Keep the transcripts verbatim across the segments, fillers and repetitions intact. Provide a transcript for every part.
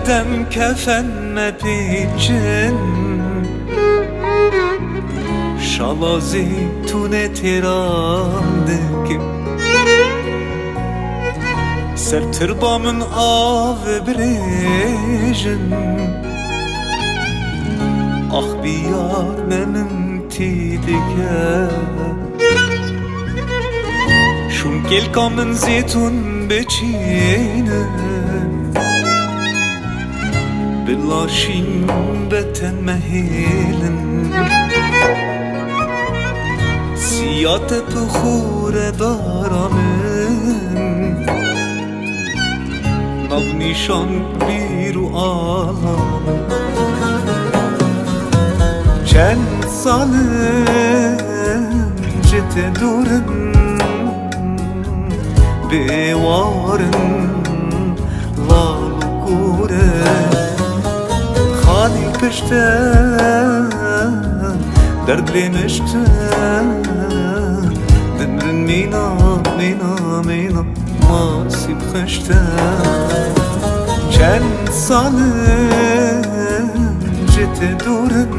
Dem kefen me pêçin, şala zeytûnê têran dikim. Ser tirba min av birêjin, ax biyar me min tî dike. Şûn kêlka min zêtûn biçînin, bila şîn beten mehêlin. Siya te pixûre dara min, nav nîşan bîr û ala min. Çend sal in ji te dûr in, bêwar in, lal û kûr in. Xalî pişt e, derd lê mişt e, dimrin mîna, mîna, mîna. Masî bixişte. Çend sal in ji te dûr in,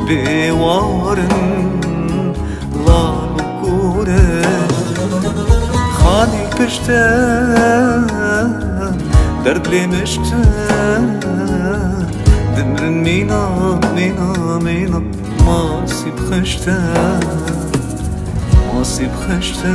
bêwar in, lal û kûr in. Xalî pişt e, derd lê mişt e, dimrin mîna, mîna, mîna. Masî bixişte, masî bixişte.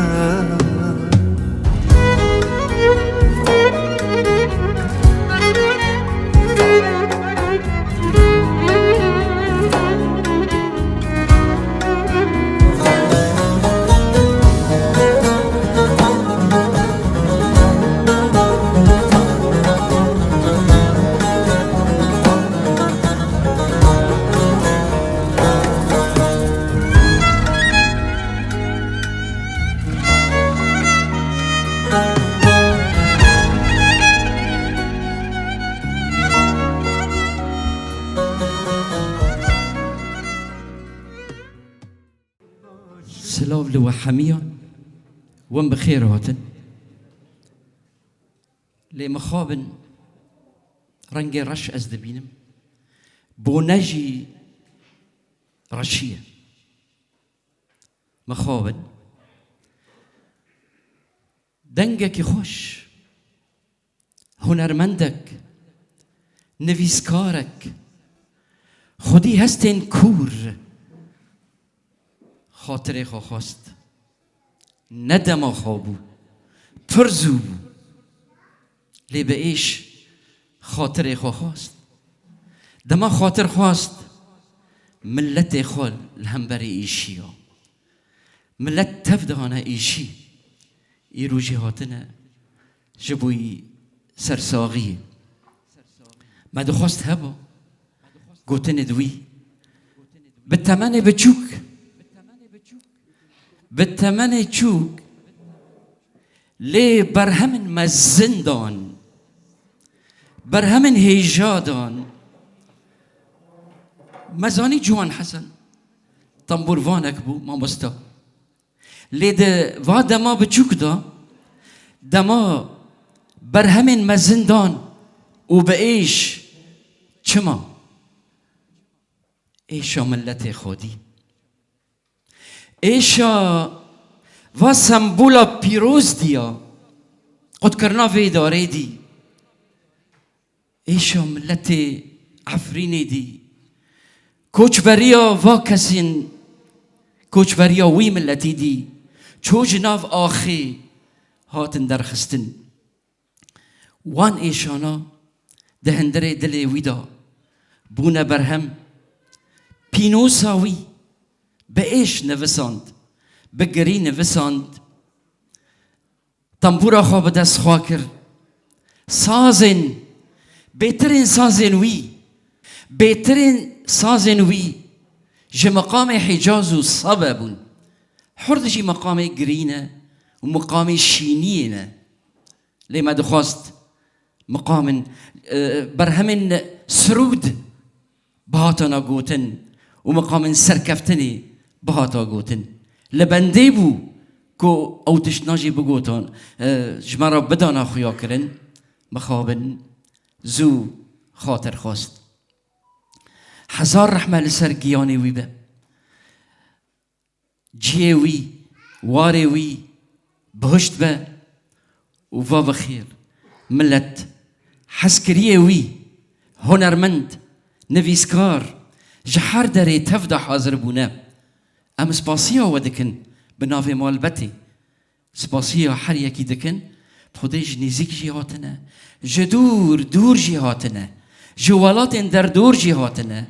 Silav li we hemiyan, win bi xêr hatin. Lê mixabin rengê reş ez dibînim. Bone jî reşî ye. Mixabin. Dengekî xweş. Hunermendek. Nivîskarek. Xwedî hestên kûr. Xatirê xwe xwest. Ne dema xwe bû. Pir zû bû. Lê bi êş xatirê xwe xwest. Dema xatir xwest, miletê xwe li hemberî êşiya. Milet tev dihane êşî. Îro jî hatine ji bo wî sersaxiyê. Me dixwest heba, gotinê di wî. Bi temenê biçûk, bi temenê çûk, lê berhemên mezin dan, berhemên hêja dan. Me zanî Ciwan Hesen, tembûrvanek bû, mamosta. Lê di va dema biçûk de, dema berhemên mezin dan û bi êş, çima? Êşa miletê xwedî. Êşa va sembola pîroz diya, qutkirina vê darê dî. Êşa miletê Efrînê dî. Koçberiya va kesên, koçberiya wî miletî dî. Çû ji nav axê hatin derxistin. Wan êşana di hundirê dilê wî de bûne berhem. Pînosa wî bi êş nivisand, bi girî nivisand. Tembûra xwe bi dest xwe kir. Sazên, bêtirên sazên wî, bêtirên sazên wî ji miqamê Hicaz û Sebe bûn. Hurd jî miqamê girî ne û miqamê şîniyê ne. Lê me dixwest miqamên, e, berhemên sirûd bihatana gotin û miqamên serkeftinê bihata gotin. Li bendê bû ku ew tiştna jî bigotan, e, ji me re bidana xuya kirin. mixabin zû xatir xwest. Hezar rehme li ser giyanê wî be. Cihê wî, warê wî bihişt be û va bi xêr. Milet, hezkiriyê wî, hunermend, nivîskar, ji her derê tev de hazir bûne. Em spasiya we dikin bi navê malbetê. Spasiya her yekî dikin, bi Xwedê ji nêzîk jî hatine, ji dûr dûr jî hatine, ji welatên derdor jî hatine.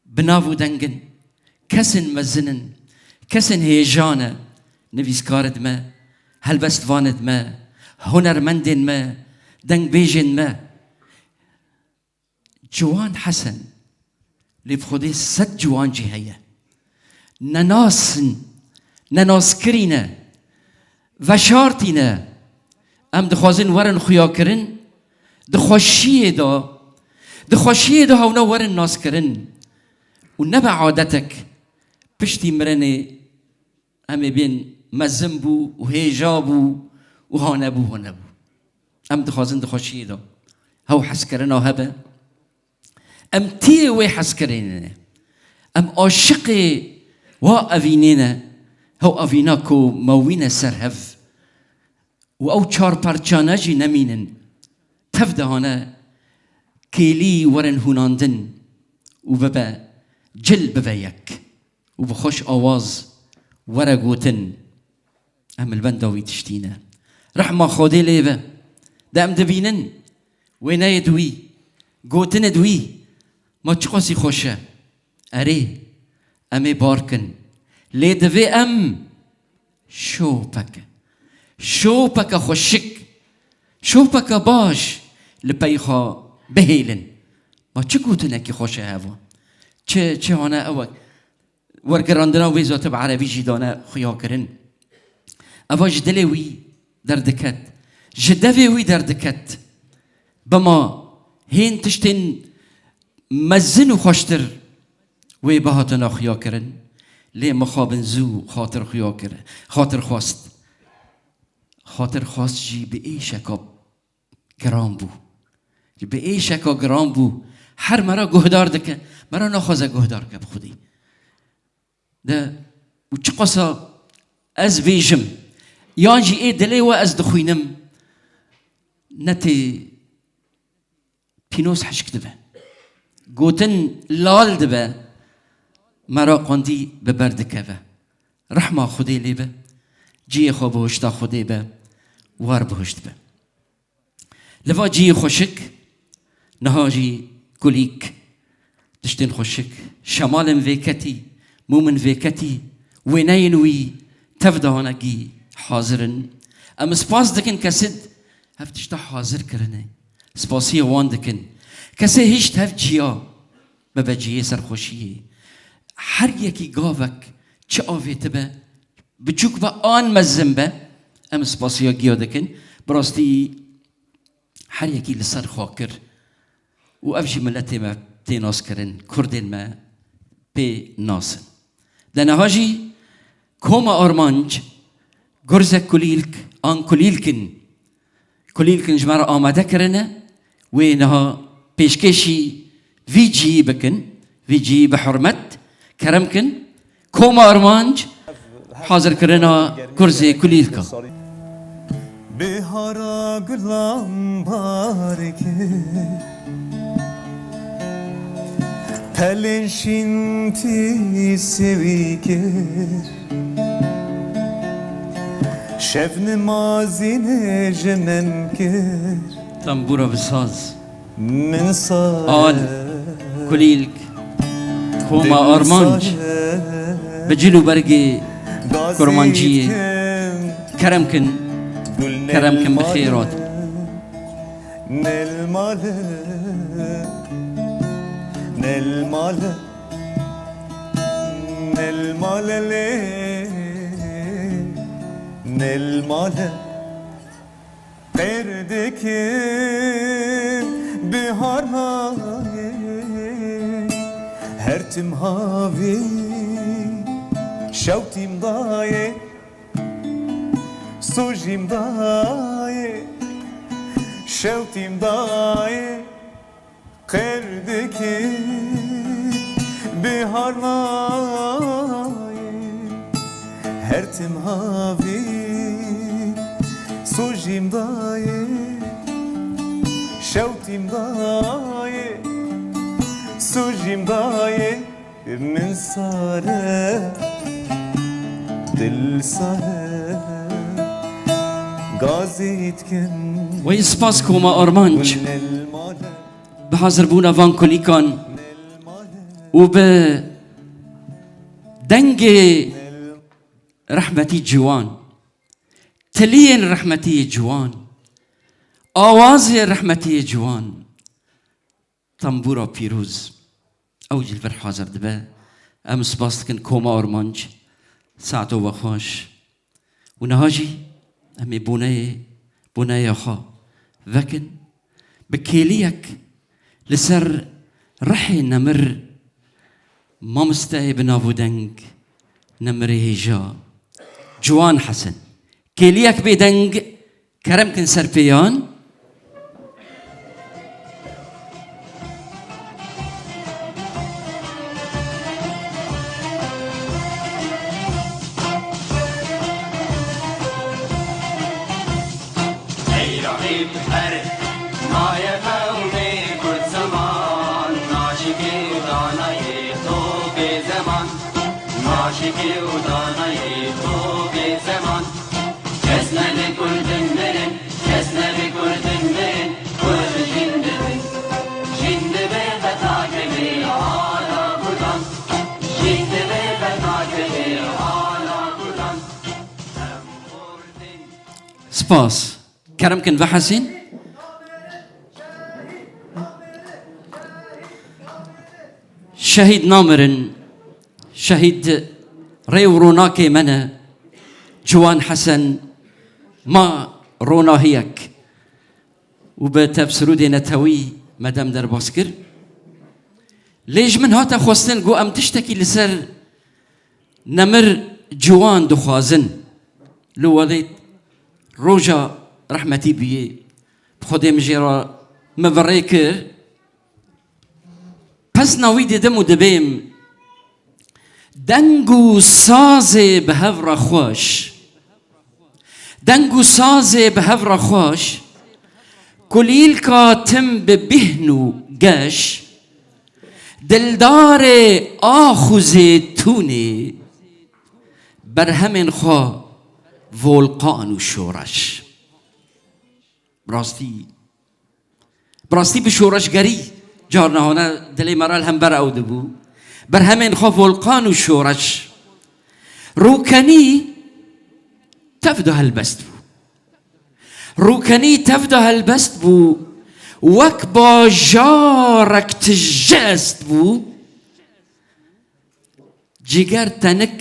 Bi nav û deng in, kesên mezin in, kesên hêja ne, nivîskarên me, helbestvanên me, hunermendên me, dengbêjên me. Ciwan Hesen, lê bi Xwedê sed ciwan jî heye. Nenas in, nenaskirî ne, veşartî ne. Em dixwazin werin xuyakirin, di xweşiyê de, di xweşiyê de hewna werin naskirin. Û nebe adetek piştî mirinê em ê bên mezin bû û hêja bû û hanebû, hanebû. Em dixwazin di xweşiyê de hew hezkirina hebe. Em tiyê wê hezkirinê ne. Em aşiqê wa evînê ne. Hew evîna ku mewîne ser hev û ew çar perçane jî nemînin. Tev de hane kêlî werin hûnandin û bibe cil bibe yek. Û bi xweş awaz were gotin, em li benda wî tiştî ne. Rehma Xwedê lê be. De em dibînin wêneyê di wî, gotinê di wî, ma çiqasî xweş e. Erê, em ê bar kin. Lê divê em şopeke, şopeke xweşik, şopeke baş li pey xwe bihêlin. Ma çi gotinekî xweş e heva? Çi, çi hane ew e? Wergerandina wê zate bi erebî jî dane xuyakirin. Eva ji dilê wî derdiket, ji devê wî derdiket. Bima hên tiştên mezin û xweştir wê bihatine xuyakirin. Lê mixabin zû xatir xuya kir, xatir xwest. Xatir xwest jî bi êşeka giran bû. Bi êşeka giran bû. Her me re guhdar dike. Me re naxwaze guhdar ke bi Xwedê. De û çiqasa ez bêjim, yan jî ê dilê we ez dixwînim, ne tê pînoz hişk dibe. Gotin lal dibe, me re qandî bi ber dikeve. Rehma Xwedê lê be, cihê xwe bihişta Xwedê be, war bihişt be. Li va cihê xweşik, niha jî kulîlk, tiştên xweşik, şemalên vêketî, mûmên vêketî, wêneyên wî tev de hanekî hazir in. Em spas dikin kesê hev tişta hazir kirine. Spasiya wan dikin. Kesê hişt hev ciya bibe cihê serxweşiyê. Her yekî gavek çi avêtibe, biçûk be an mezin be, em spasiya giya dikin. Bi rastî her yekî li ser xwe kir û ev jî miletê me tê naskirin, kurdên me pê nas in. De niha jî koma armanc, gurzek kulîlk an kulîlk in. Kulîlk in ji me re amade kirine, wê niha pêşkêşî vî cihî bikin, vî cihî bi hurmet, kerem kin. Koma armanc, hazirkirina kurzê kulîlka. Bihara gulan bar kir, pelên şîn tî sewî kir. Şev nimazînê ji min kir. Tembûra bi saz. Min sar. Al, kulîlk, koma armanc, bi cil û bergê kurmanciyê. Kerem kin, kerem kin bi xêr hat. Nel male, nel male. Nel male lê, nel male. Qêr dikim bihar nayê, her tim havî şew tim dayê. Sojîm dayê, Şewtîm dayê qêr dikî bihar nayê. Her tim havî sojîm dayê. Şewtîm dayê sojîm dayê. Min sare, dil sare, gazî dikin. Wey spas Koma Armanc bi hazirbûna van kulîkan û bi dengê rehmetî ciwan, tiliyên rehmetî ciwan, awazê rehmetî ciwan. Tembûra pîroz, ew jî li vir hazir dibe. Em spas dikin Koma Armanc, saeto we xweş. Û niha jî em ê boneyê, boneya xwe vekin. Bi kêliyek li ser rihê nemir, mamosteyê bi nav û deng, nemirê hêja, Ciwan Hesen. Kêliyek bêdeng, Kerem kin ser pêyan. Ey Reqîb her maye qewmê Kurd zeman, naşikê û danayê xo bê zeman, naşikê û danayê xo bê zeman. Kes nebe Kurdin mirin, kes nebe Kurdin mirin, Kurd jin dibe. Jin dibe qeta kevê ala Kurdan. Jin dibe qeta kevê ala Kurdan. Em Kurdin. Spas. Kerem kin vehesîn. Şehîd namirin, şehîd rê û ronakê me ne, Ciwan Hesen, ma ronahiyek û bi tev sirûdê netewî me dem derbas kir. Lê ji min hate xwestin ku em tiştekî li ser nemir Ciwan dixwazin. Li welêt roja rehmetî bûyê, bi Xwedê min jê re min virê kir. Pesna wî didim û dibêm, deng û sazê bi hev re xweş. Deng û sazê bi hev re xweş, kulîlka tim bi bîhn û geş, dildarê ax û zêtûnê, berhemên xwe volqan û şoreş. Bi rastî, bi rastî bi şoreşgerî carna hane dilê me re li hember ew dibû. Berhemên xwe volqan û şoreş. Rûkenî tev de helbest bû. Rûkenî tev de helbest bû. Wek bajarek tije est bû. Ciger tenik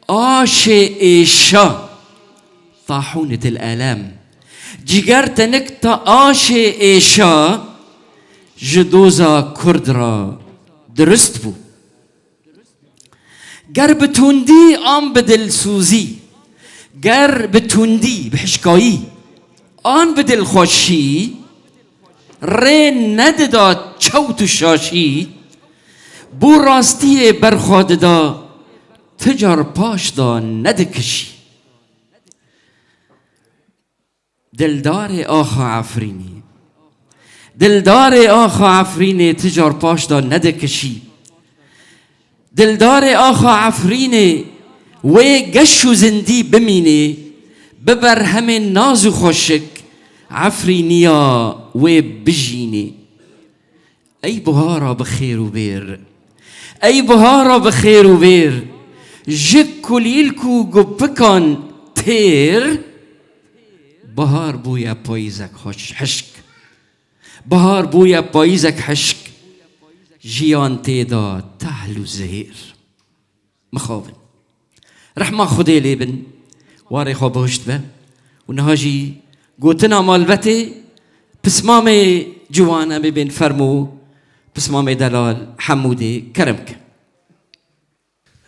aşê êşa, tahûnetil elem. Ciger tenik ta aşê êşa ji doza Kurd re dirust bû. Ger bi tundî an bi dilsûzî, ger bi tundî, bi hişkayî, an bi dilxweşî rê nedida çewt û şaşî, bo rastiyê berxwe dida, ti car paş da nedikişî. Dildarê axa Efrînê, dildarê axa Efrînê ti car paş da nedikişî. Dildarê axa Efrînê wê geş û zindî bimînê, bi berhemên naz û xweşik Efrîniya wê bijînê. Ey buhara bi xêr û bêr, ey buhara bi xêr û bêr, ji kulîlk û gupikan têr, bahar bûye payîzek xweş hişk. Bahar bûye payîzek hişk, jiyan tê de tehl û zihêr. Mixabin. Rehma Xwedê lê bin, warê xwe bihişt be. Û niha jî gotina malbetê, pismamê ciwan em ê bên fermo, pismamê delal Hemûdê kerem ke.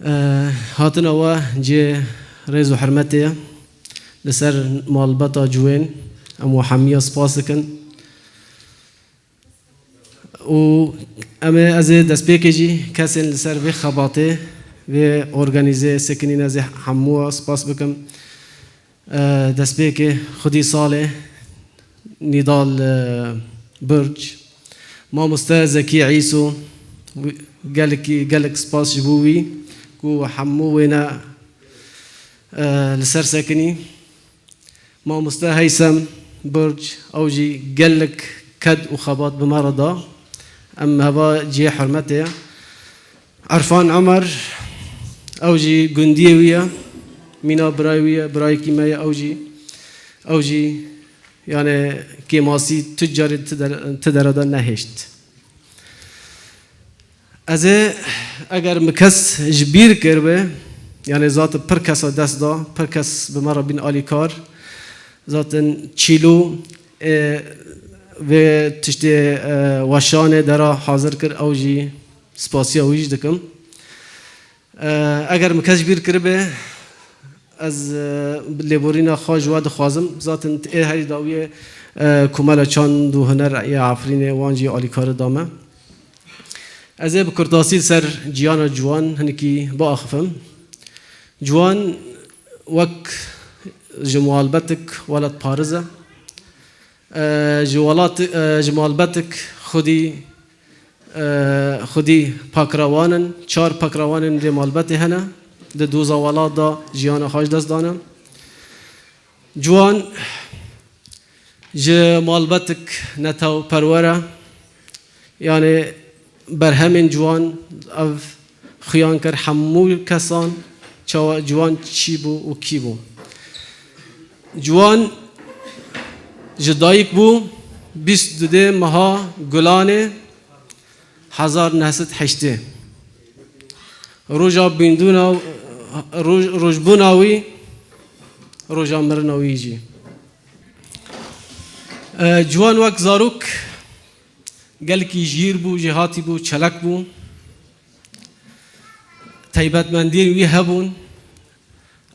Eh, hatina we cihê rêz û hurmetê ye. Li ser malbeta ciwên em we hemiya spas dikin. Û em ê, ez ê destpêkê jî kesên li ser vê xebatê, vê organîzê sekinîn, ez ê hemû spas bikim. E, destpêkê xwedî salê Nîdal, e, Burc, mamoste Zekî Îso, wî-, gelekî, gelek spas ji bo wî ku hemû wêne, e, li ser sekinî. Mamoste Heysem Burc, ew jî gelek ked û xebat bi me re da. Em heva cihê hurmetê ye. Erfan Omer, ew jî gundiyê wî ye. Mîna birayê wî ye, birayekî me ye, ew jî, ew jî, yani kêmasî tu carê ti der-, ti dere de nehêşt. Ez ê, eger min kes ji bîr kiribe, yani zaten pir kesa dest da, pir kes bi me re bîn alîkar, zaten çîlo, e, vê tiştê, e, weşanê dera hazir kir, ew jî spasiya wî jî dikim. E, eger min kes ji bîr kiribe, ez, e, lêborîna xwe ji we dixwazim. Zaten ê herî dawiyê, e, Komela Çand û Huner ya Efrînê wan jî alîkarî da me. Ez ê bi kurtasî li ser ciyana ciwan hinekî biaxifim. Ciwan wek ji malbetik welatpariz e. E, ji welat, e, ji malbetik xwedî, e, xwedî pakrewan in, çar pakrewanên vê malbetê hene. Di doza welat de jiyana xwe ji dest dane. Ciwan ji malbetik netew perwer e. Yani berhemên ciwan ev xuyan kir hemû kesan çawa ciwan çî bû û kî bû. Ciwan ji dayik bû bîst û dudê meha Gulanê hezar neh sed heştê. Roja bîndûna, roj-, rojbûna wî, roja mirina wî jî. E, ciwan wek zarok gelekî jîr bû, jêhatî bû, çelek bû. Taybetmendiyên wî hebûn.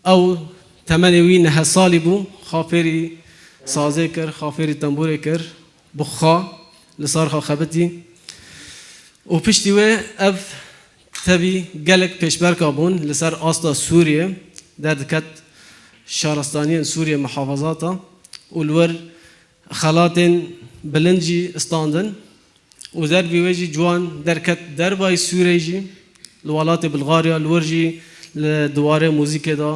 Ew temenê wî neh salî bû, xwe fêrî sazê kir, xwe fêrî tembûrê kir, bi xwe li sar xwe xebitî. Û piştî wê ev tevî gelek pêşberka bûn li ser asta Sûriyê, derdiket şaristaniyên Sûriyê muhafazata û li wir xelatên bilind jî standin. Û dervî wê jî ciwan derket dervayî Sûriyê jî, li welatê Bulgarya, li wir jî li di warê muzîkê de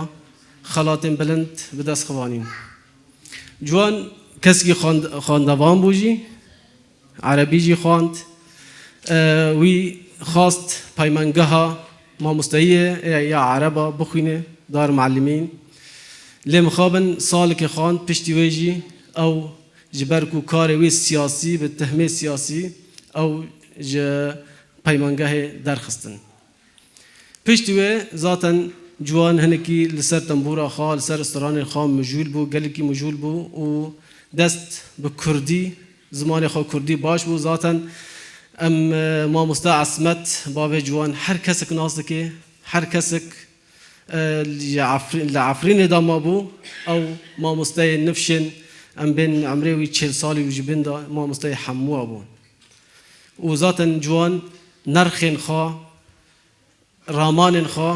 xelatên bilind bi dest xivanîn. Ciwan kesekî xwend-, xwendevan bû jî, erebî jî xwend. E, wî xwest peymangeha mamosteyiyê, e, ya ereba bixwîne, dar muellimîn. Lê mixabin salekê xwend, piştî wê jî ew ji ber ku karê wê siyasî bi tehmê siyasî ew ji peymangehê derxistin. Piştî wê zaten ciwan hinekî li ser tembûra xwe, li ser stranên xwe mijûl bû, gelekî mijûl bû û dest bi kurdî, zimanê xwe kurdî baş bû. Zaten em, e, mamoste Esmet, bavê ciwan her kesek nas dike, her kesek e, ji Efrî-, li Efrînê de mabû, ew mamosteyê nifşên, em bên emrê wî çil salî û ji bin de mamosteyê hemû bû. Û zaten ciwan nerxên xwe, ramanên xwe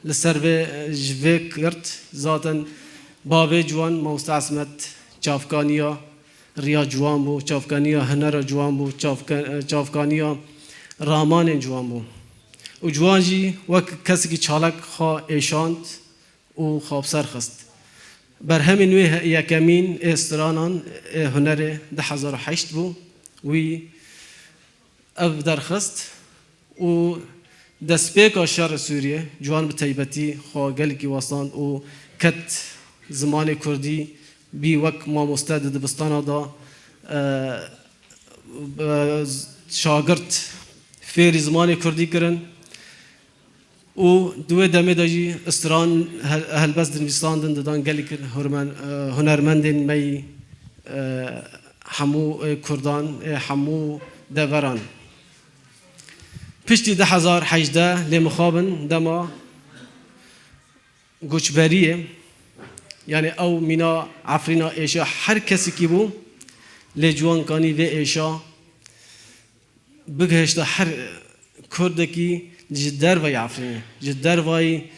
li ser vê, ji vê girt. Zaten bavê ciwan mamoste Esmet çavkaniya riya ciwan bû, çavkaniya hunera ciwan bû, çavke-, çavkaniya ramanên ciwan bû. Û ciwan jî wek kesekî çalak xwe êşand û xwe bi ser xist. Berhemên wê he-, yekemîn ê stranan ê hunerê du hezar û heşt bû. Wî ev derxist û destpêka şerê Sûriyê ciwan bi taybetî xwe gelekî westand û ket zimanê kurdî bî wek mamoste di dibistana de, e, e, şagirt fêrî zimanê kurdî kirin. Û di wê demê de jî stran hel-, helbest dinivîsandin, didan gelek hurmen-, e, hunermendên me yî, e, hemû, e, kurdan, e, hemû deveran. Piştî du hezar hejdeh lê mixabin dema goçberiyê, yani ew mîna Efrîna êşa her kesekî bû, lê ciwan kanî vê êşa bigihişta her Kurdekî ji dervayî Efrînê, ji dervayî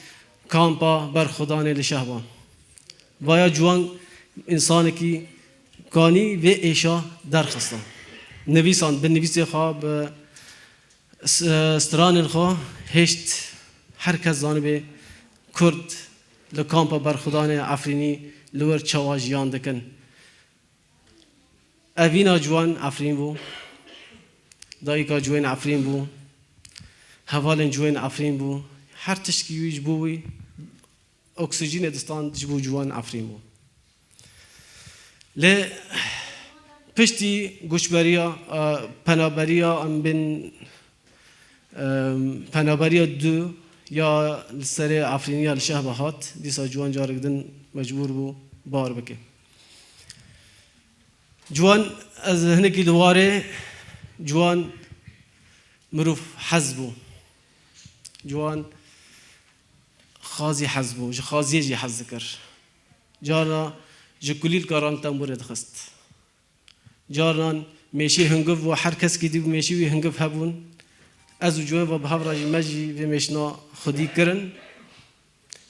kampa berxwedanê li Şehba. Vaya ciwan însanekî kanî vê êşa derxistin. Nivîsan, bi nivîsê xwe, bi s-, stranên xwe hêşt her kes zanibe Kurd li kampa berxwedanê Efrînî li wir çawa jiyan dikin. Evîna ciwan Efrîn bû. Dayika ciwan Efrîn bû. Hevalên ciwan Efrîn bû. Her tiştkî wî ji bo wî oksîjenê distan ji bo ciwan Efrîn bû. Lê piştî goçberiya, e, penaberiya em bên, e, penaberiya du ya li serê Efrîniya li Şehba hat, dîsa ciwan carek din mecbûr bû bar bike. Ciwan, ez hinekî li warê ciwan mirov hez bû. Ciwan xazî hez bû, ji xaziyê jî hez dikir. Carna ji kulîlka ran tembûrê dixist. Carnan mêşî hingiv bû, her kesekî dî bû mêşî wî hingiv hebûn. Ez û ciwan ve bi hev re jî me jî vê mêşna xwedî kirin.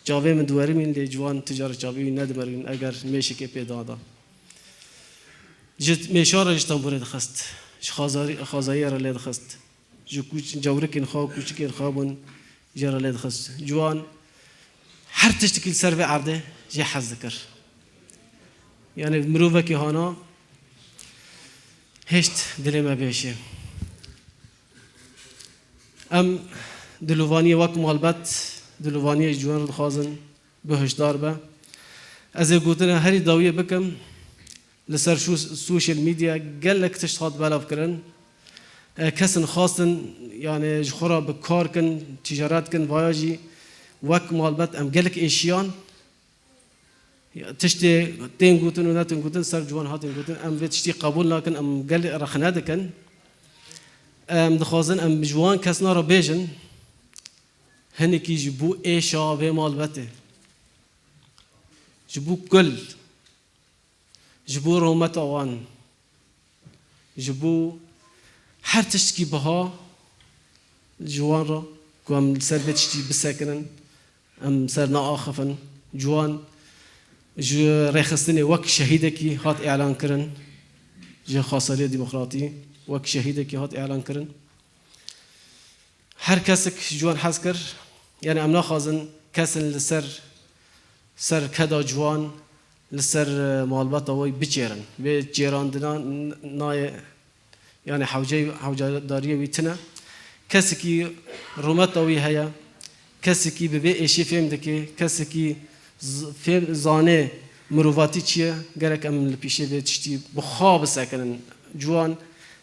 Çavê min diwerimîn, lê ciwan tu cara çavê wî nedimerîn eger mêşekê pê dada. Ji mêşa re ji tembûrê dixist, ji xazarî-, xazayê re lê dixist. Ji kûç-, cewrikên xwe, kûçikên xwe bûn, jê re lê dixist. Ciwan her tiştekî li ser vê erdê jê hez dikir. Yanî mirovekî hana hêşt dilê me bêşê. Em dilovaniyê wek malbet, dilovaniyê ji ciwan re dixwazin bihişdar be. Ez ê gotina herî dawiyê bikim. Li ser şu-, social media gelek tişt hat belavkirin. E, kesin xwestin, yani ji xwe re bi kar kin, ticaret kin, vaya jî wek malbet em gelek êşiyan. Ya, tiştê tên gotin û netin gotin, ser ciwan hatin gotin, em vê tiştî qebûl nakin, em gelek rexne dikin. Em dixwazin em ji wan kesna re bêjin, hinekî ji bo êşa vê malbetê, ji bo kul, ji bo rûmeta wan, ji bo her tiştkî biha ji wan re ku em li ser vê tiştî bisekinin, em ser neaxifin. Ciwan ji rêxistinê wek şehîdekî hat îlan kirin, ji Xweseriya Demokratî wek şehîdekî hat îlan kirin. Her kesek ji wan hez kir, yani em naxwazin kesin li ser, ser keda ciwan, li ser, e, malbata wê biçêrin. Vê çêrandina n-, nayê, yani hewcey-, hewcedariyê wî tune. Kesekî rûmeta wî heye, kesekî bi vê êşî fêm dike, kesekî z-, fêm, zanê mirovatî çi ye, gerek em li pîşê vê tiştî bi xwe bisekinin. Ciwan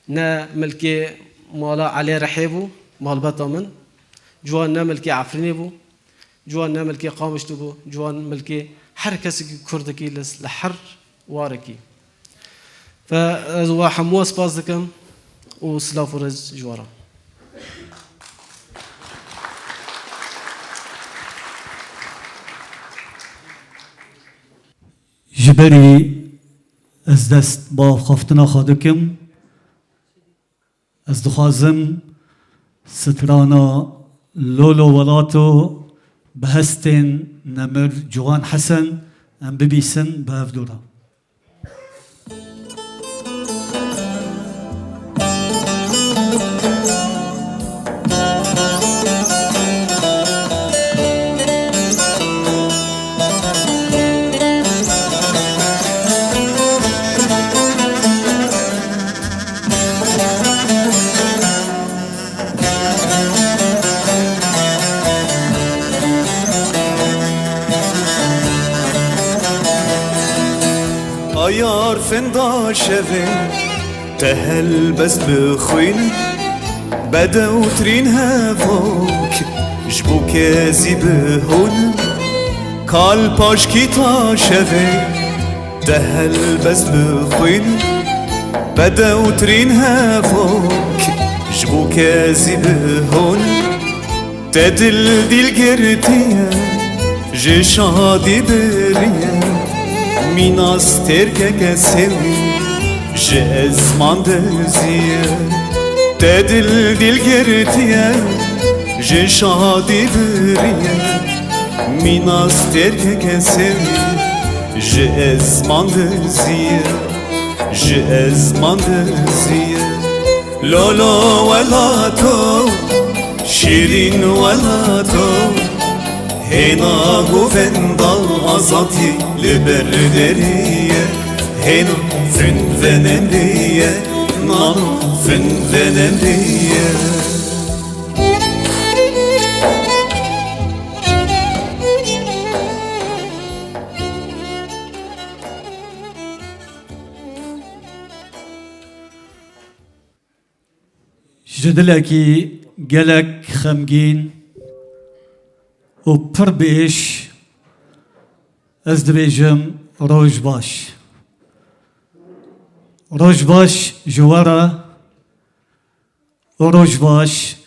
ne milkê mala Elê Rihê bû, malbeta min. Ciwan ne milkê Efrînê bû. Ciwan ne milkê Qamişlo bû. Ciwan milkê her kesekî Kurdekî li, li her warekî. Fe ez we hemû spas dikim û silav û rêz ji we re. Ji berî ez dest bi axaftina xwe dikim, ez dixwazim strana Lolo Welato bi hestên nemir Ciwan Hesen em bibîsin bi hev dû re. Ayar fenda şevê, te helbest bi xwîn, bedewtirîn hevok, ji bo kezî bi hûn, kal paşkî ta şevê, te helbest bi xwîn, bedewtirîn hevok, ji bo kezî bi hûn. Te dil dîl girtiye, ji şadî biriye, mînas têrkeke sewî, ji ezman diziye. Edil dil girtiye, ji şadî biriye. Mîna stêrkeke sewî, ji ezman diziye, ji ezman diziye. Lolo welato, şîrîn welato, hêna govenda azadî li ber derê ye. Hêna fin venemrê ye, nano fin venemrê ye. Ji dilekî gelek xemgîn û pir bêş ez dibêjim roj baş. Roj baş ji we re û roj baş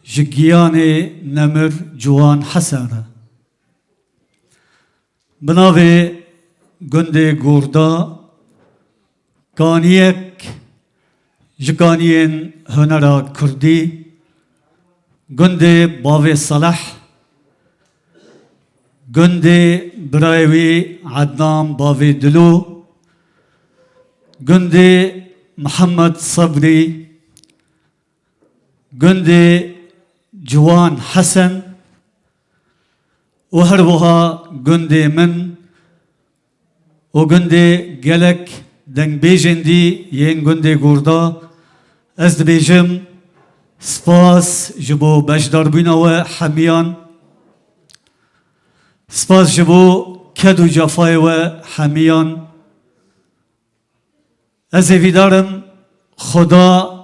ji giyanê nemir Ciwan Hesen re. Bi navê gundê Gorda, kaniyek ji kaniyên hunera kurdî, gundê Bavê Seleh, gundê birayê wî Ednan Bavê Dilo, gundê Mihemed Sebrî, gundê Ciwan Hesen û her wiha gundê min û gundê gelek dengbêjên dî yên gundê Gorda, ez dibêjim spas ji bo beşdarbûna we hemiyan, spas ji bo ked û cefayê we hemiyan. Ez hêvîdar im Xuda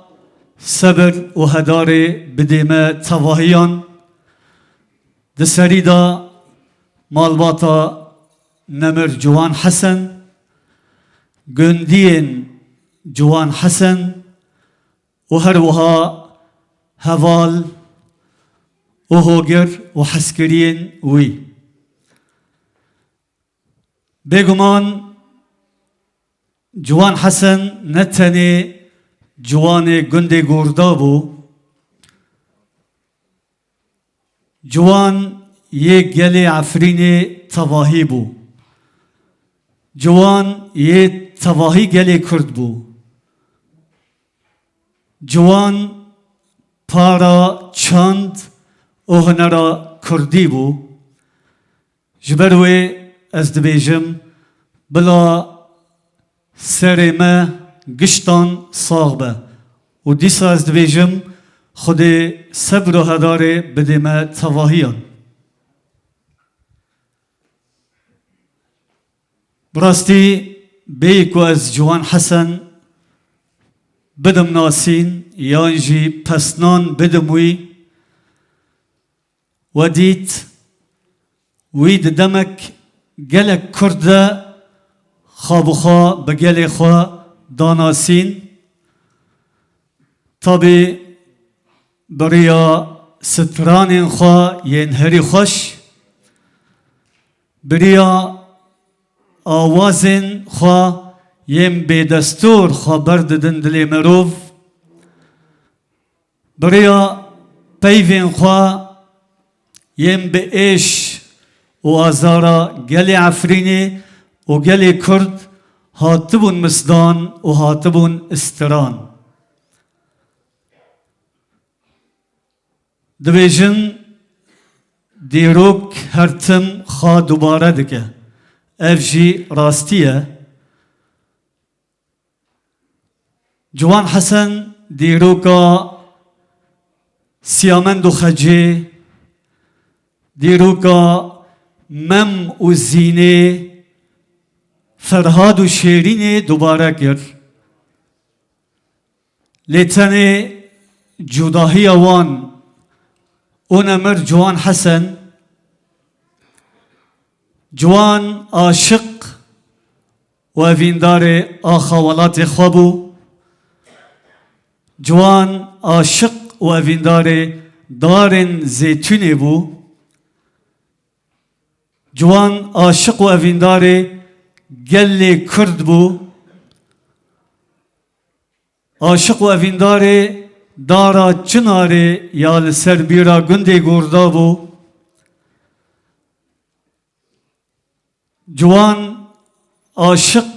sebir û hedarê bidê me tevahiyan. Di serî de malbata nemir Ciwan Hesen, gundiyên Ciwan Hesen û her wiha heval û hogir û hezkiriyên wî. Bêguman Ciwan Hesen ne tenê ciwanê gundê Gorda bû, ciwan yê gelê Efrînê tevahî bû. Ciwan yê tevahî gelê Kurd bû. Ciwan para çand û hunera Kurdî bû. Ji ber wê ez dibêjim, bila serê me giştan sax be. Û dîsa ez dibêjim, Xwedê sebr û hedarê bidê me tevahiyan. Bi rastî bêyî ku ez Ciwan Hesen bidim nasîn yan jî pesnan bidim wî, we dît, wî di demek gelek kurt de xwe bi xwe bi gelê xwe danasîn. Tabî bi riya stranên xwe yên herî xweş, bi riya awazên xwe yên bêdestûr xwe berdidin dilê mirov, bi riya peyvên xwe yên bi êş û azara gelê Efrînê û gelê Kurd hatibûn misdan û hatibûn istiran. Dibêjin, dîrok her tim xwe dubare dike. Ev jî rastî ye. Ciwan Hesen dîroka Siyamend û Xecê, dîroka Mem û Zînê, Ferhad û Şêrînê dubare kir. Lê tenê cudahiya wan û nemir Ciwan Hesen, Ciwan aşiq û evîndarê axa welatê xwe bû. Ciwan aşiq û evîndarê darên zêtûnê bû. Ciwan aşiq û evîndarê gelê Kurd bû. Aşiq û evîndarê Dara çinarê ya li ser bîra gundê Gorda bû. Ciwan aşiq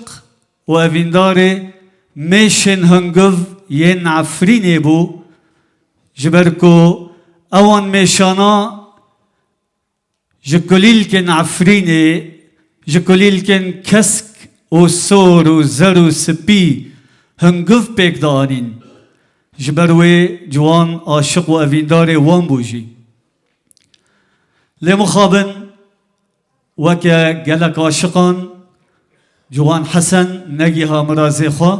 û evîndarê mêşên hungiv yên Efrînê bû, ji ber ku ewan mêşana ji kulîlkên Efrînê, ji kulîlkên kesk û sor û zer û spî hungiv pêk dianîn. Ji ber wê Ciwan aşiq û evîndarê wan bû jî. Lê mixabin weke gelek aşiqan Ciwan Hesen negiha mirazê xwe.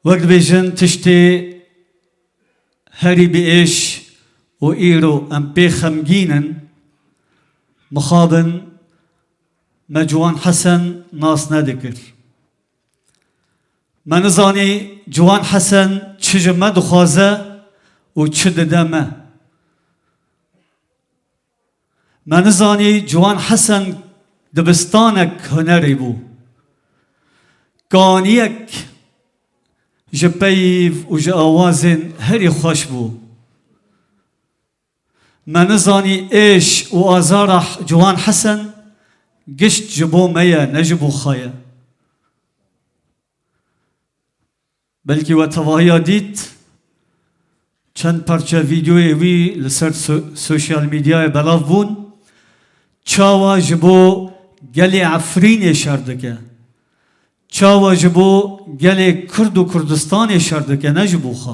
Wek dibêjin tiştê herî bi êş û îro em pê xemgîn in, mixabin me Ciwan Hesen nas nedikir. Me nizanî Ciwan Hesen çi ji me dixwaze û çi dide me. Me nizanî Ciwan Hesen dibistanek hunerê bû. Kaniyek ji peyv û ji awazên herî xweş bû. Me nizanî êş û azara Ciwan Hesen gişt ji bo me ye, ne ji bo xwe ye. Belkî we tevahiya dît, çend parçe vîdeoyê wî li ser so-, sosyal medyayê belav bûn. Çawa ji bo gelê Efrînê şer dike? Çawa ji bo gelê Kurd û Kurdistanê şer dike, ne ji bo xwe?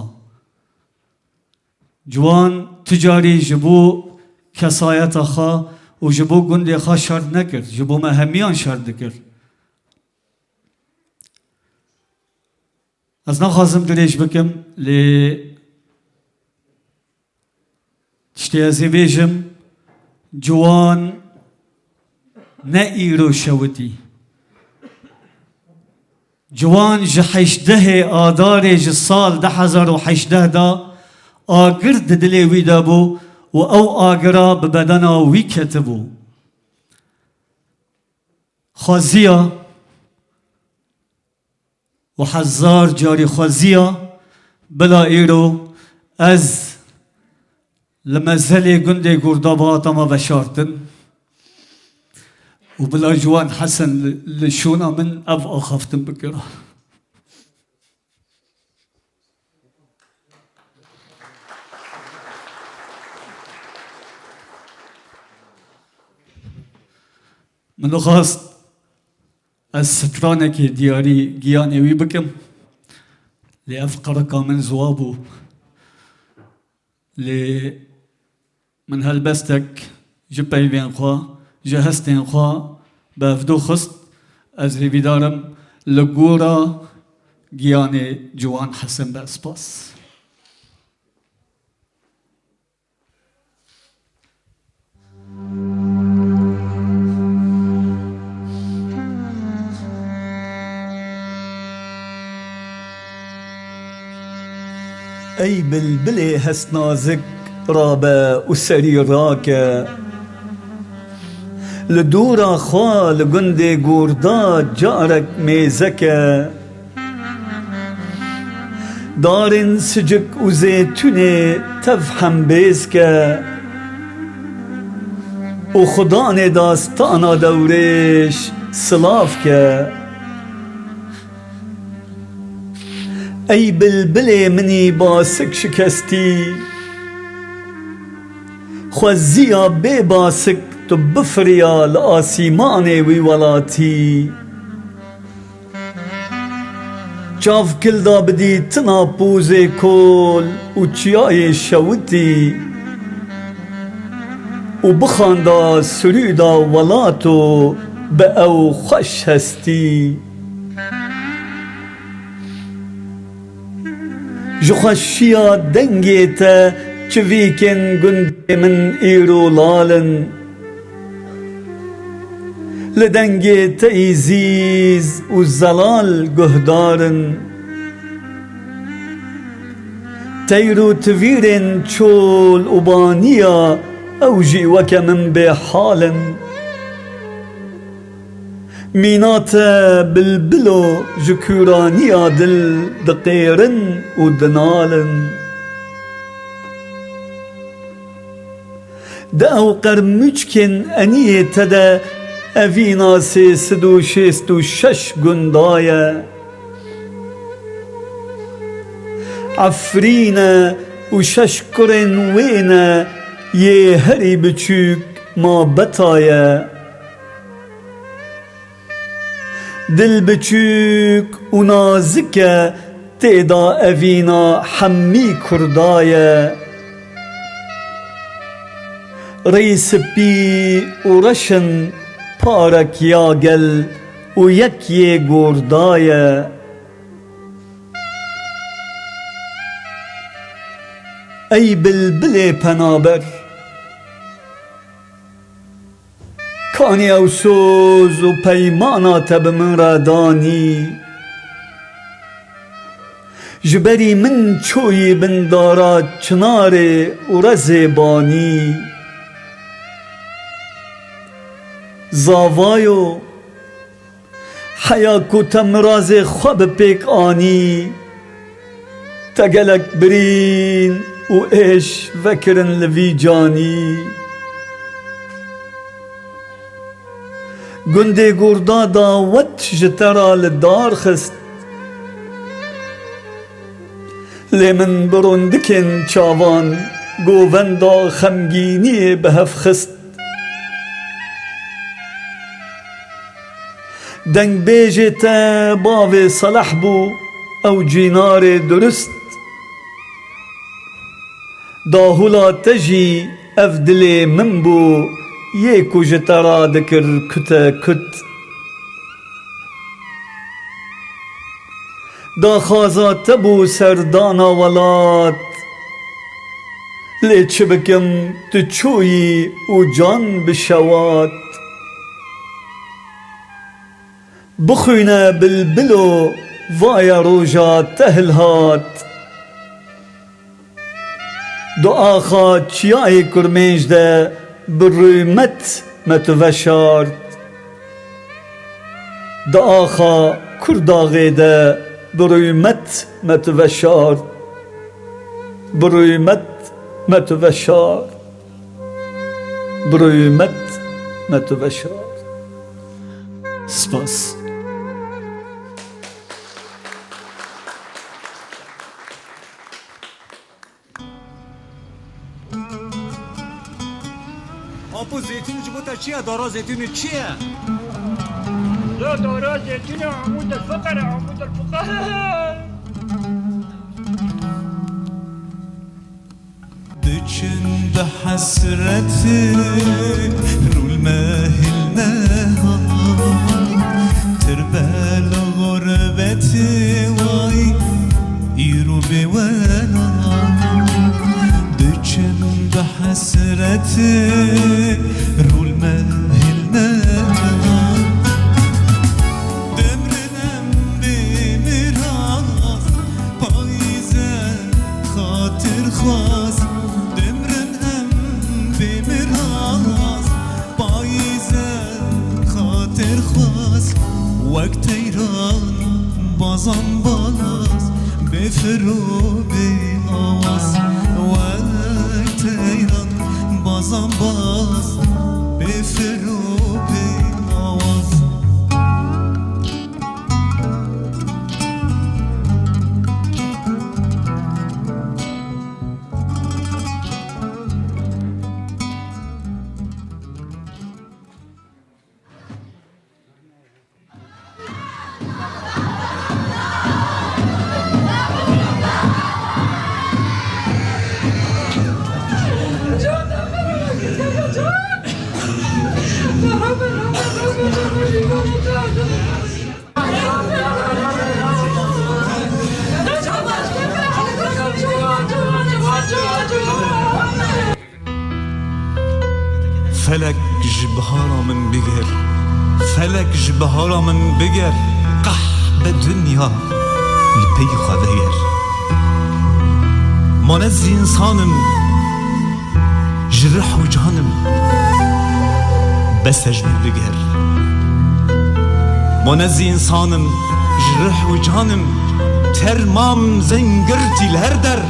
Ciwan ti carî ji bo kesayeta xwe û ji bo gundê xwe şer nekir, ji bo me hemiyan şer dikir. Ez naxwazim dirêj bikim, lê tiştê ez ê bêjim, Ciwan ne îro şewitî. Ciwan ji heştdehê Adarê ji sal du hezar û heşdeh de agir di dilê wî de bû û ew agira bi bedena wî ketibû. Xweziya û hezar carî xweziya bila îro ez li mezelê gundê Gurda bihatama veşartin û bila Ciwan Hesen li, li şûna min ev axaftin bikira. Min dixwest ez stranekê diyarî giyanê wî bikim, lê ev qirika min ziwa bû. Lê min helbestek ji peyvên xwe, ji hestên xwe bi hevdû xist. Ez hêvîdar im li gora giyanê Ciwan Hesen be. Spas. Ey bilbilê hestnazik, rabe û serî rake. Li dûra xwe li gundê Gurda carek mêze ke. Darên sicik û zêtûnê tev hembêz ke. Û xudanê dastana dewrêş silav ke. Ey bilbilê min î basik şikestî, xweziya bê basik tu bifiriya li asîmanê wî welatî. Çav kilda bi dîtina pozê kol û çiyayê şewitî û bixanda sirûda welato bi ew xweş hestî. Ji xweşiya dengê te çivîkên gundê min îro lal in. Li dengê te îzîz û zelal guhdar in. Teyr û tivîrên çol û baniya ew jî weke min bêhal in. Mîna te bilbilo ji kûraniya dil diqêrin û dinalin. Di ew qermûçkên eniyê te de evîna sê sed û şêst û şeş gunda ye. Efrîn e û şeş kurên wê ne yê herî biçûk mabeta ye. Dil biçûk û nazik e, tê de evîna hemî kurda ye. Rî spî û reş in, parek ya gel û yek yê gorda ye. Ey bilbilê penaber, kanî ew soz û peymana te bi min re danî? Ji berî min çûyî bin dara çinarê û rezê banî. Zavayo, heya ku te mirazê xwe bi pêk anî, te gelek birîn û êş vekirin li vî canî. Gundê Gurda dawet ji te re li dar xist. Lê min bi rûndikên çavan govenda xemgîniyê bi hev xist. Dengbêjê te bavê Seleh bû, ew cînarê durist. Dahûla te jî ev dilê min bû, yê ku ji te re dikir kute kut. Daxwaza te bû serdana welat. Lê çi bikim, tu çûyî û can bi şewat. Bixwîne bilbilo, vaye roja te hilhat. Di axa çiyayê Kurmênc de bi rûmet me tu veşart. Di axa Kurdaxê de bi rûmet me tu veşart. Bi rûmet me tu veşart. Bi rûmet me tu veşart. Spas. Apo zeytûn ji bo te çi ye? Dara zeytûnê çi ye? Ya dara zeytûnê amûd el-fiqer e, amûd el-fiqer. Diçin bi hesretin rûl mehil neha. Tirbel gurbetê way îro bê wela. Diçin bi hesretin rûl mehil neha. Demrin em bê miras, payîze xatirxwaz. Demrin em bê miras, payîze xatirxwaz. Wek teyran bazan baz, bê firo bê awaz. Wek teyran bazan baz, bê firo bê awaz. Felek ji bihara min biger, felek ji bihara min biger, qehbe dinya li pey xwe veger. Ma ne zînsan im, ji rih û can im, bes e ji min biger. Ma ne zî însan im, ji rih û can im, termam zengirtî li her der,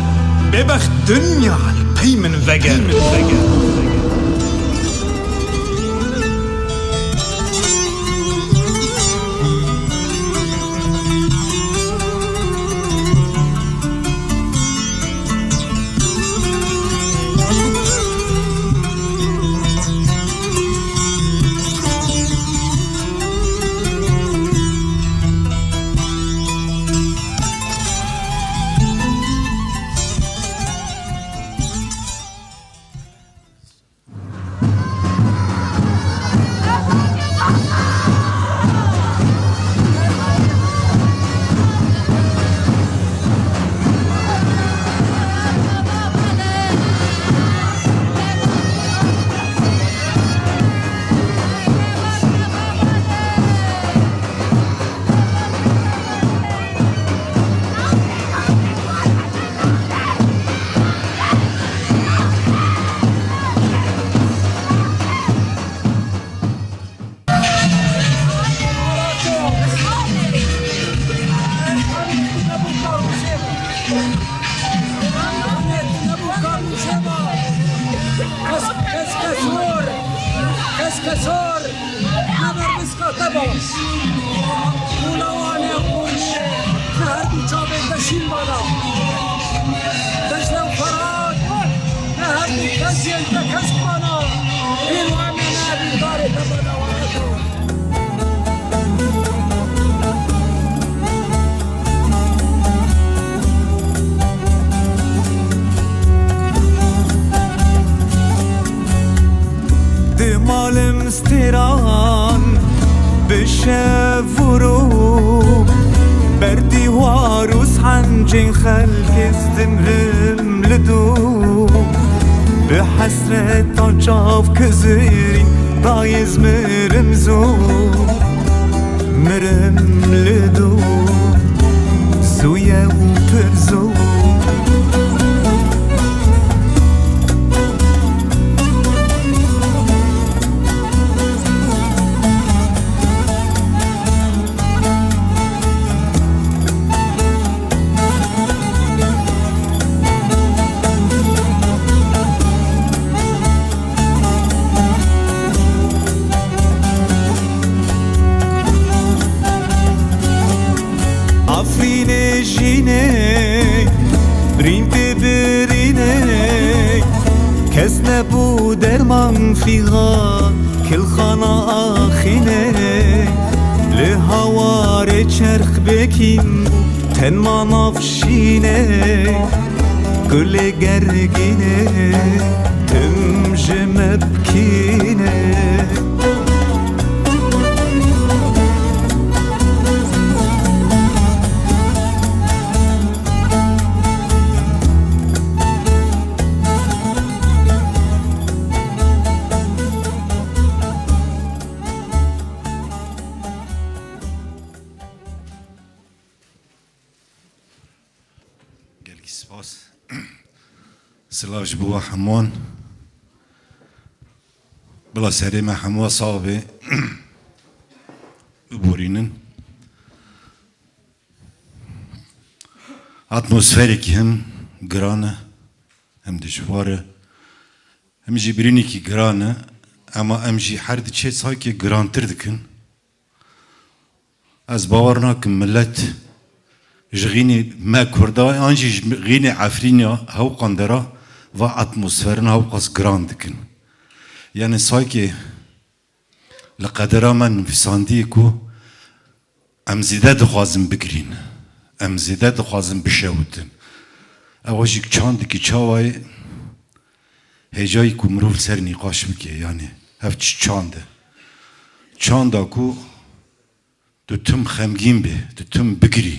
bêbext dinya li pey min veger. Kes, kes, kesor! Kes, kesor! Ne berbiska te ba! Mûla wan ê qûrî ne her du çavên te şîn bana. Dicle û Ferat ne her du keziyên te kesk bana. Hîn wan ê ne her du darê te bana. Dimalim stêran bi şev û rû, ber dîwar û sencên xelkê dimrim li dû. Bi hesreta çav kizirî dayê zimirim zû. Mirim li dû, zû ye û pir zû. Afrînê jînê birîn tê birînê, kes nebû derman fîxa kilxana axînê. Li hawarê çerx bêkîn bû tenma nav şînê, gulê gergînê tim ji me bikînê. Gelkî spas. Silav ji bo we hemûan. Bila serê me hemû sax bê. Biborînin. Atmosferekî hem giran e, hem dijwar e, hem jî birînekî giran e, ema em jî her diçê saykê girantir dikin. Ez bawer nakim milet ji xînê me Kurda, yan jî ji xînê Efrînê hewqan dera va atmosferin hewqas giran dikin. Yani saykê li qedera me nivîsandî ku em zêde dixwazin bigirîn, em zêde dixwazin bişewitin. Ew jî çandikî çawa ye hêjayî ku mirov li ser nîqaş bike, yani ev çi çand e? Çanda ku tu tim xemgîn bî, tu tim bigirî,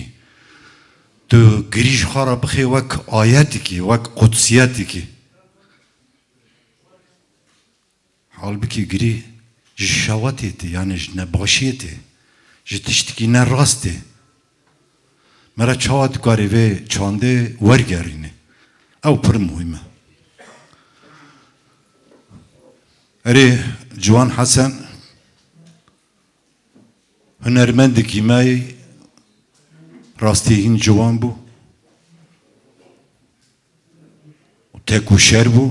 tu girî ji xwe re bixê wek ayetikî, wek qudsiyetîkî. Halbikî girî ji şewetê tê, yani ji nebaşiyê tê, ji tiştikî ne rast tê. Me re çawa dikarê vê çandê wergerînê? Ew pir muhîm e. Erê, Ciwan Hesen, Hunermendekî me yê rastî hîn ciwan bû û tekûşer bû,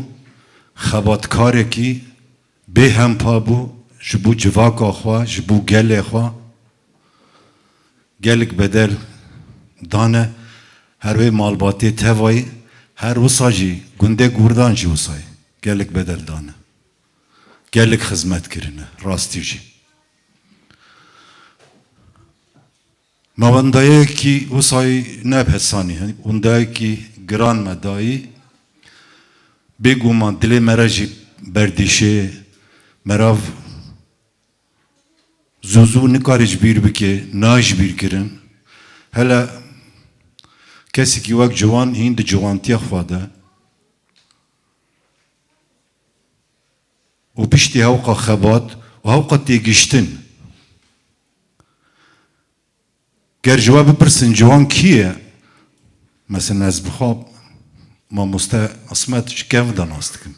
xebatkarekî bêhempa bû ji bo civaka xwe, ji bo gelê xwe. Gelek bedel dane, her wê malbatê tevayî, her wisa jî gundê Gurdan jî wisa ye. Gelek bedel dane. Gelek xizmet kirine, rastî jî. Me wendayekî wisa ne pesanî, wendayekî giran me dayî. Bêguman dilê me re jî berdîşê merav zû zû nikare ji bîr bike, nayê ji bîr kirin. Hele kesekî wek ciwan hîn di ciwantiya xwe de û piştî hewqa xebat û hewqa têgiştin. Ger ji we bipirsin, ciwan kî ye? Mesela ez bi xwe mamoste Ismet ji kevin de nas dikim.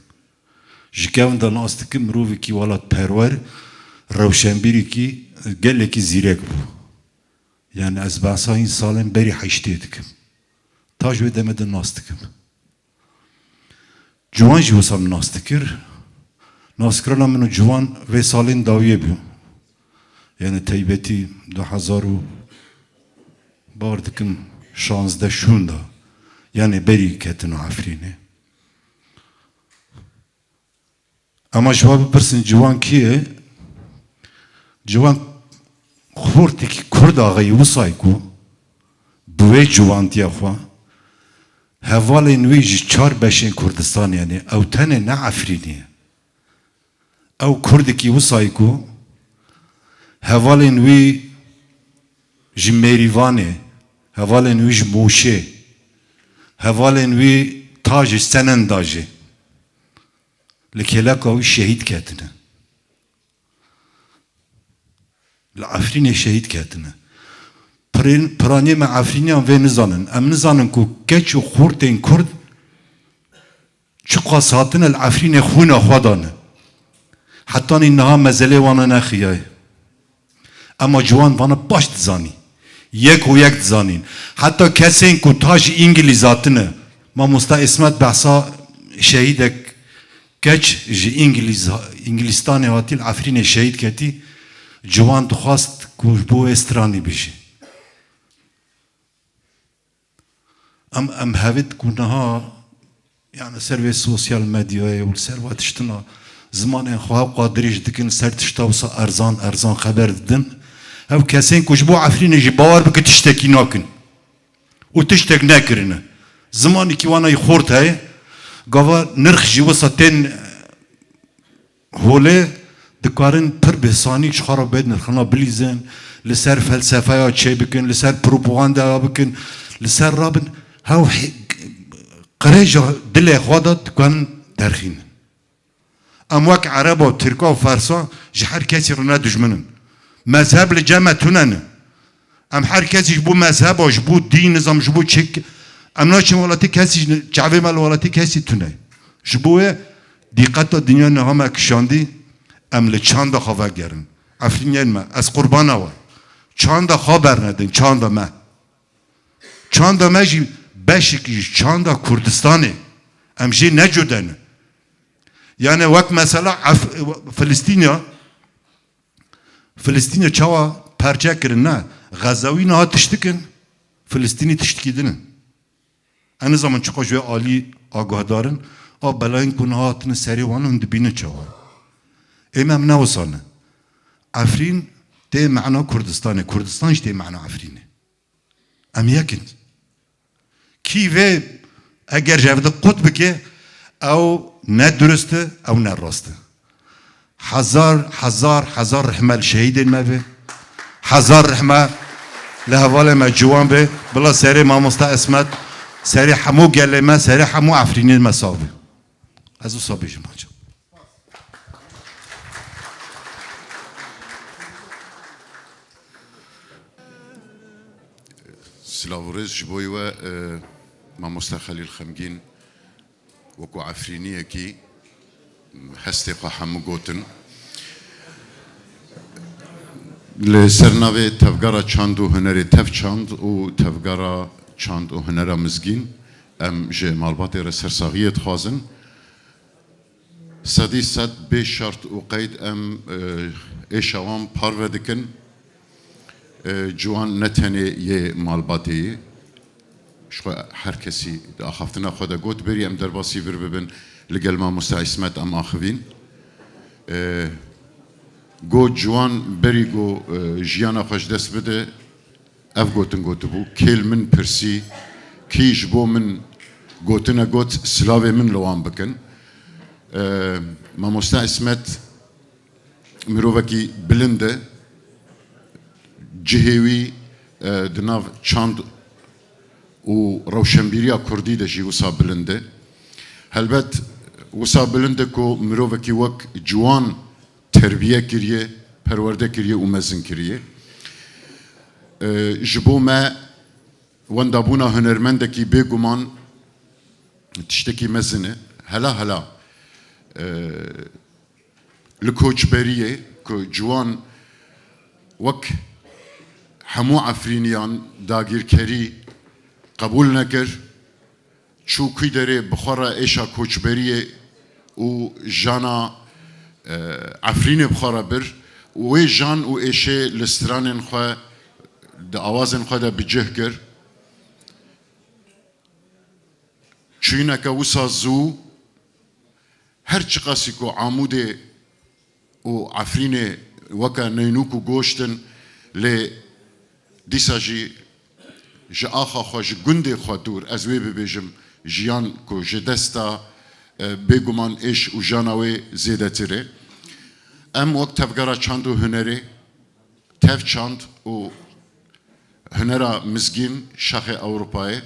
Ji kevin de nas dikim, mirovekî welatperwer, rewşenbîrekî gelekî zîrek bû. Yani ez behsa hîn salên berî heştê dikim. Ta ji wê demê de nas dikim. Ciwan jî wisa min nas dikir. Naskirina min û ciwan vê salên dawiyê bû. Yani teybetî du hezar û bar dikim şazdeh şûnda. Yani berî ketin Efrînê. Ama ji we bipirsin ciwan kî ye? Ciwan xortekî Kurd axeyî wisay ku bi wê ciwantiya xwe hevalên wî ji çar beşên Kurdistanê, yani ew tenê ne Efrînî ye. Ew Kurdekî wisay ku hevalên wî ji Mêrîvanê, hevalên wî ji Mûşê, hevalên wî ta ji Senenda jî li kêleka wî şehîd ketine. Li Efrînê şehîd ketine. Pirên, piraniyê me Efrîniyan vê nizanin. Em nizanin ku keç û xortên Kurd çiqas hatine li Efrînê xwîna xwe dane. Hetanî niha mezelê wan nexiyaye. Ema ciwan vana baş dizanî. Yek û yek dizanîn. Heta kesên ku ta ji Îngilîz hatine, mamosta Îsmet behsa şehîdek keç ji Îngilîz, Îngilîstanê hatî li Efrînê şehîd ketî, ciwan dixwast ku ji bo wê stranî bijî. Em, em hevit ku niha, yani ser vê sosyal medyayê û li ser va tiştina zimanên xwe hewqa dirêj dikin, ser tişta wisa erzan, erzan xeber didin. Ew kesên ku ji bo Efrînê jî bawer bike tiştekî nakin û tiştek nekirine. Zimanekî wana yî xort heye, gava nirx jî wisa tên holê dikarin pir bi sanî ji xwe re bê nirxina bilîzin, li ser felsefeya çêbikin, li ser propagandaya bikin, li ser rabin. Hew he-, qirêja dilê xwe de dikarin derxînin. Em wek Ereba û Tirka û Fersa ji her kesî re ne dijmin in. Mezheb li cem me tune ne. Em her kesî ji bo mezheba, ji bo dîn, nizam, ji bo çek, em naçin welatê kesî, çavê me li welatê kesî tune. Ji bo wê dîqeta dinya niha me kişandî, em li çanda xwe vegerin. Efrîniyên me, ez qurbana we. Çanda xwe bernedin, çanda me. Çanda me jî beşekî ji çanda Kurdistanê. Em jê necudene. Yani wek mesela Ef-, Filistînya, Filistînê çawa perçe kirin, ne? Xezewî niha tiştik in, Filistînî tiştikî din in. Ez nizanim çiqas ji wê alî agahdar in, a belayên ku niha hatine serê wan hûn dibînin çawa. Ê me em ne wisa ne. Efrîn tê mena Kurdistanê, Kurdistan jî tê mena Efrînê. Em yek in. Kî vê eger ji hev de qut bike, ew ne durist e, ew ne rast e. Hezar, hezar, hezar rehme li şehîdên me be. Hezar rehme li hevalê me ciwan be. Bila serê mamosta Esmet, serê hemû gelê me, serê hemû Efrînê me sax be. Ez wisa bêjim, haca. Silav û rêz ji bo we, e, mamoste Xelîl Xemgîn, wekû Efrîniyekî hestê xwe hemû gotin. Li ser navê Tevgera Çand û Hunerê, Tevçand, û Tevgera Çand û Hunera Mizgîn, em ji malbatê re sersaxiyê dixwazin. Sedî sed bê şert û qeyd em, e, êşa wan parve dikin. E, ciwan ne tenê yê malbatê ye. Ji xwe her kesî di axaftina xwe de got, berî em derbasî vir bibin, li gel mamoste Îsmet em axivîn. E, got, ciwan berî ku, e, jiyana xwe ji dest bide, ev gotin gotibû, kê li min pirsî, kî ji bo min gotine got, silavê min li wan bikin. E, mamoste Îsmet mirovekî bilind e, cihê wî, e, di nav çand û rewşenbîriya kurdî de jî wisa bilind e. Helbet wisa bilind e ku mirovekî wek ciwan terbiye kiriye, perwerde kiriye û mezin kiriye. E, ji bo me wendabûna hunermendekî bêguman tiştekî mezin e. Hela hela, e, li koçberiyê ku ciwan wek hemû Efrîniyan dagîrkerî qebûl nekir, çû Kuyderê bi xwe re êşa koçberiyê û jana, e, Efrînê bi xwe re bir û wê jan û êşê li stranên xwe, di awazên xwe de bi cih kir. Çûyîneke wisa zû, her çiqasî ku Amûdê û Efrînê weke neynûk û goşt in, lê dîsa jî ji axa xwe, ji gundê xwe dûr, ez wê bibêjim, jiyan ku ji dest da, e, bêguman êş û jana wê zêdetir e. Em wek Tevgera Çand û Hunerê, Tevçand û Hunera Mizgîn, Şaxê Ewropayê,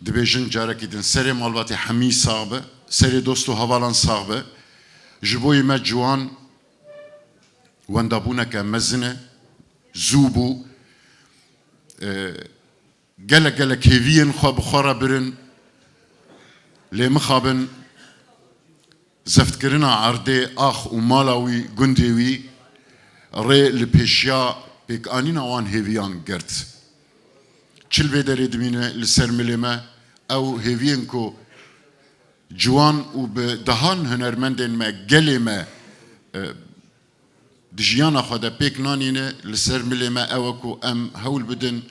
dibêjin carekî din, serê malbatê hemî sax be, serê dost û hevalan sax be. Ji bo yê me ciwan wendabûneke mezin e, zû bû. E, gelek gelek hêviyên xwe bi xwe re birin, lê mixabin zeftkirina erdê, ax û mala wî, gundê wî rê li pêşiya pêkanîna wan hêviyan girt. Çi li vê derê dimîne li ser milê me, ew hêviyên ku ciwan û bi dehan hunermendên me, gelê me, e, di jiyana xwe de pêk nanîne, li ser milê me ew e ku em hewl bidin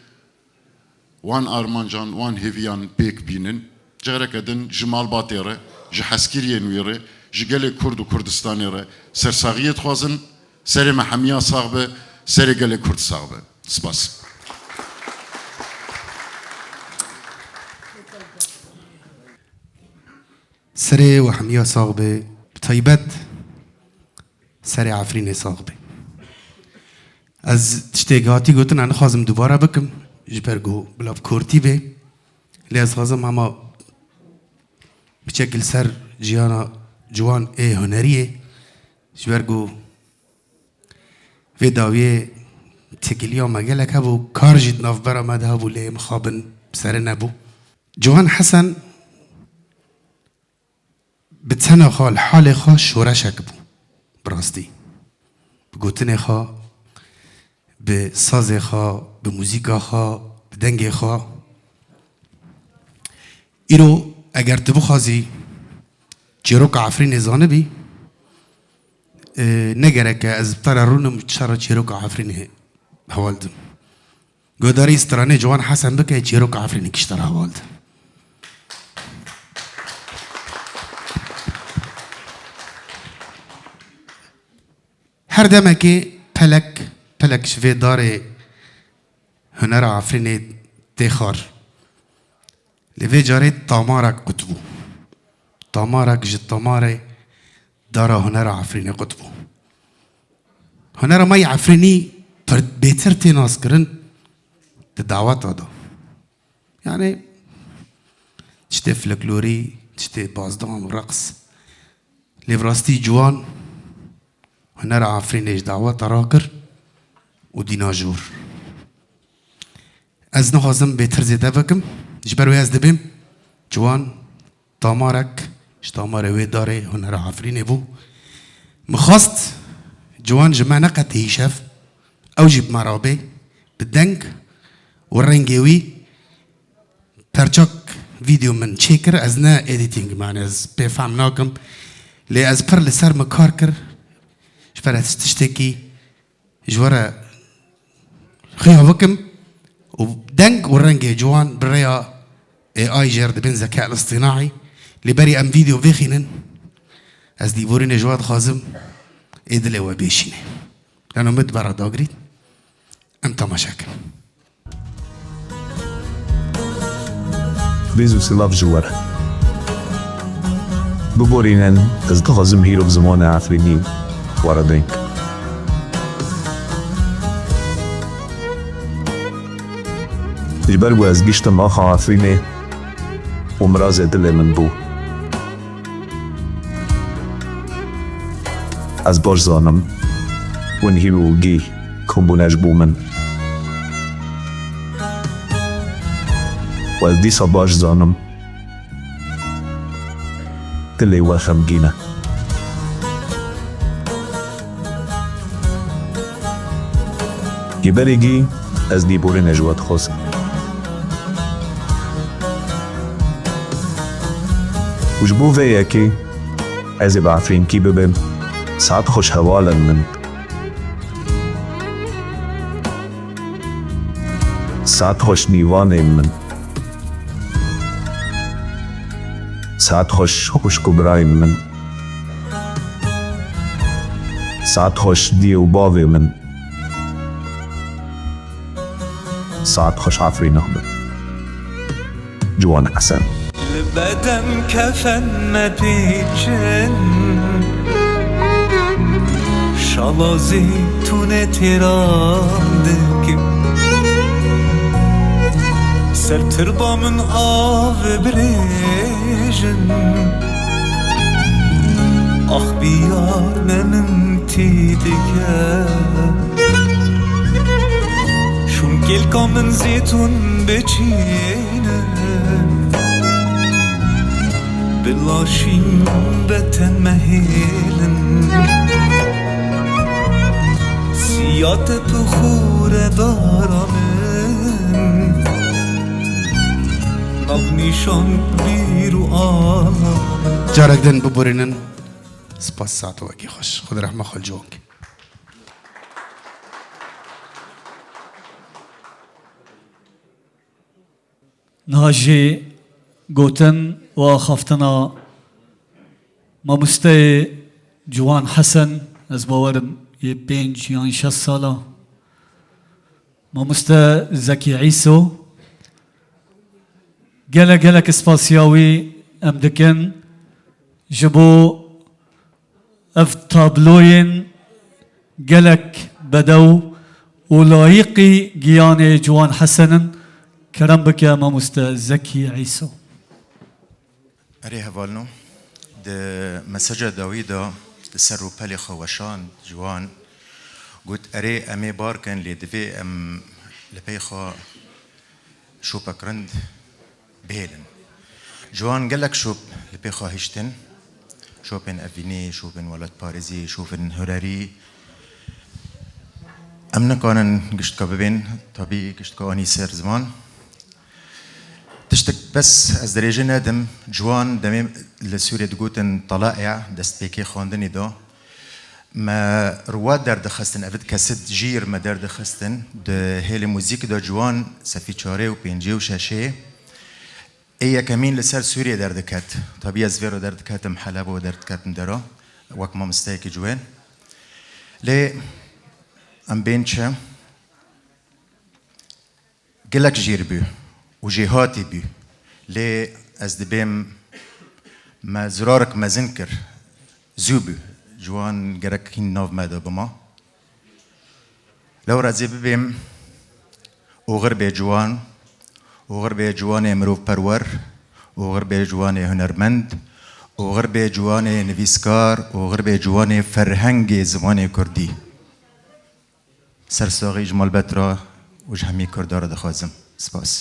wan armancan, wan hêviyan pêk bînin. Careke din ji malbatê re, ji hezkiriyên wî re, ji gelê Kurd û Kurdistanê re sersaxiyê dixwazin. Serê me hemiya sax be, serê gelê Kurd sax be. Spas. Serê we hemiya sax be, bi taybet serê Efrînê sax be. Ez tiştê hatî gotin, ez nixwazim dubare bikim, ji ber ku bila bi kortî bê. Lê ez dixwazim hema biçek li ser jiyana ciwan ê huneriyê, ji ber ku vê dawiyê têkiliya me gelek hebû, kar jî di navbera me de hebû, lê mixabin bi serê nebû. Ciwan Hesen bi tena xwe, li halê xwe şoreşek bû. Bi rastî. Bi gotinê xwe, bi sazê xwe, bi muzîka xwe, bi dengê xwe. Îro eger tu bixwazî çîroka Efrînê zanibî, e, ne gerek e ez bi te re rûnim çara çîroka Efrînê heval dim. Guhdarî stranê Ciwan Hesen bike, çîroka Efrînê kişte re heval de. Her demekê pelek, pelek ji vê darê hunera Efrînê tê xar. Lê vê carê tamarek qut bû. Tamarek ji tamarê dara hunera Efrînê qut bû. Hunera me yê Efrînî pir bêtir tê naskirin di daweta de. Yani, tiştê folklorî, tiştê bazdan û reqs. Lê bi rastî ciwan hunera Efrînê ji daweta rakir û dîna jor. Ez nixwazim bêtir zêde bikim, ji ber wê ez dibêm ciwan tamarek ji tamarê wê darê hunera Efrînê bû. Min xwest ciwan ji me neqetî îşev, Ew jî bi me re bê, bi deng û rengê wî. Perçak vîdeo min çêkir, ez ne editing, mane ez pê fehm nakim. Lê ez pir li ser min kar kir, ji ber ez tiştekî ji we re xuya bikim û deng û rengê ciwan bi rêya A I jê re dibên zeka el-istînaî. Lê berî em vîdeo vêxînin, ez lîborînê ji we dixwazim, ê dilê we bêşînê. Lano min di ber re dagirît, em temaşe kin. Rêz û silav ji we re. Biborînin, ez dixwazim hîro bi zimanê Efrînî we re deng. Ji ber ku ez giştim axa Efrînê û mirazê dilê min bû. Ez baş zanim, win hîn û gî kom bûne ji bo min. Û ez dîsa baş zanim, dilê we xemgîn e. Ji berê gî ez lîborînê ji we dixwazim. Û ji bo vê yekê ez ê bi Efrînkî bibêm, saet xweş hevalên min. Saet xweş nîvanên min. Saet xweş xwişk û birayên min. Saet xweş diyê û bavê min. Saet xweş Efrîna min. Ciwan Hesen. Li beden kefen me pêçin, şala zeytûnê têran dikim. Ser tirba min av birêjin, ax biyar me min tê dike. Şûn kêlka min zeytûn biçîne. Bi laşîn bete mehêlin. Siya te bi xûre dara min. Nav nîşan bîr û ala. Carek din biborînin. Spas, saet wekî xweş. Xwedê rehma xwe li ciwanke. Niha jî gotin û axaftina mamosteyê Ciwan Hesen, ez bawerim yê pênc yan şeş sala. Mamoste Zekî Îso, gelek gelek spasiya wî em dikin ji bo ev tabloyên gelek bedew û layîqî giyanê Ciwan Hesen in. Kerem bike Mamoste Zekî Îso. Erê hevalno, di meseca dawî de li ser rûpelê xwe weşand Ciwan, got, erê, em ê bar kin, lê divê em li pey xwe şopek rind bihêlin. Ciwan gelek şop li pê xwe hiştin, şopên evînî, şopên welatparêzî, şopên hunerî. Em nikarin giştka bibên, tabî giştka anî ser ziman. Tiştek bes ez dirêjî nedim, Ciwan demê li Sûriyê digotin talae, destpêkê xwendinê de. Me ruwat derdixistin, ev kesit jîr me derdixistin. Di hêlê muzîkê de Ciwan sefî çarê û pêncê û şeşê ê yekemîn li ser Sûriyê derdiket. Tabî ez vê re derdiketim Heleb û derdiketim dera wek mamosteyekî ciwên. Lê em bên çi? Gelek jêr bû û jêhatî bû. Lê ez dibêm me zirarek mezin kir. Zû bû. Ciwan gerek hîn nav me de bima. Lewra ez ê bibêm oxir bê ciwan, oxir bê ciwanê mirovperwer, oxir bê ciwanê hunermend, oxir bê ciwanê nivîskar, oxir bê ciwanê ferhengê zimanê kurdî. Sersaxî ji malbet re û ji hemî Kurda re dixwazim. Spas.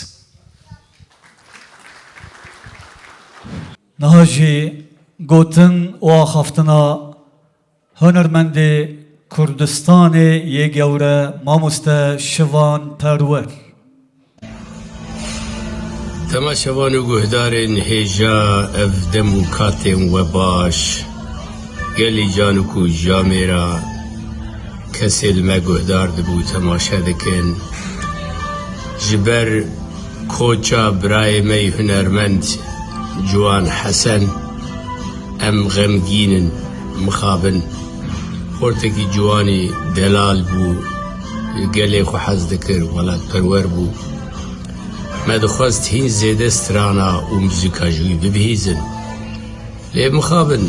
Niha jî gotin û axaftina hunermendê Kurdistanê yê gewre, mamoste Şivan Perwer. Temaşevan û guhdarên hêja, ev dem û katên we baş. Gelî can û ku camêra kesê li me guhdar dibû, temaşe dikin. Ji ber koça birayê me yê hunermend Ciwan Hesen, em xemgîn in, mixabin. Xortekî ciwanî delal bû, li gelê xwe hez dikir, welatperwer bû. Me dixwest hîn zêde strana û muzîka ji wî bibihîzin. Lê mixabin,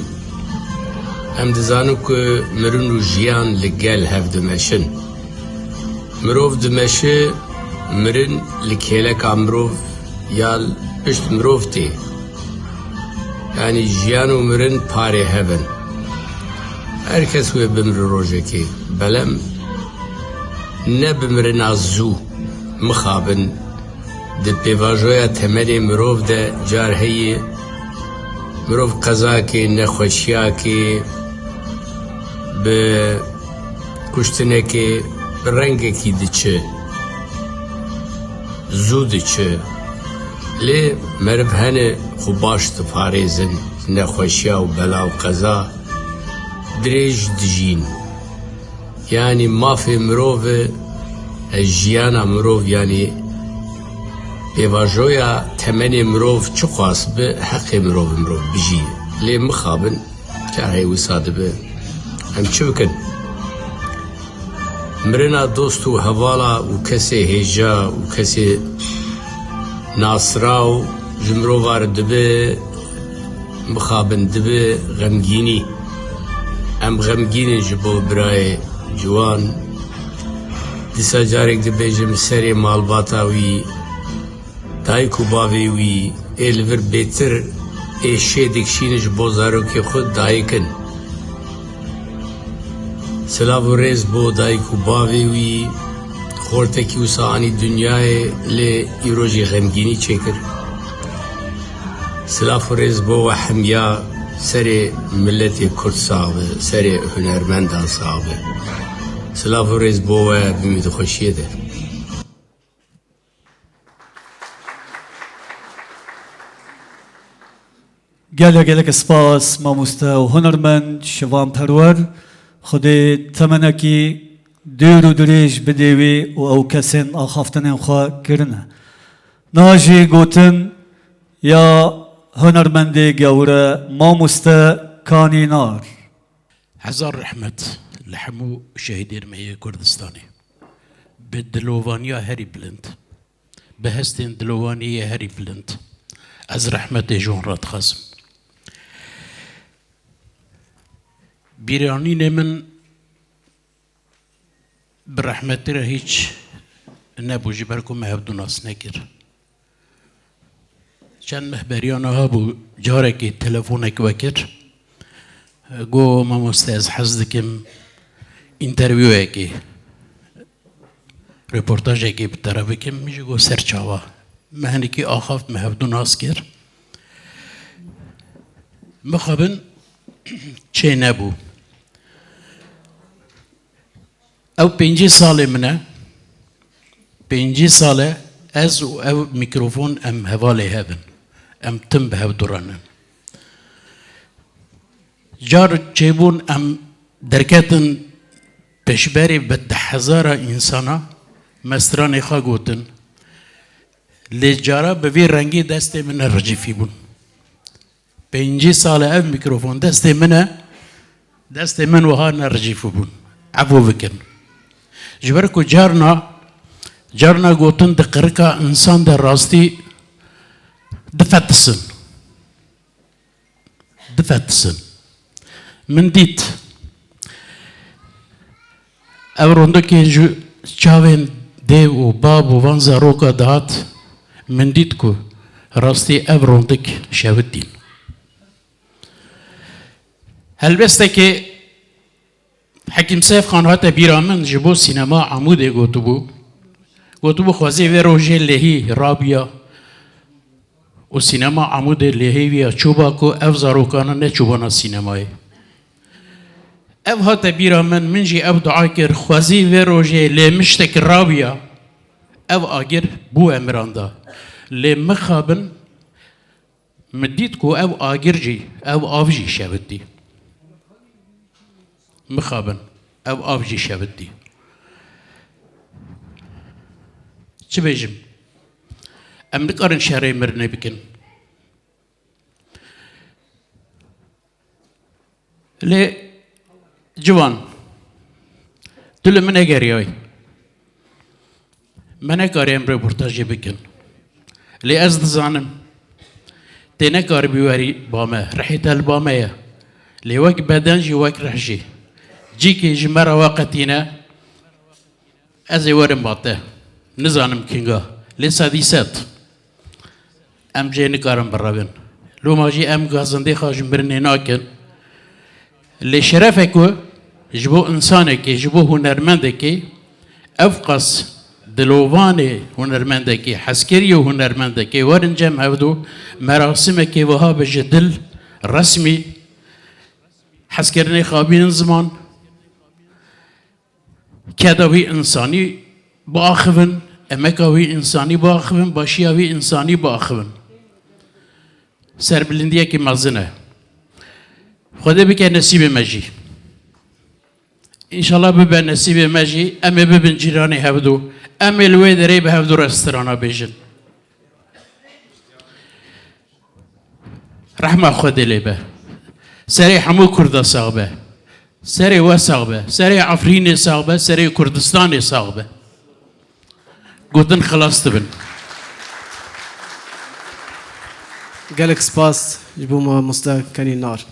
em dizanin ku mirin û jiyan li gel hev dimeşin. Mirov dimeşe, mirin li kêleka mirov ya li pişt mirov tê. Yanî jiyan û mirin parê hev in. Her kes wê bimire rojekê. Belem ne bi mirina zû, mixabin. Di pêvajoya temenê mirov de car heye, mirov qezakê, nexweşiyakê, bi kuştinekê, bi rengekî diçe, zû diçe. Lê meriv hene xwe baş diparêzin, nexweşiya û bela û qeza dirêj dijîn. Yanî mafê mirov e, e, jiyana mirov, yanî pêvajoya temenê mirov çiqas bi, heqê mirov e mirov bijî. Lê mixabin, çar heye wisa dibe. Em çi bikin? Mirina dost û hevala û kesê hêja û kesê nasraw ji mirova re dibe, mixabin dibe xemgînî. Em xemgîn in ji bo birayê ciwan. Dîsa carek dibêjim serê malbata wî, dayik û bavê wî ê li vir bêtir ê şê dikişînin ji bo zarokê xwe dayik in. Silav û rêz bo dayik û bavê wî, xortekî wisa anî dinyayê, lê îro jî xemgînî çêkir. Silav û rêz bo we hemiya, serê miletê Kurd sax be, serê hunermendan sax be. Silav û rêz bo we, bimî di xweşiyê de. Gelek gelek spas, mamoste û hunermend Şivan Perwer. Xwedê temenekî dûr û dirêj bidê wî û ew kesên axaftinên xwe kirine. Niha jî gotin ya hunermendê gewre, mamoste Kanînar. Hezar rehmet li hemû şehîdên me yê Kurdistanê. Bi dilovaniya herî bilind, bi hestên dilovaniyê herî bilind, ez rehmetê ji wan re dixwazim. Bîranînê min bi rehmetî re hîç nebû, ji ber ku me hevdû nas nekir. Çend meh beriya niha bû, carekê telefonek wekir. Got, "Mamoste, ez hez dikim întervîwekê, reportajekê bi te re bikim." Min jî got, "Ser çava." Me hinekî axaft, me hevdû nas kir. Mixabin çê nebû. Ew pêncî salê min e. Pêncî sal e ez û ev mîkrofon em hevalê hev in. Em tim bi hev duranin. Car çêbûn em derketin pêşberê bi deh hezara însana me stranê xwe gotin. Lê cara bi vî rengî destê min ne ricîfî bûn. Pêncî sal e ev mîkrofon destê min e, destê min wiha ne ricîfî bûn. Efû bikin. Ji ber ku carna, carna gotin di qirika însan de rastî difetisin. Difetisin. Min dît, ev rondikên ji çavên dêv û bav û van zaroka dihat, min dît ku rastî ev rondik şewitîn. Helbestekê Hekîm Seyf Xan hate bîra min, ji bo sînema Amûdê gotibû. Gotibû, "Xwezê vê rojê lêhî rabiya û sînema Amûdê lêhî viya çûba ku ev zarokana neçûbana sînemayê." Ev hate bîra min, min jî ev dua kir, xwezî vê rojê lê miştek rabiya, ev agir bû emiranda. Lê mixabin, min dît ku ev agir jî, ev av jî şewitî. Mixabin, ev av jî şewitî. Çi bêjim? Em nikarin şerê mirinê bikin. Lê ciwan, tu li min negeriyayî. Me nekarî em reportajê bikin. Lê ez dizanim, tê nekaribî werî ba me, rihê te li ba me ye. Lê wek beden jî, wek rih jî. Cîkê ji me re veqetîne, ez ê werim ba te. Nizanim kinga. Lê sedî sed. Em jê nikarin birevin. Loma jî em gazindê xwe ji mirinê nakin. Lê şeref e ku ji bo insanekê, ji bo hunermendekê, ev qas dilovanê hunermendekê, hezkeriyê hunermendekê werin cem hevdu, merasimekê wiha be ji dil, resmî, hezkirinê xwe bînin ziman, keda wî însanî biaxivin, emeka wî însanî biaxivin, başiya wî însanî biaxivin. Serbilindiyekî mezin e. Xwedê bike nesîbê me jî. Înşallah bibe nesîbê me jî, em ê bibin cîranê hevdu. Em ê li wê derê bi hevdu re strana bêjin. Rehma Xwedê lê be. Serê hemû Kurda sax be. Serê we sax be. Serê Efrînê sax be. Serê Kurdistanê sax be. Gotin xilas dibin. Gelek spas ji bo mamoste Kenî Nar.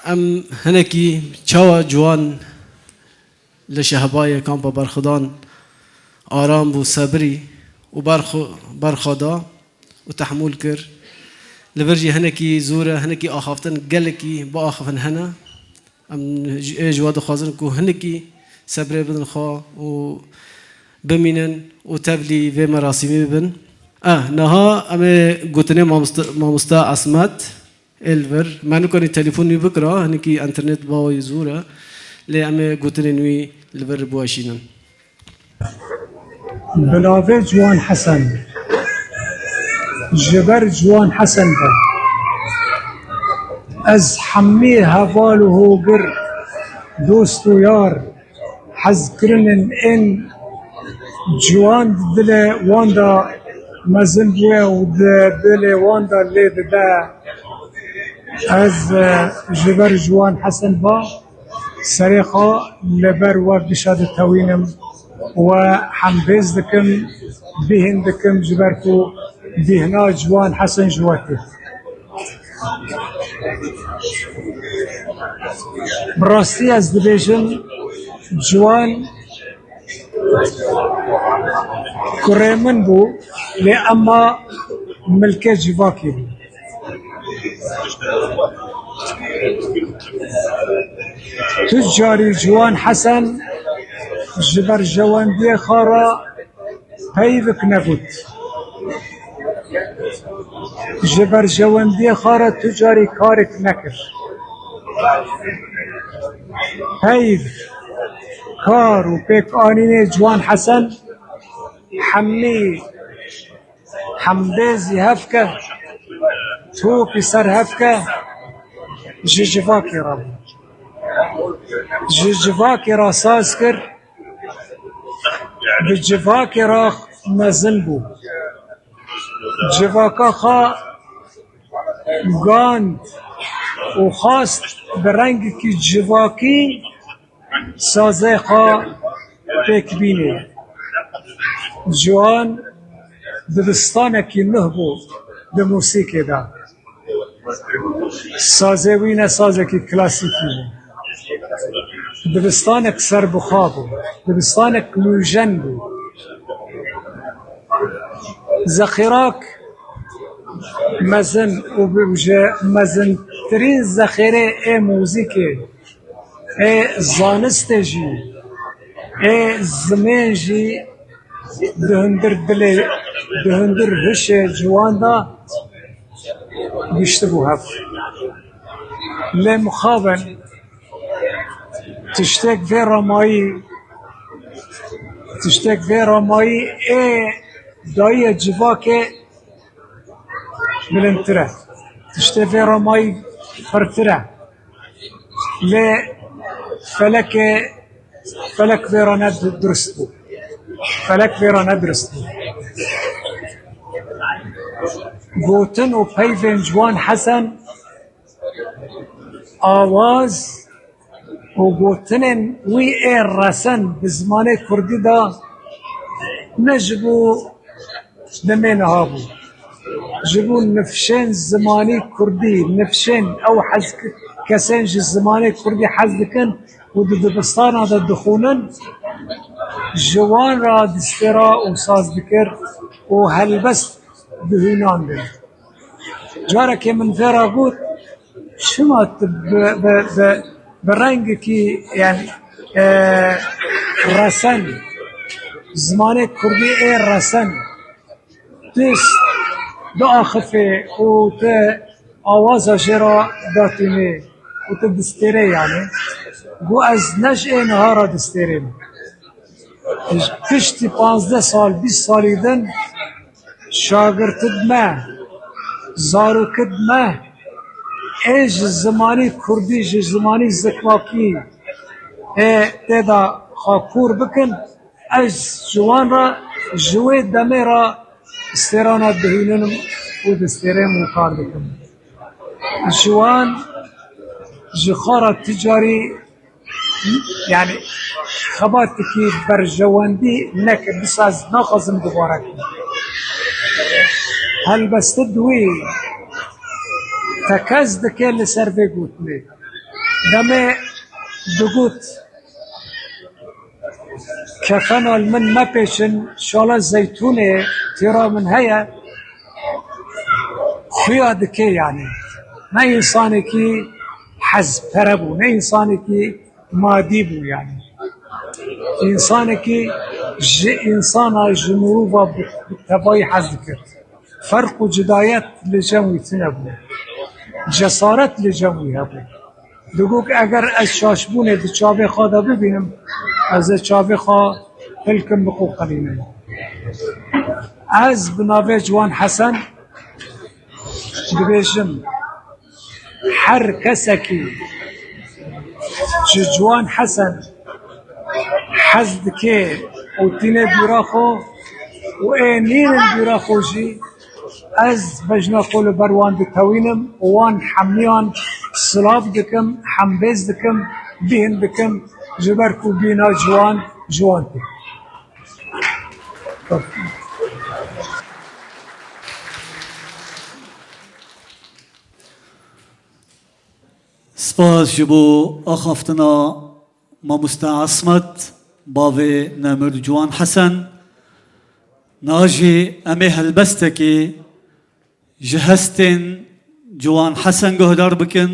Em hinekî çawa ciwan li Şehbayê kampa berxwedan aram bû, sebirî û berxwe-, berxwe da û tehmûl kir. Li vir jî hinekî zor e, hinekî axaftin gelekî biaxifin hene. Em ji, ê ji we dixwazin ku hinekî sebrê bidin xwe û bimînin û tevlî vê merasîmê bibin. Eh, niha em ê gotinê mamoste, mamoste Esmet ê li vir. Me nikarî telefon wî bikira, hinekî enternet ba wî zor e. Lê em ê gotinên wî li vir biweşînin. Bi navê Ciwan Hesen. Ji ber Ciwan Hesen be. Ez hemî heval û hogir, dost û yar, hezkirinên ên ciwan di dilê wan de mezin bûye û di dilê wan de lê dide. Ez, e, ji ber Ciwan Hesen ba, serê xwe li ber we dişa ditewînim, we hembêz dikim, bîhn dikim, ji ber ku bîhna Ciwan Hesen ji we tê. Bi rastî ez dibêjim, Ciwan kurê min bû, lê ema milkê civakê bû. Tu carî Ciwan Hesen ji berjewendiyê xwe re peyvik negot. Ji berjewendiyê xwe re tu carî karek nekir. Peyv, kar û pêkanînê Ciwan Hesen hemî hembêzî hevke, topî ser hevke ji civakê re bû. Ji civakê re saz kir, bi civakê re mezin bû. Civaka xwe gand û xwast bi rengekî civakî sazê xwe pêk bînê. Ciwan dibistanekî nuh bû di mûsîkê de. Sazê wî ne sazekî klasîkî bû. Dibistanek serbixwe bû. Dibistanek nûjen bû. Zexîrak mezin û bi-, ji mezintirîn zexîrê ê muzîkê, ê zanistê jî, ê zimên jî di hundir dilê, di hundir hişê ciwan de giştibû hev. Lê mixabin Tiştek vê ramayî, tiştek vê ramayî ê dayiyê civakê bilindtir e. Tiştê vê ramayî pirtir e. Lê felekê, felek vê ra ne du-, durust bû. Felek vê ra ne durust bû. Gotin û peyvên Ciwan Hesen awaz û gotinên wî ê resen bi zimanê kurdî de ne ji bo demê niha bû. Ji bo nifşên zimanî kurdî, nifşên ew hez, kesên ji zimanê kurdî hez dikin û di dibistana de dixwînin, ji wan re distêra û saz dikir û helbest dihûnandin. Carekê min vê re got, çima tu bi, bi, bi, bi rengekî, yani, e, resen, zimanê kurdî ê resen, tu diaxifê û tu awaza jê re datînê û tu distêrê yani. Got, ez ne ji ê niha re distêrêm. Piştî panzdeh sal, bîst salî din şagirtid me, zarokid me ê ji zimanî kurdî, ji zimanî zikmakî ê tê de xwe kûr bikin, ez ji wan re, ji wê demê re stêrana dihîninim û distêrêm û kar dikim. Ji wan, ji xwe re ti carî, yani, xebatekî berjewendî neke, dîsa ez naxwazim dubare kim. Helbestê di wî tekez dike li ser vê gotinê. Demê digot, kefena li min mepêçin, şala zeytûnê têra min heye, xuya dike yani. Ne însanekî hezpere bû, ne însanekî madî bû yani. Însanekî ji însana, ji mirova bi, bi tevayî hez dikir. Ferq û cudayet li cem wî tune bû. Cesaret li cem wî hebû. Digot, eger ez şaşbûnê di çavê xwe de bibînim, ez ê çavê xwe hilkim biqoqilînim. Ez bi navê Ciwan Hesen dibêjim, her kesekî ji Ciwan Hesen hez dike û tîne bîra xwe û ê nînin bîra xwe jî, ez bejna xwe li ber wan ditewînim û wan hemiyan silav dikim, hembêz dikim, bîhin dikim, ji ber ku bîna ciwan, ciwan tê. Spas ji bo axaftina mamoste Esmet, bavê Nemir Ciwan Hesen. Niha jî em ê helbestekê ji hestên Ciwan Hesen guhdar bikin,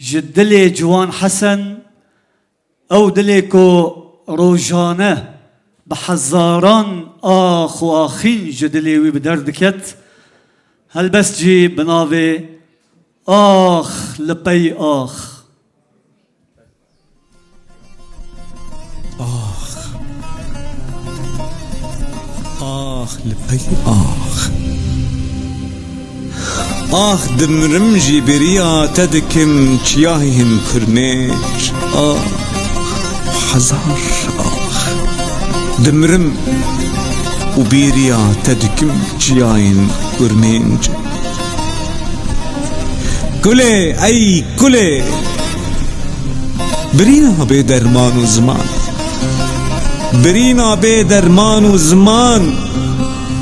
ji dilê Ciwan Hesen, ew dilê ku rojane bi hezaran ax û axîn ji dilê wî bi derdiket, helbest jî bi navê Ax li pey ax. Ax. Ax li pey ax. Ax, dimrim jî bêriya te dikim çiyayên kurmêç. Ax, hezar ax. Dimrim û bêriya te dikim çiyayên kurmêç. Kulê, ey kulê! Birîna bê derman û ziman. Birîna bê derman û ziman.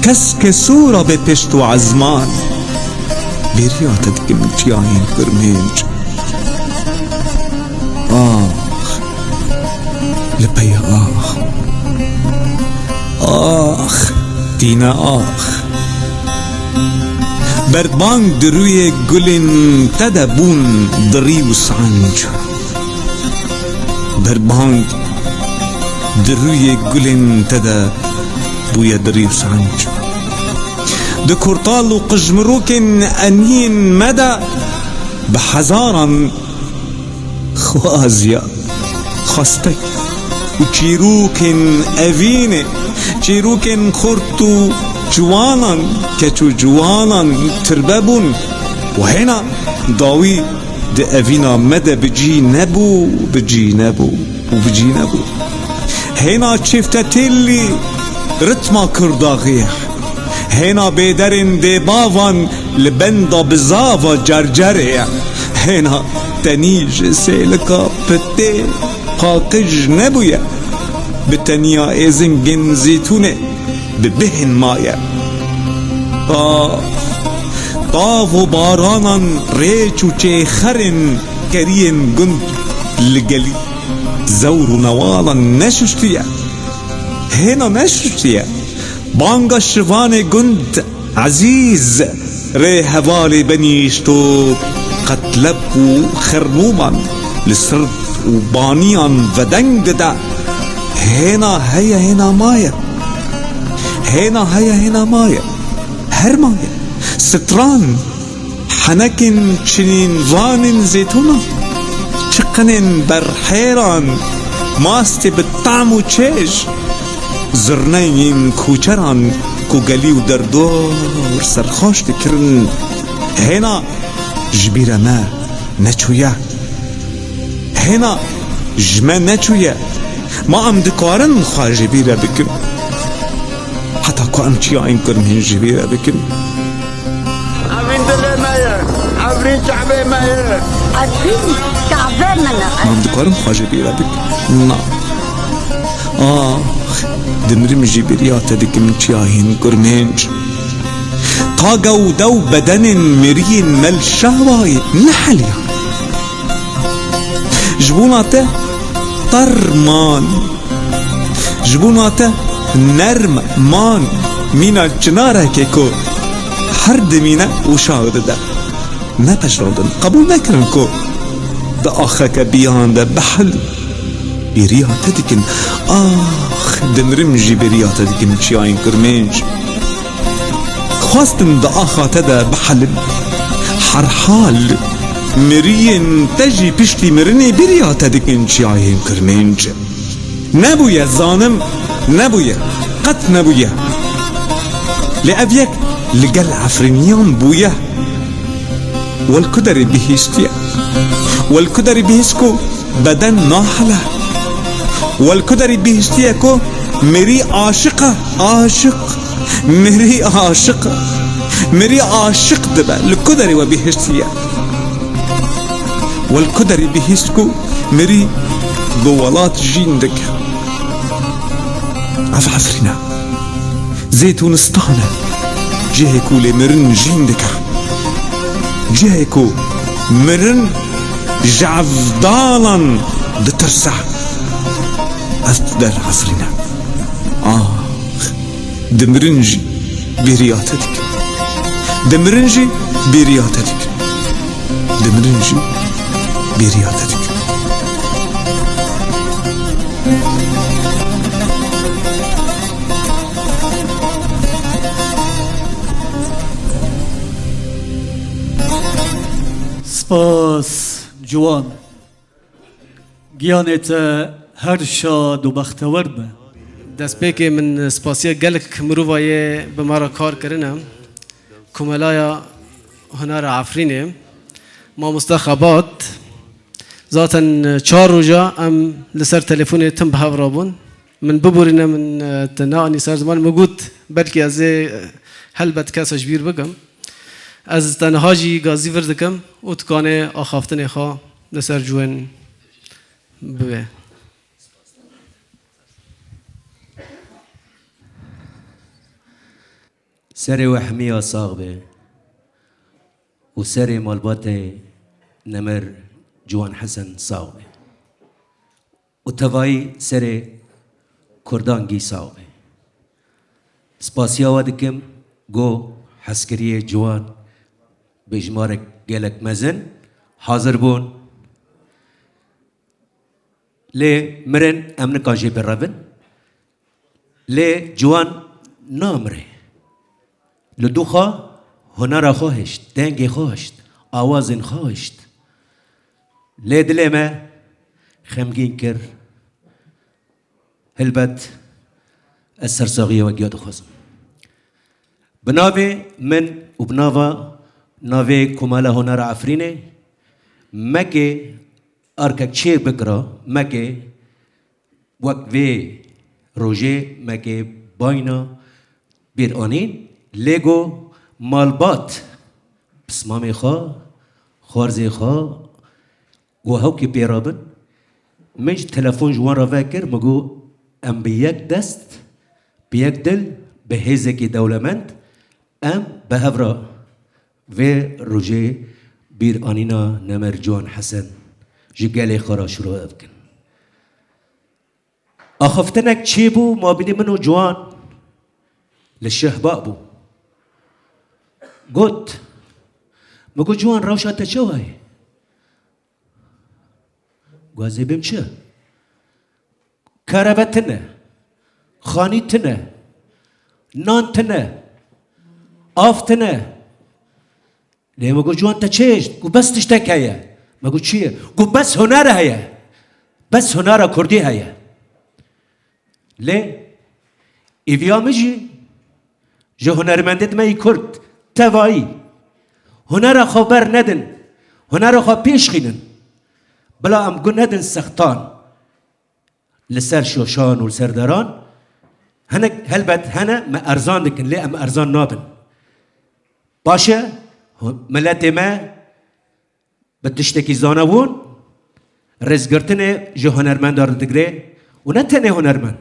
Kes kesûra bê pişt û ezman. Bêriya te dikim çiyayên kurmêç. Ax, li pey ax. Ax, tîne ax. Berbang di rûyê gulên te de bûn dirî û sanc. Berbang di rûyê gulên te de bûye dirî û sanc. Di kurtal û qijmirokên eniyên me de bi hezaran xwaziya xwestek û çîrokên evînê, çîrokên xurt û ciwanan, keç û ciwanan tirbe bûn û hêna dawî di evîna me de bi cî nebû, bi cî nebû û bi cî nebû. Hêna çifte têlî ritma Kurdaxê ye. Hêna bêderên dêbavan li benda bizava cercerê ye. Hêna tenî ji sêlika pitê paqij nebûye. Bi teniya êzingên zeytûnê bi bihên maye. Tav, tav û baranan rêç û çêxerên keriyên gund li gelî zewr û newalan neşuştiye. Hêna neşuştiye. Banga şivanê gund Ezîz rê hevalê benîşto qetleb û xirmûman li sird û baniyan vedeng dide. Hêna heye, hêna maye. Hêna heye, hêna maye. Her maye. Stran. Henekên çinînvanên zêtûnan, çiqinên berhêran, mastê bi tam û çêj, zirneyên koçeran ku gelî û derdor serxweş dikirin, hêna ji bîra me neçûye. Hêna ji me neçûye. Ma em dikarin xwe ji bîr re bikin? Heta ku em çiyayên kurmên ji bîr re bikin? Evîn dilê me ye. Evîn çavê me ye. Evîn çavê min e. Ma em dikarin xwe ji bîr re bikin? Na. Ax, dimrim ji bîriya te dikim çiyayên kurmênc. Ta gewde û bedenên miriyên me li şehwayê neheliya. Ji bona te ter man. Ji bona te nerm man. Mîna çinarekê ku her dimîne û şax dide. Nepejirandin, qebûl nekirin ku di axeke biyan de bihil. Bêriya te dikin. Ax, dimirim jî bêriya te dikim çiyayên kurmênc. Xwestin di axa te de bihelim. Herhal, miriyên te jî piştî mirinê bêriya te dikin çiyayên kurmênc. Nebûye, zanim, nebûye. Qet nebûye. Lê ev yek li gel Efrîniyan bûye. Wel ku derê bihîstiye. Wel ku derê bihîst ku beden nahile. Wel ku derê bihîstiye ku mirî aşiq e, aşiq. Mirî aşiq e. Mirî aşiq dibe. Li ku derê we bihîstiye. Wel ku derê bihîst ku mirî bi welat jîn dike. Ev Efrîn e. Zêtûnistan e. Cihê ku lê mirin jîn dike. Cihê ku mirin ji evdalan ditirse. Ev der Efrîn e. Ax, dimirin jî bêriya te dikim. Dimirin jî bêriya te dikim. Dimirin jî bêriya te dikim. Spas, ciwan. Giyanê te her şad û bextewer be. Destpêkê min spasiya gelek mirova yê bi me re kar kirine. Komelaya Hunera Efrînê, mamoste Xebat. Zaten çar roja em li ser telefonê tim bi hev rabûn. Min biborîne, min, e, te neanî ser ziman. Min got, belkî ez ê, e, helbet kesa ji bîr bikim. Ez tenha jî gazî vir dikim û dikane axaftinê xwe li ser ciwên bibe. Serê we hemiya sax be û serê malbatê nemir Ciwan Hesen sax be. Û tevayî serê Kurdan gî sax be. Spasiya we dikim, go hezkiriyê ciwan bi jimarek gelek mezin hazir bûn. Lê mirin em nikan jê birevin. Lê ciwan namire. Li dû xwe hunera xwe hişt, dengê xwe hişt, awazên xwe hişt. Lê dilê me xemgîn kir, Helbet ez sersaxiyê we giya dixwazim. Bi navê min û bi nava navê Komela Hunera Efrînê, mekê arkek çê bikira, mekê wek vê rojê mekê bayna bîr anîn, lê go malbat pismamê xwe, xwarzê xwe, go hewkê pê rabin. Min ji telefon ji wan re vekir, min got, em bi yek dest, bi yek dil, bi hêzekî dewlemend, em bi hev re vê rojê bîr anîna Nemir Ciwan Hesen ji gelê xwe re şirove bikin. Axaftinek çêbû mabînê min û Ciwan li Şehba bû. Got, min got, Ciwan, rewşa te çawa ye? Got, ez ê bêm çi? Karebe tune, xanî tune, nan tune, av tune. Lê me got, Ciwan, te çêşt? Got, bes tiştek heye. Me got, çi ye? Got, bes huner heye. Bes hunera kurdî heye. Lê îviya min jî ji hunermendê me yî kurd tevayî hunera xwe ber nedin, hunera xwe pêşxînin. Bila em gu nedin sextan. Li ser şoşan û li ser deran hinek helbet hene me erzan dikin, lê em erzan nabin. Baş e, hu-, miletê me bi tiştekî zanebûn rêzgirtinê ji hunermenda re digre û ne tenê hunermend.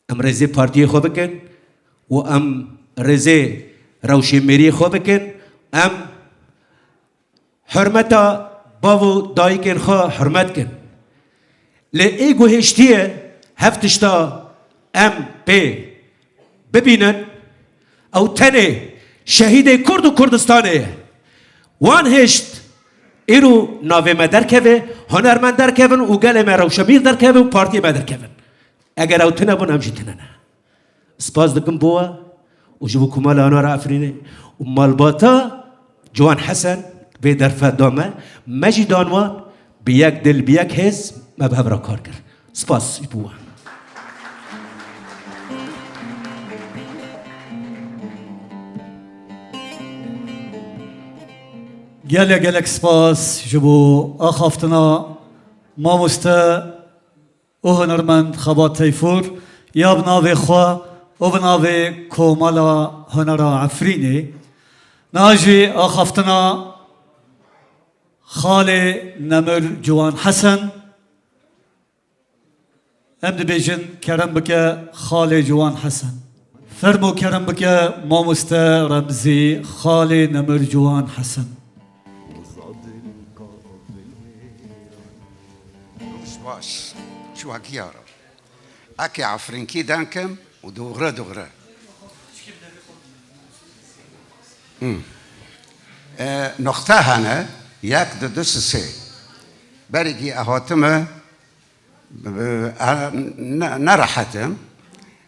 Em rêzê partiyê xwe bikin û em rêzê rewşê mêriyê xwe bikin. Em hurmeta bav û dayikên xwe hurmet kin. Lê ê guhêştiye hev tişta em pê bibînin, ew tenê şehîdê Kurd û Kurdistanê ye. Wan hêşt îro navê me derkeve, hunermend derkevin û gelê me rewşenbîr derkeve û partiyê me derkevin. Eger ew tune bûn, em jî tune ne. Spas dikim bo we û ji bo Komela Hunera Efrînê û malbata Ciwan Hesen vê derfet da me, me jî dan wan, bi yek dil, bi yek hêz me bi hev re kar kir. Spas ji bo we. Gelek gelek spas ji bo axaftina mamoste û hunermend Xebat Teyfûr ya bi navê xwe û bi navê Komela Hunera Efrînê. Niha jî axaftina xalê Nemir Ciwan Hesen. Em dibêjin kerem bike xalê Ciwan Hesen. Fermo kerem bike mamoste Remzî, xalê Nemir Ciwan Hesen. Baş, çiwakî yara. Eke Efrînkî denkim û doğru doğru. Hmm. E, noqte hene, yek, du, du, sê. Berîkî e hatime, bi, e, ne, nerehet im,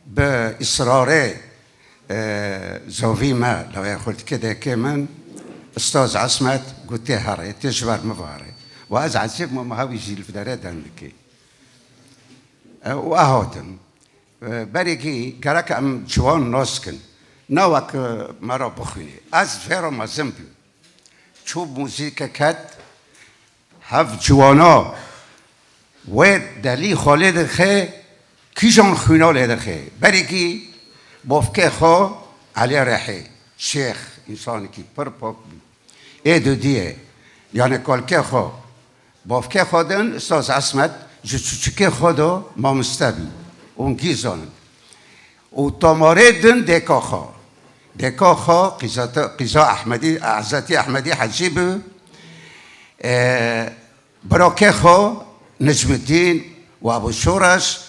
bi israrê, e, zavî me, lawê xultikê dêkê min, Ustaz Esmet, got tê herê, tê ji ber min varê. Wa ez ecêb me, me hewî jî li derê deng dikê. E, û e hatin. E, berîkî gerek em ciwan nas kin. Ne wek, e, me re bixwînê. Ez vê re mezin bûm. Çû muzîkek het, hev ciwana wê delî xwe lê dixe, kîjan xwîna lê dixe. Berîkî bavkê xwe Elî Rehê, şêx, însanekî pir pak bû. Ê dudiyê, yanê kalkê xwe, bavkê xwe din, Ustaz Esmet, ji çûçikê xwe de mamoste bî. Hûn gî zanin. Û tomarê din dêka xwe. Dêka xwe qîzata-, qîza Ehmedî, Ezetî Ehmedî Hecî bû. E, birakê xwe Necmuddîn û Ebû Şoreş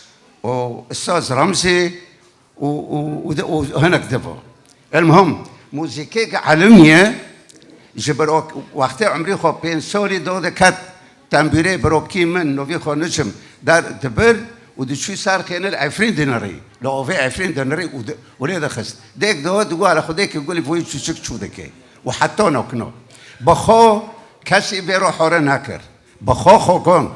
û Ustaz Remzî û, û, û, û hinek dibo. Elmuhim, muzîkêk elimiye ji birok-, wextê umrî xwe pênc salî do diket tembûrê birokî min, novî xwe niçim der dibir û diçû ser xênil Efrîn dinirî. Li ovê Efrîn dinirî û di-, û lê dixist. Dêk diho digo, "Hele Xwedêkê gulî voyî çûçik çû dike." Û heta nokno. Bi xwe kesî vê ro hore nekir. Bi xwe xwe gond.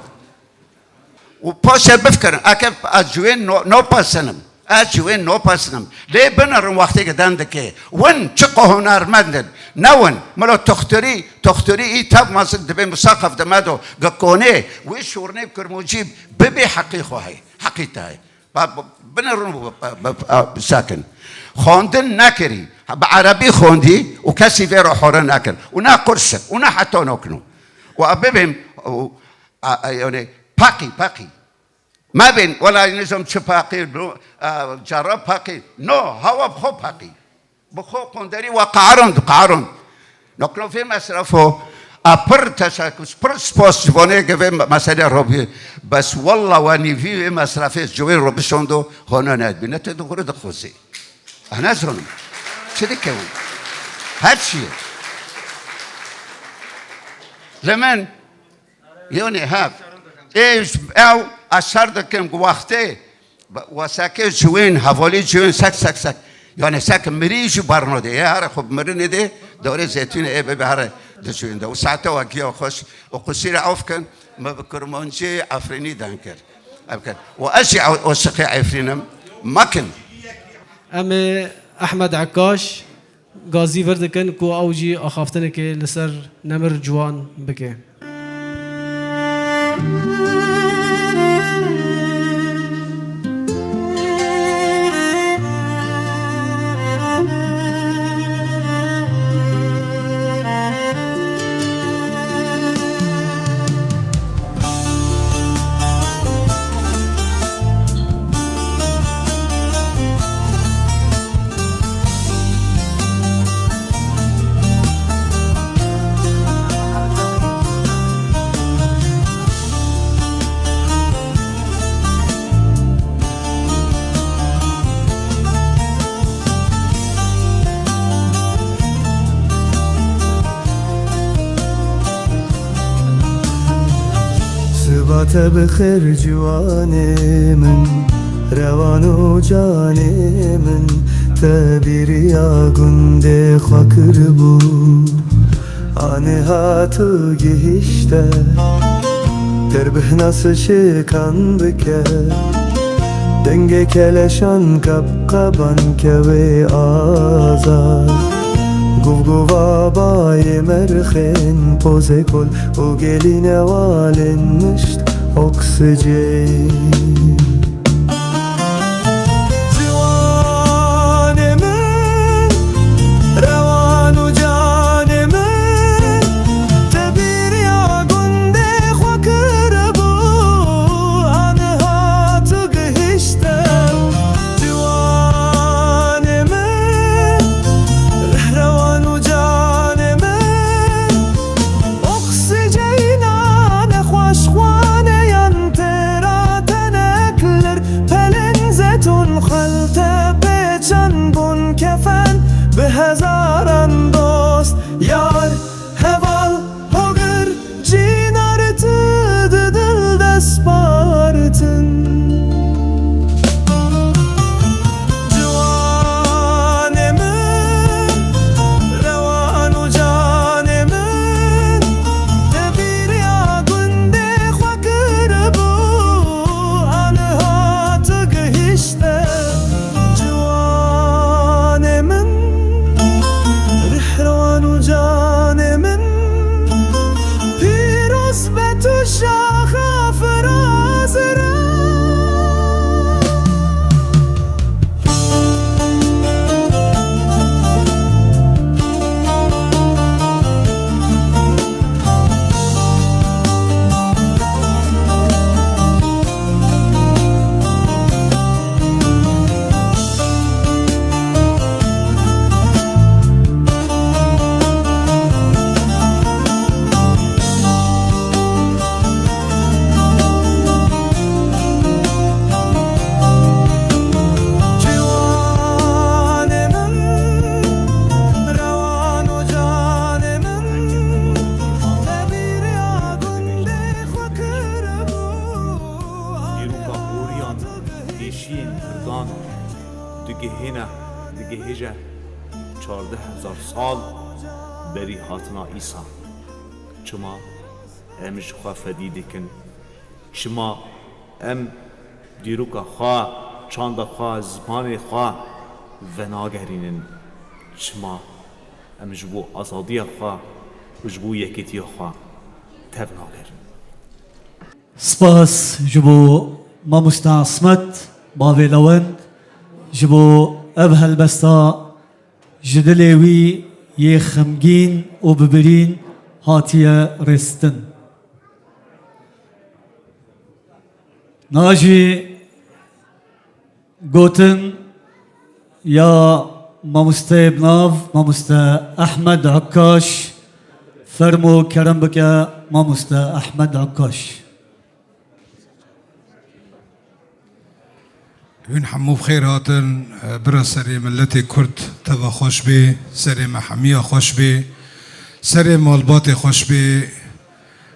Û paşê bifikirin, eke ez ji wê no-, nopesinim. Ez ji wê nopesinim. Lê binirin wextê ke dem dike. Win çiqo hunermend in. Ne win. Milo toxturî, toxturî î tev mezin dibê misaqef de me do. Ge konê, wî şûrnê kirmûcî bibê heqî xwe heye. Heqî te heye. Ba-, ba-, binirin û ba-, ba-, ba-, bisekin. Xwendin nekirî. Bi erebî xwendî û kesî vê re hore nekir. Û ne qurşik. Û ne heta nokno. Û a bibêm, û, a, a, yani, peqî, peqî. Mebên, wela nizam çi peqî, no, e, cara peqî. No, hewa bi xwe peqî. Bi xwe qonderî we qarand, qarand. Nokno vê mesrefo, a pir teşekkür, pir spas ji vanê ke vê me-, meselê robî. Bes wela we nîvî vê mesrefê ji wê robişondo, hona nedbî. Ne te dixwiri dixwizî. Ez nezanim. Çi dikewin? Her çi ye. Li min, Yonê hev. Ê, ew eşar dikim ku wextê weseke ji wên, hevalî ji wên sek, sek, sek. Yani sek mirî jî bernodê. Ê, here xwe mirinê dê, dorê zeytûnê ê bebe here di ji wên de. Û saete we giya xweş û qusîre af kin, me bi kurmancî Efrînî deng kir. Ev kir. Û ez jî o, o şiqê Efrînim. Mekin. Em ê Ehmed Ekkaş gazî vir dikin ku ew jî axaftinekê li ser nemir ciwan bike. Siba te bi xêr ciwanê min, rewan û canê min, te bîriya gundê xwe kiribû. Aniha tu gihîşte, terbihna sişikan bike. Dengê keleşan qebqeban kewê azad. Guvguva bayê merxên pozê kol û gelîne walên mişt oksijên. Ciwanê min, rewan û canê min, te bîriya gundê xwe kiribû, aniha tu gihîşte. Ciwanê min, rehrewan û canê min, oksijeyna nexweşxwaneyan têra tenek lir, pelên zeytûn xelte pêçan bûn kefen bi hezaran dost, yar, heval, hogir, cînar tu di dil despartin. Ciwanê min, rewan û canê min, te bîriya gundê xwe kiribû, aniha tu gihîşte. Ciwanê min, rihrewan û canê min, pîroz be tu şaxa firaz re. Ciwanê min, rewan û canê min, te bîriya gundê xwe kiribû. Dîroka boriyan pêşiyên Kurdan digihêne, digihêje çardeh hezar sal berî hatina Îsa. Çima em ji xwe fedî dikin? Çima Em dîroka xwe, çanda xwe, zimanê xwe venagerînin. Çima? Em ji bo azadiya xwe û ji bo yekîtiya xwe tevnagerin. Spas ji bo mamoste Esmet, bavê Lewend, ji bo ev helbesta ji dilê wî yê xemgîn û bibirîn hatiye rêstin. Niha jî gotin ya mamosteyê bi nav, mamoste Ehmed Ekkaş, fermo kerem bike, mamoste Ehmed Ekkaş. Hûn hemû bi xêr hatin. Bira serê miletê Kurd teva xweş bê, serê me hemiya xweş bê, serê malbatê xweş bê.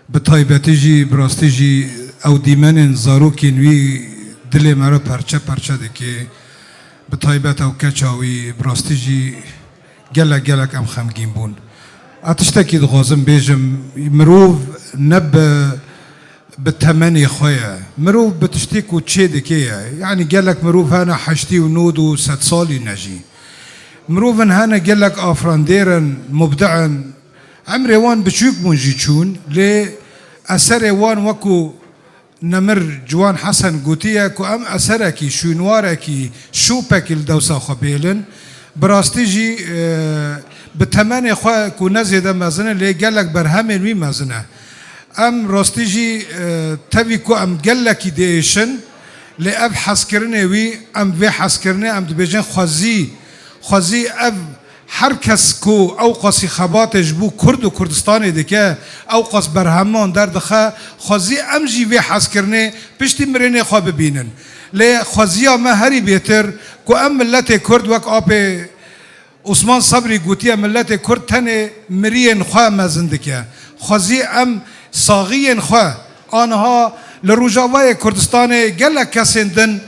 Bi taybetî jî, bi rastî jî ew dîmenên zarokên wî dilê me re perçe perçe dike. Bi taybet ew keça wî, bi rastî jî gelek gelek em xemgîn bûn. Ez tiştekî dixwazim bêjim, mirov ne bi, bi temenê xwe ye. Mirov bi tiştê ku çê dike ye. Yanî gelek mirov hene heştî û nod û sed salî ne jî. Mirovin hene gelek afirandêr in, mubdi in. Emrê wan biçûk bûn jî çûn, lê eserê wan wekû Nemir Ciwan Hesen gotiye ku em eserekî, şûnwarekî, şopekî li dewsa xwe bêlin. Bi rastî jî, e, bi temenê xwe ku ne zêde mezin e, lê gelek berhemên wî mezin e. Em rastî jî, e, tevî ku em gelekî diêşin, lê ev hezkirinê wî, em vê hezkirinê em dibêjin xwezî, xwezî ev Her kes ku ew qasî xebatê ji bo Kurd û Kurdistanê dike, ew qas berheman derdixe, xwezî em jî vê hezkirinê piştî mirinê xwe bibînin. Lê xweziya me herî bêtir ku em miletê Kurd, wek apê Osman Sebrî gotiye, miletê Kurd tenê miriyên xwe mezin dike. Xwezî em saxiyên xwe, aniha li Rojavayê Kurdistanê gelek kesên din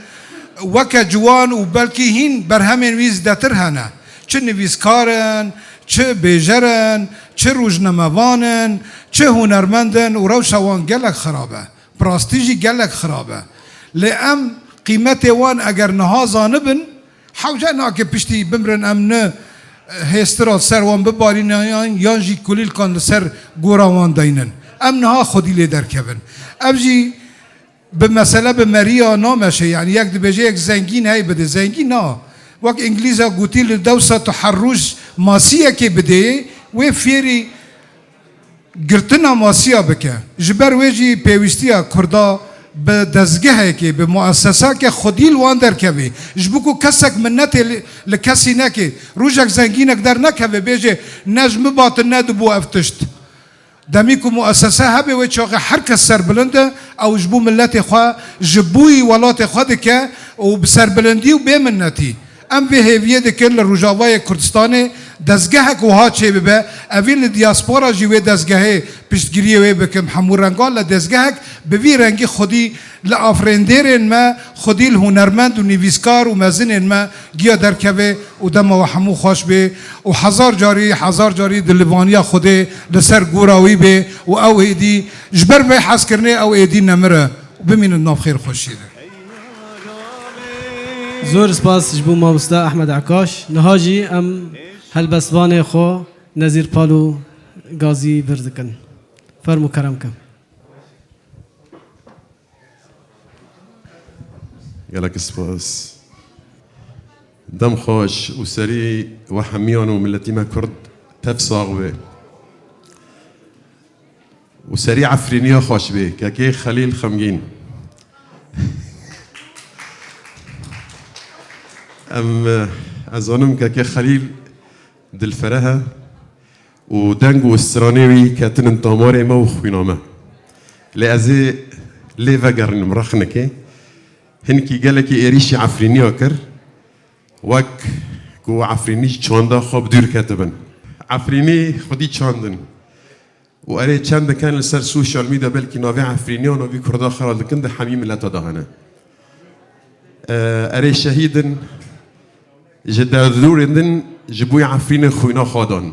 weke ciwan û belkî hîn berhemên wî zêdetir hene. Çi nivîskar in, çi bêjer in, çi rojnamevan in, çi hunermend in û rewşa wan gelek xirab e. Bi rastî jî gelek xirab e. Lê em qîmetê wan eger niha zanibin, hewce nake piştî bimrin em ne hêstira ser wan bibarînin yan, yan jî kulîlkan li ser gora wan deynin. Em niha xwedî lê derkevin. Ev jî Bi mesele bi meriya nameşe, yanî yek dibêje yek zengîn hey bide, zengîn na. Wek Îngilîza gotî, li dewsa tu her roj masiyekê bidê, wê fêrî girtina masiya bike. Ji ber wê jî pêwîstiya Kurda bi dezgehekê, bi muesesake xwedî li wan derkevê. Ji bo ku kesek minnetê li, li kesî neke, rojek zengînek dernekeve bêje, ne ji min batin nedibû ev tişt. Demî ku muesese hebe, wê çaxê her kes serbilind e, ew ji bo miletê xwe, ji bo welatê xwe dike û bi serbilindî û bê minnetî. Em vê hêviyê dikin li Rojavayê Kurdistanê dezgehek wiha çêbibe, evî li diaspora jî wê dezgehê piştgiriyê wê bikin. Hemû rengan li dezgehek bi vî rengî xwedî li afirêndêrên me, xwedî li hunermend û nivîskar û mezinên me giya derkeve û dema we hemû xweş bê û hezar carî, hezar carî dilivaniya Xwedê li ser gora wî bê û ew êdî ji ber vê hezkirinê ew êdî nemire û bimînin nav xêr û xweşiyê de. Zor spas ji bo mamoste Ehmed Ekaş. Niha jî em helbestvanê xwe Nezîr Palo Gazî vir dikin. Fermo kerem ke. Gelek spas. Dem xweş û serî we hemiyan û miletî me Kurd tev sax be. Û serî Efrîniya xweş be, kekê Xelîl Xemgîn. Em, ez zanim kekê Xelîl dilfereh e û deng û stranê wî ketinin damarê me û xwîna me. Lê ez ê lê vegerînim rexnikê. Hinkî gelekî êrîşî Efrîniya kir. Wek ku Efrînî ji çanda xwe bi dûr ketibin. Efrînî xwedî çandin. Û erê çend diken li ser sosyal medya belkî navê Efrîniya, navî Kurda xira dikin, di hemî mileta de hene. Ee, erê şehîdin ji derdorên din ji bo Efrînê xwîna xwe dan.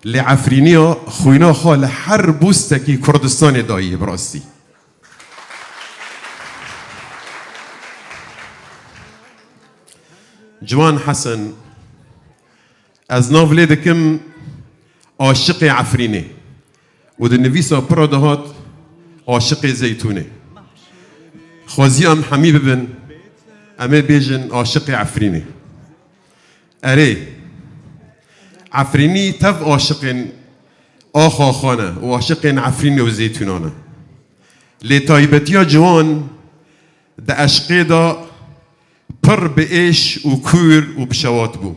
Lê Efrîniya xwîna xwe li her bostekî Kurdistanê dayî bi rastî. Ciwan Hesen, ez nav lê dikim Aşiqê Efrînê û di nivîsa pira de hat Aşiqê Zeytûnê. Xwezî em hemî bibin, em ê bêjin Aşiqê Efrînê. Erê, Efrînî tev aşiqên axa xwe ne û aşiqên Efrînê û Zeytûnan e. Lê taybetiya Ciwan di eşqê de pir bi êş û kûr û bi şewat bû.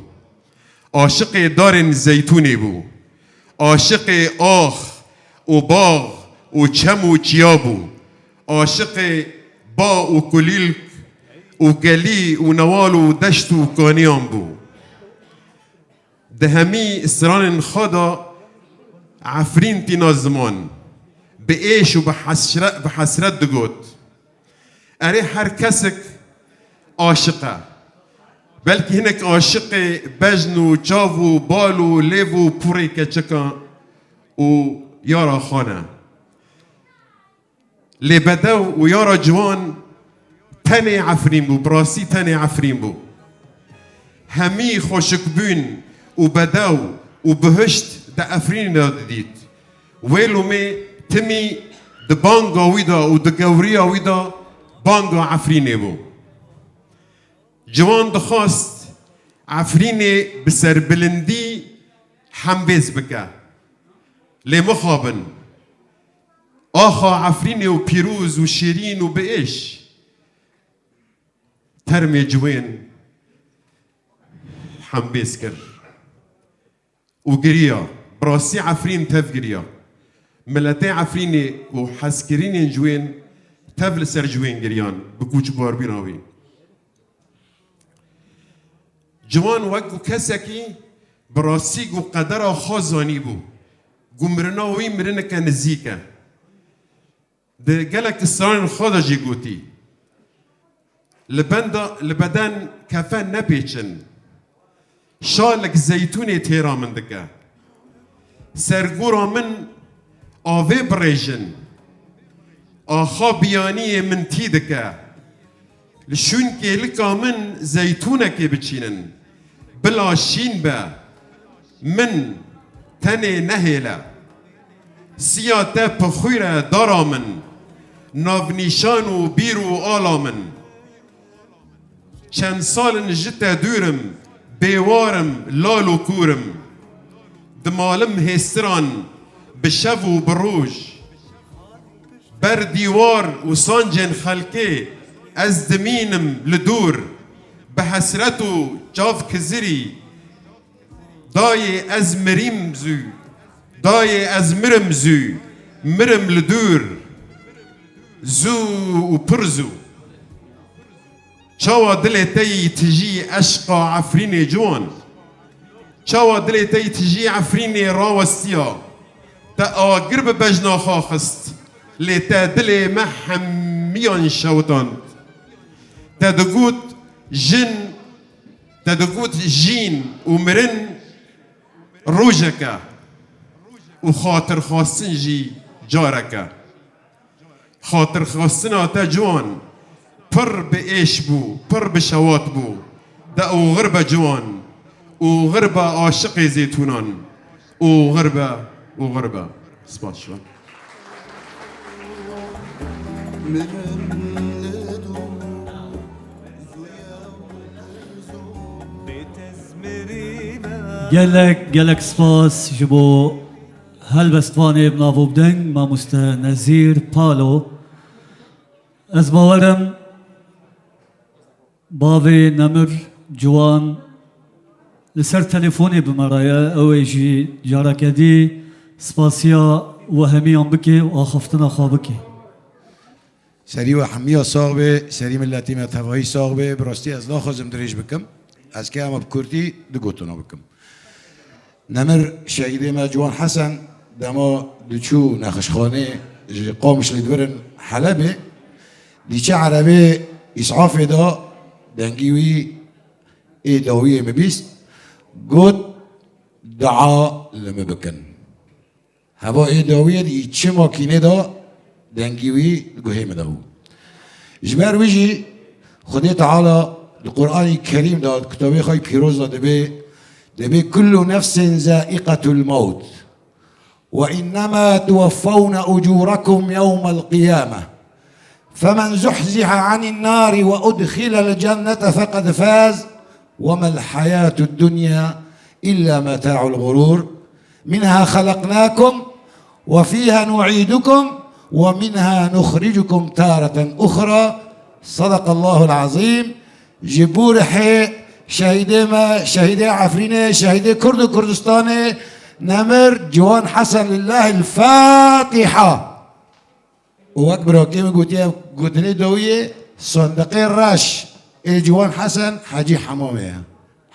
Aşiqê darên zeytûnê bû. Aşiqê ax û bax û çem û çiya bû. Aşiqê ba û kulîlk û gelî û newal û deşt û kaniyan bû. Di hemî stranên xwe de Efrîn tîna ziman, bi êş û bi hesre-, bi hesret digot. Erê, her kesek aşiq e. Belkî hinek aşiqê bejn û çav û bal û lêv û pûrê keçika û yara xwe ne. Lê bedew û yara ciwan tenê Efrîn bû, bi rastî tenê Efrîn bû. Hemî xweşikbûn û bedew û bihişt di Efrînê de didît. Wê lûmê timî di banga wî de û di gewriya wî de banga Efrînê bû. Ciwan dixwest Efrînê bi serbilindî hembêz bike. Lê mixabin. Axa Efrînê û pîroz û şêrîn û bi êş termê ciwên hembêz kir. û giriya. Bi rastî Efrîn tev giriya. Miletê Efrînê û hezkirinên ji wên tev li ser ji wên giriyan bi kûçbarbûna wî. Ciwan wek ku kesekî bi rastî ku qedera xwe zanîbû, ku mirina wî mirineke nizîk e. Di gelek stranên xwe de jî gotî, li benda, li beden kefen nepêçin. Şalek zeytûnê têra min dike. Sergora min avê birêjin. Axa biyaniyê min tî dike. Li şûn kêlika min zeytûnekê biçînin. Bila şîn be. Min tenê nehêle. Siya te pixwîre dara min. Navnîşan û bîr û ala min. Çend sal in ji te dûr im, bêwar im, lal û kûr im. Dimalim hêstiran bi şev û bi roj. Ber dîwar û sancên xelkê ez dimînim li dûr, bi hesret û çav kizirî. Dayê ez mirîm zû, dayê ez mirim zû, mirim li dûr, zû û pir zû. Çawa dilê te yî tijî eşqa Efrînê ciwan? Çawa dilê te yî tijî Efrînê rawestiya? Te agir bi bejna xwe xist, lê te dilê me hemiyan şewitand. Te digot jin, te digot jîn û mirin rojek e û xatirxwestin jî carek e. Xatirxwestina te ciwan pir bi êş bû, pir bi şewat bû. De oxir be ciwan, oxir be aşiqê zêtûnan, oxir be, oxir be. Spas ji we. Gelek, gelek spas ji bo helbestvanê bi nav û bi deng, mamoste Nezîr Palo. Ez bawer im bavê Nemir Ciwan li ser telefonê bi me re ye, ew ê jî careke dî spasiya we hemiyan bike û axaftina xwe bike. Serî we hemiya sax be, serî miletî me tevayî sax be. Bi rastî ez naxwazim dirêj bikim. Ez keyama bi kurtî du gotina bikim. Nemir şehîdê me Ciwan Hesen dema diçû nexişxanê ji Qamişlê dibirin Helebê, dîçe erebê îsafê da dengî wî ê dawiyê min bîst, got, dua li min bikin. Heva ê dawiyê di çi makînê de dengî wî di guhê min de bû. Ji ber wî jî Xwedê Teala Di Qur'anî Kerîm de, di kitabê xwe pîroz de dibê, dibê, "Kullu nefsin zaiqetul mewt. Ve innema tuweffawne ucûrekum yewmel qiyame. Femen zuhzihe anin nari ve udxilel cennete feqed faz. Ve mel hayatud dunya illa meta'ul ğurur. Minha halaknakum ve fiha nu'idukum ve minha nuxricukum tareten uhra." Sadakallahul azim. Ji bo rihê şehîdê me, şehîdê Efrînê, şehîdê Kurd û Kurdistanê, nemir Ciwan Hesen, lillahil Fatiha. Û wek birakê min gotiye, gotinê dawiyê, sandiqê reş ê Ciwan Hesen Hecî Hemamê ye.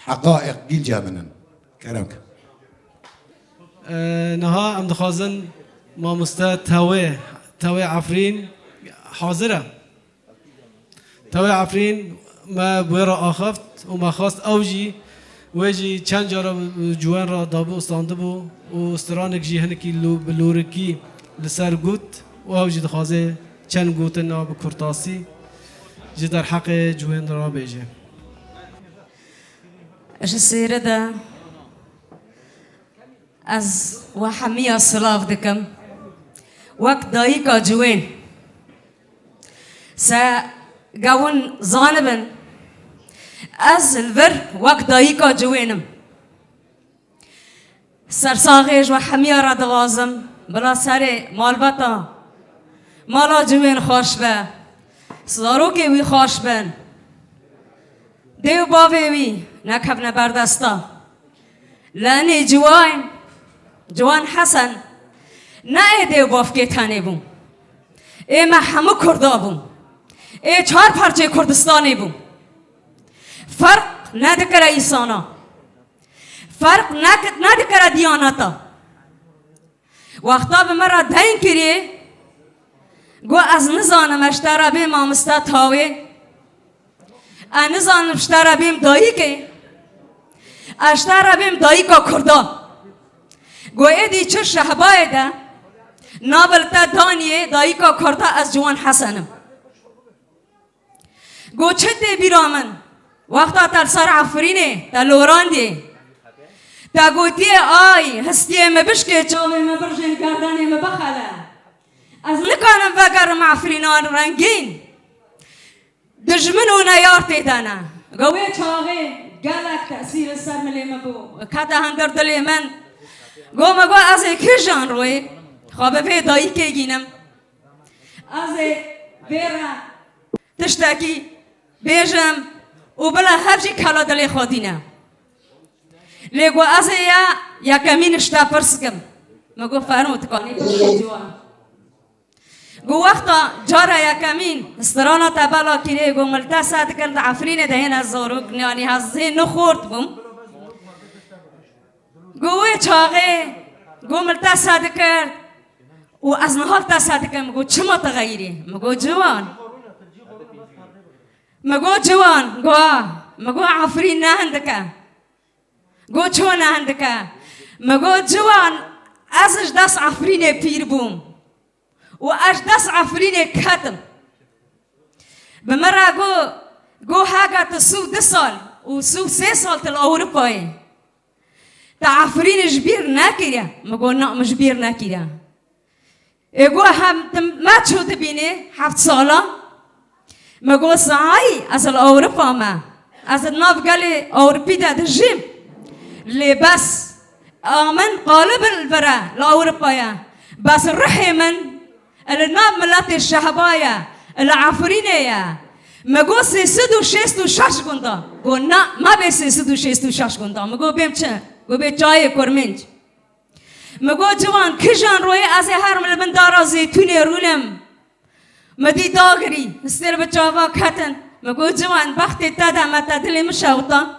Heqaîq gînca min in. Kerem ke. Ee, niha em dixwazin mamoste Tewê, Tewê Efrîn hazir e. Tewê Efrîn me bi wê re axaft û me xwest ew jî, wê jî çend cara bi ciwan re dabû û standibû û stranek jî hinekî lû-, bi lûrikî li ser got û ew jî dixwaze çend gotina bi kurtasî ji derheqê ciwan re bêje. Ji sêre de ez we hemiya silav dikim. Wek dayika ciwên, se gewin zanibin, ez li vir wek dayika ciwên im. Sersaxê ji we hemiya re dixwazim, bila serê malbata mala ciwên xweş be, zarokê wî xweş bin, dê û bavê wî nekevne berdesta. Lenê ciwan, Ciwan Hesen, ne ê dê û bavkê tenê bû. Ê me hemû Kurda bû. Ê çar parçeyê Kurdistanê bû. Ferq nedikire însana. Ferq nek-, nedikire diyaneta. Wexta bi me re deyn kirî, got, "Ez nizanim, ez ji te re bêm mamoste Tawê. Ez nizanim, ji te re bêm dayikê. Ez ji te re bêm dayika Kurda." Got, "Êdî çi Şehbayê de, navê li te daniyê dayika Kurda, ez Ciwan Hesen im." Got, "Çi tê bîra min? Wexta te li ser Efrînê, te lorandî. Te gotiye, ay, histiyê min bişkê, çavê min birjên, gerdanê min bixele. Ez nikarim vegerim Efrînan rengîn. Dijmin û neyar tê de ne." Got, "Wê çaxê gelek tesîr li ser milê min bû. Kete hundir dilê min." Got, "Min got, ez ê kîjan royê xwe bi vê dayikê gînim. Ez ê vê re tiştekî bêjim û bila hev jî kela dilê xwe dîne. Lê got, ez ê ya yekemîn ji te pirs kim." Min got, "Fermo, tu kanî pirsê ciwan." Got, "Wexta cara yekemîn strana te bela kirê, got, min li te seh dikin, di Efrînê de hêne zarok, yanî ez hê nixort bûm." Got, "Wê çaxê, got, min li te seh dikir û ez niha li te seh dikim." Min got, "Çima tu xeyirî?" Min got, "Ciwan." Min got, "Ciwan." Got, a, min got, "Efrîn ne hindik e." Got, "Çima ne hindik e?" Min got, "Ciwan, ez ji dest Efrînê pîr bûm û ez ji dest Efrînê ketim." Bi min re got, got, "Hega tu sî û du sal û sî û sê sal tu li Ewropayê, te Efrînê ji bîr nekiriye?" Min got, "Na, min ji bîr nekiriye." Ê got, "Hem tu me çû dibînî heft sala?" Min got, "Sahayî, ez li Ewropa me. Ez di nav gelê Ewropî de dijîm. Lê bes, a min qalib li vir e, li Ewropa ye. Bes ruhê min li nav miletê Şehba ye, li Efrînê ye." Min got, "Sê sed û şêst û şeş gunda." Got, "Na, me bê sê sed û şêst û şeş gunda." Min got, "Bêm çi?" Got, "Bê çayê Kurmênc." Min got, "Ciwan, kîjan royê ez ê herim li bin dara zeytûnê rûnim?" Min dî dagirî, histê li bi çava ketin. Min got, "Ciwan, bextê te de me te dilê min şewtan.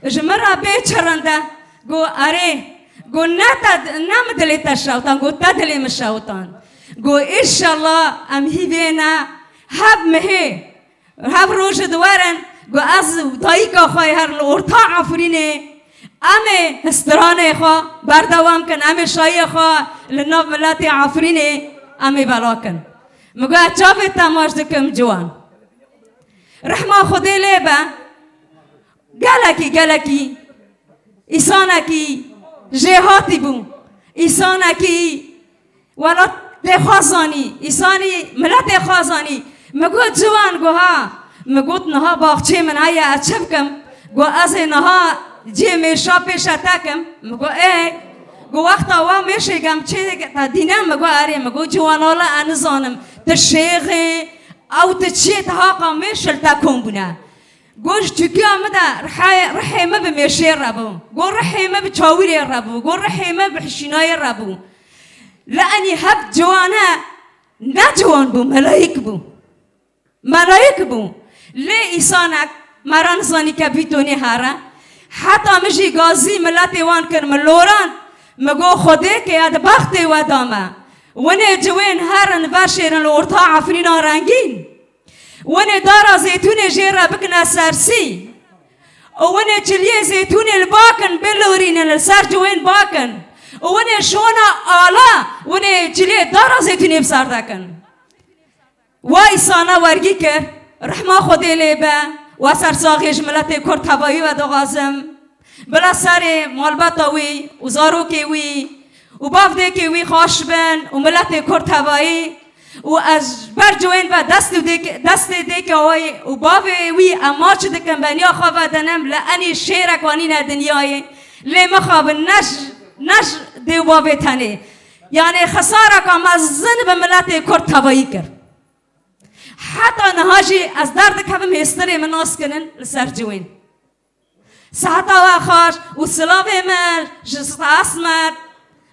Ji min re bê çi rind e." Got, "Erê." Got, "Ne te, ne min dilê te şewtan." Got, "Te dilê min şewtan." Got, "Înşallah em hîvê ne hev mihê." Hev roj di werin, got, ez û dayika xwe yê her li orta Efrînê, em ê stranê xwe berdewam kin, em ê şayiyê xwe li nav miletê Efrînê em ê bela kin. Min got, ez çavê te maç dikim Ciwan. Rehma Xwedê lê be, Gelekî, gelekî, îsanekî jêhatî bû. Îsanekî welatê xwe zanî, îsanî miletê xwe zanî. Min got, ciwan, got, ha. Min got, niha baxçê min heye, ez çi bikim? Got, ez ê niha cihê mêşa pêşe te kim. Min got, ê. Got, wexta wa mêşê gem çê te dîne? Min got, erê. Min got, ciwan, wele ez nizanim. Tu şêxê, ew tu çiyê, tu haqa mêş li te kom bûne. Got, ji çûkiya min de rihê, rihê min bi mêşê re bû. Got, rihê min bi çawirê re bû. Got, rihê min bi hişînayê re bû. Li enî hev ciwane ne ciwan bû, melayik bû. Melayik bû. Lê îsanek me re nizanî ke bîtonê here. Heta min jî gazî miletê wan kir, min loran. Min got, Xwedê ke ya di bextê we da me. Winê ciwên herin veşêrin li orta Efrîna rengîn. Winê dara zeytûnê jê re bikine sersî. Û winê çiliyê zeytûnê li bakin, bilorînin, li ser ciwên bakin. Û winê şona ala, winê çiliyê dara zeytûnê bi ser dekin. Wa îsana wergî kir, rehma Xwedê lê be, wa sersaxê ji miletê Kurd tevayî ve dixwazim. Bila serê malbata wî û zarokê wî û bavdêkê wî xweş bin û miletê Kurd tevayî û ez ji ber ciwên ve dest û dêk-, destê dêka wî û bavê wî em maç dikim, beniya xwe vedinim, li enî şêrek anîne dinyayê. Lê mixabin, ne ji, ne ji dê û bavê tenê. Yanê xisareka mezin bi miletê Kurd tevayî kir. Heta niha jî ez derdikevim hêstirê min nas kinin li ser ciwên. Seheta we xweş û silavê me ji Sita Esmet,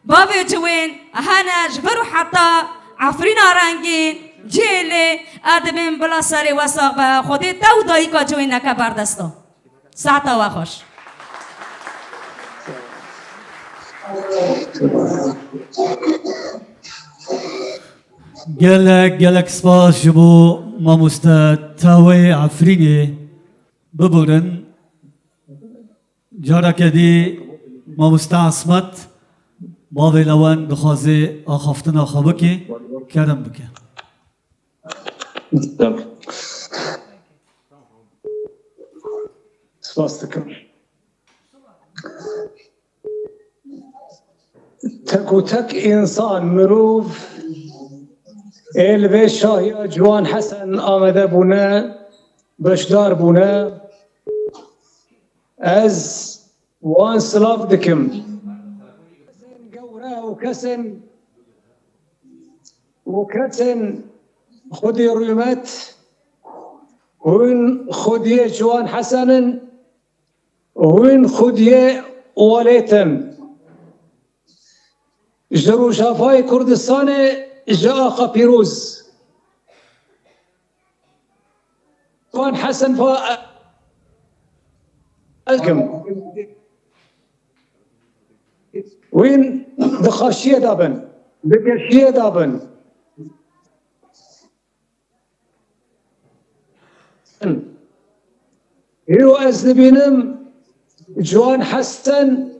bavê ciwên, hene ji vir û heta Efrîna rengîn, cihê lê, e dibên bila serê we sax be, Xwedê te û dayika ciwêneke berdesta. Seheta we xweş. Gelek, gelek spas ji bo mamoste Tawê Efrînê. Biborin. Careke dî mamoste Esmet, bavê Lewan dixwaze axaftina xwe bike, kerem bike. Spas dikim. Tek û tek însan, mirov ê li vê şahiya Ciwan Hesen amade bûne, beşdar bûne. Ez wan silav dikim. Kesên gewre û kesên û kesên xwedî rûmet, hûn xwediyê Ciwan Hesen in, hûn xwediyê welêt in. Ji Rojavayê Kurdistanê, ji Axa Pîroz. Wan Hesen va ez kim. Wîn di xaşiyê de bin, di geşiyê de bin. Îro ez dibînim Ciwan Hesen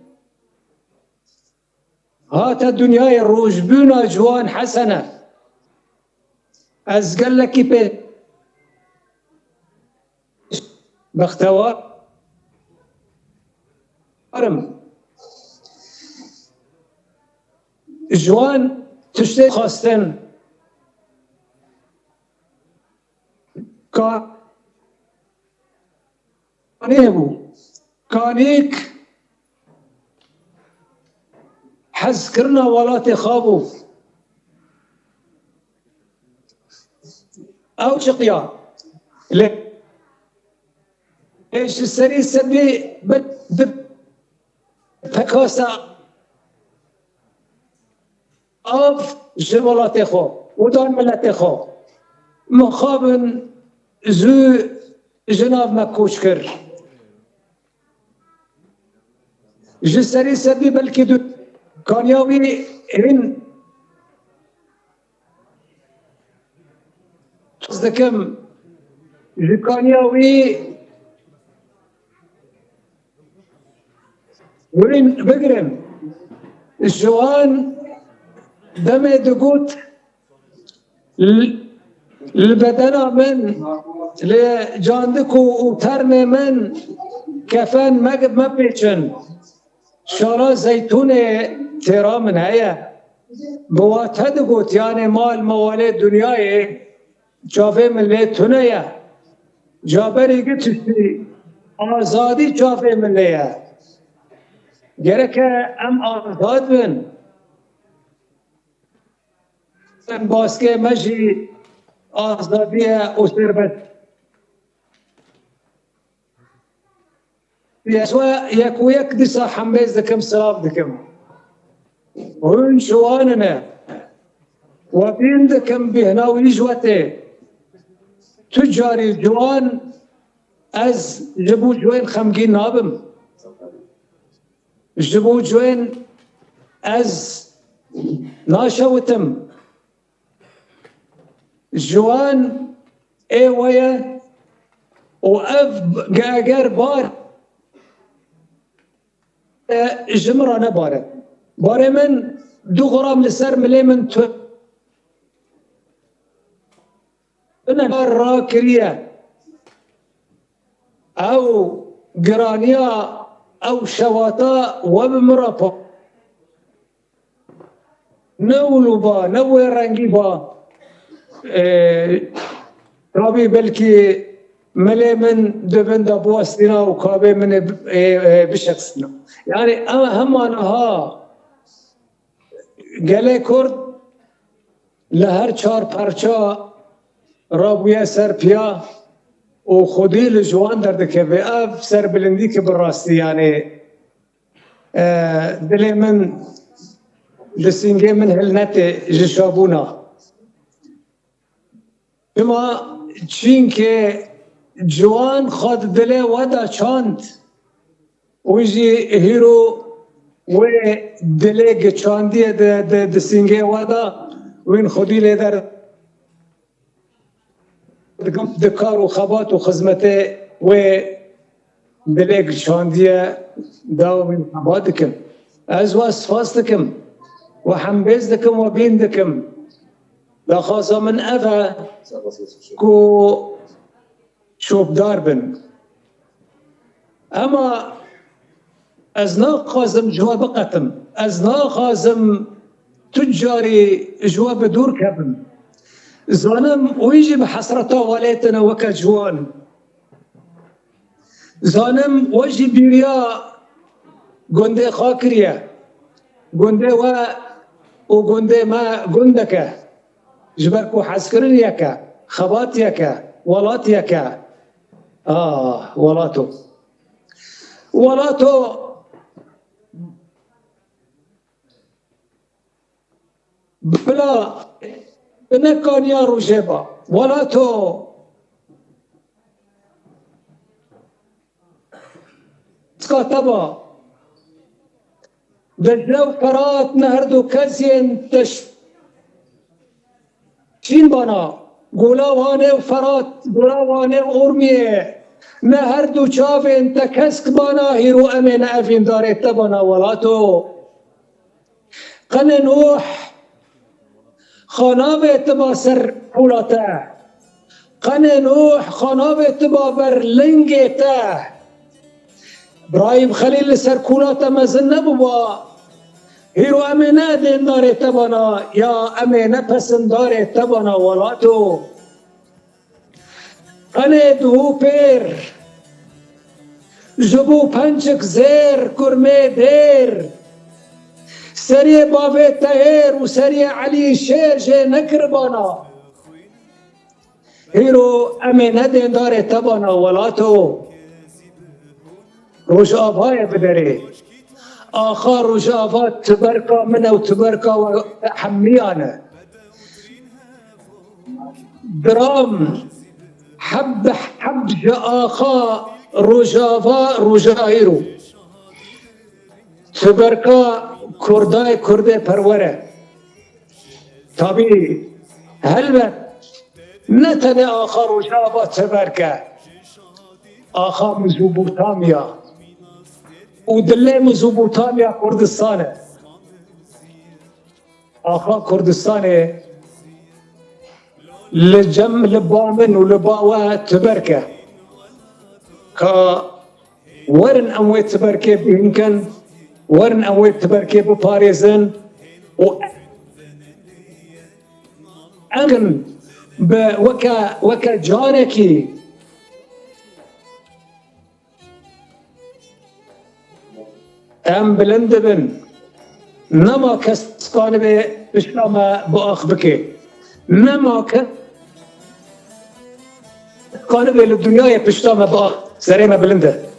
hate dinyayê, rojbûna Ciwan Hesen e. Ez gelekî pê bextewar im. Ciwan tiştê xwestin. Ka Kanê bû. Kanîk hezkirina welatê xwe bû. Ew çiqiya lê ê ji serî sedî bi, bi pekasa av ji welatê xwe û dan miletê xwe. Mixabin zû ji nav me koç kir. Ji serî sedî belkî du kaniya wî hîn dikim ji kaniya wî hûn bigirin. Ji wan demê digot, li bedena min, li candik û ternê min Kefen me, mepêçin. Şala zeytûnê têra min heye. Bi wate digot, yanê mal mewalê dinyayê çavê min lê tune ye. Caberî gi tiştî azadî çavê min lê ye. Gereke em azad bin. Em baskê me jî azadî ye û serbest. Ez we yek û yek dîsa hembêz dikim, silav dikim. Hûn ciwan in e. We bîn dikim bîhna wî ji we tê. Tu carî ciwan ez ji bo ciwên xemgîn nabim. Ji bo ciwên ez naşewitim. Ciwan ê we ye û ev ge-, eger bar e, ji min re nebare. Barê min du gram li ser milê min tu ne rakiriye. Ew giraniya ew şewata we bi min re pa. Ne ûlû ba, ne wê rengî ba. Ee, tabî belkî milê min di bin de biwestîna û kabê min ê bi-, ê, ê, bişexsîna. Yani, em hema niha gelê Kurd li her çar perça rabûye ser piya û xwedî li ji wan derdikeve. Ev serbilindî ki bi rastî, yani, e, dilê min li sîngê min hilnetê ji şabûna. Çima? Çînkê ciwan xwe di dilê we de çand. Wî jî hîro wê dilê giçandiye di, di, di sîngê we de, wîn xwedî lê der dikim, di kar û xebat û xizmetê wê dilê giçandiye da wîn xebat dikin. Ez we spas dikim, we hembêz dikim, we bîn dikim. Daxwaza min ev e ku şopdar bin. Ema ez naxwazim ji we biqetim. Ez naxwazim tu carî ji we bi dûr kevim. Zanim wî jî bi hesreta welêtine weke ciwan. Zanim we jî bîriya gundê xwe kiriye. Gundê we û gundê me gundek e. Ji ber ku hezkirin yek e, xebat yek e, welat yek e. Ah, welato. Welato bila tu nekaniya rojê ba. Welato. Tika te ba. Dicle û Ferat ne her du kes yên te ş-, şîn bana. Gola Wanê û Ferat, Gola Wanê û Urmiyê ne her du çavên te kesk bana, hîro em ê ne evîndarê te bana welato. Qenê Nuh xanavê te ba ser pûla te. Qenê Nuh xanavê te ba ber lingê te. Birahîm Xelîl li ser kûla te mezin nebûba. Hîro em ê ne dêndarê te bana, ya em ê ne pesindarê te bana welato. Qenê duhû pêr, ji bo pençik zêr, kurmê dêr, seriyê bavê Tehêr û seriyê Elî Şêr jê nekiribana. Hîro em ê ne dêndarê te bana welato. Rojavayê bi derê. Axa Rojava tiberka min e û tiberka we hemiyan e. Diram heb bi heb ji axa Rojava Rojahîro. Tiberka Kurdayê Kurdê perwer e. Tabî, helbet, ne tenê axa Rojava tiberk e, axa Mezopotamya û dilê Mezopotamya Kurdistan e. Axa Kurdistanê li cem, li ba min û li ba we tiberk e. Ka Werin em wê tiberkê bihînkin, werin em wê tiberkê biparêzin û em bi weke, weke carekî em bilind dibin. Nema kes kanibe pişta me biax bike. Nema kes kanibe li dinyayê pişta me biax. Serê me bilind e.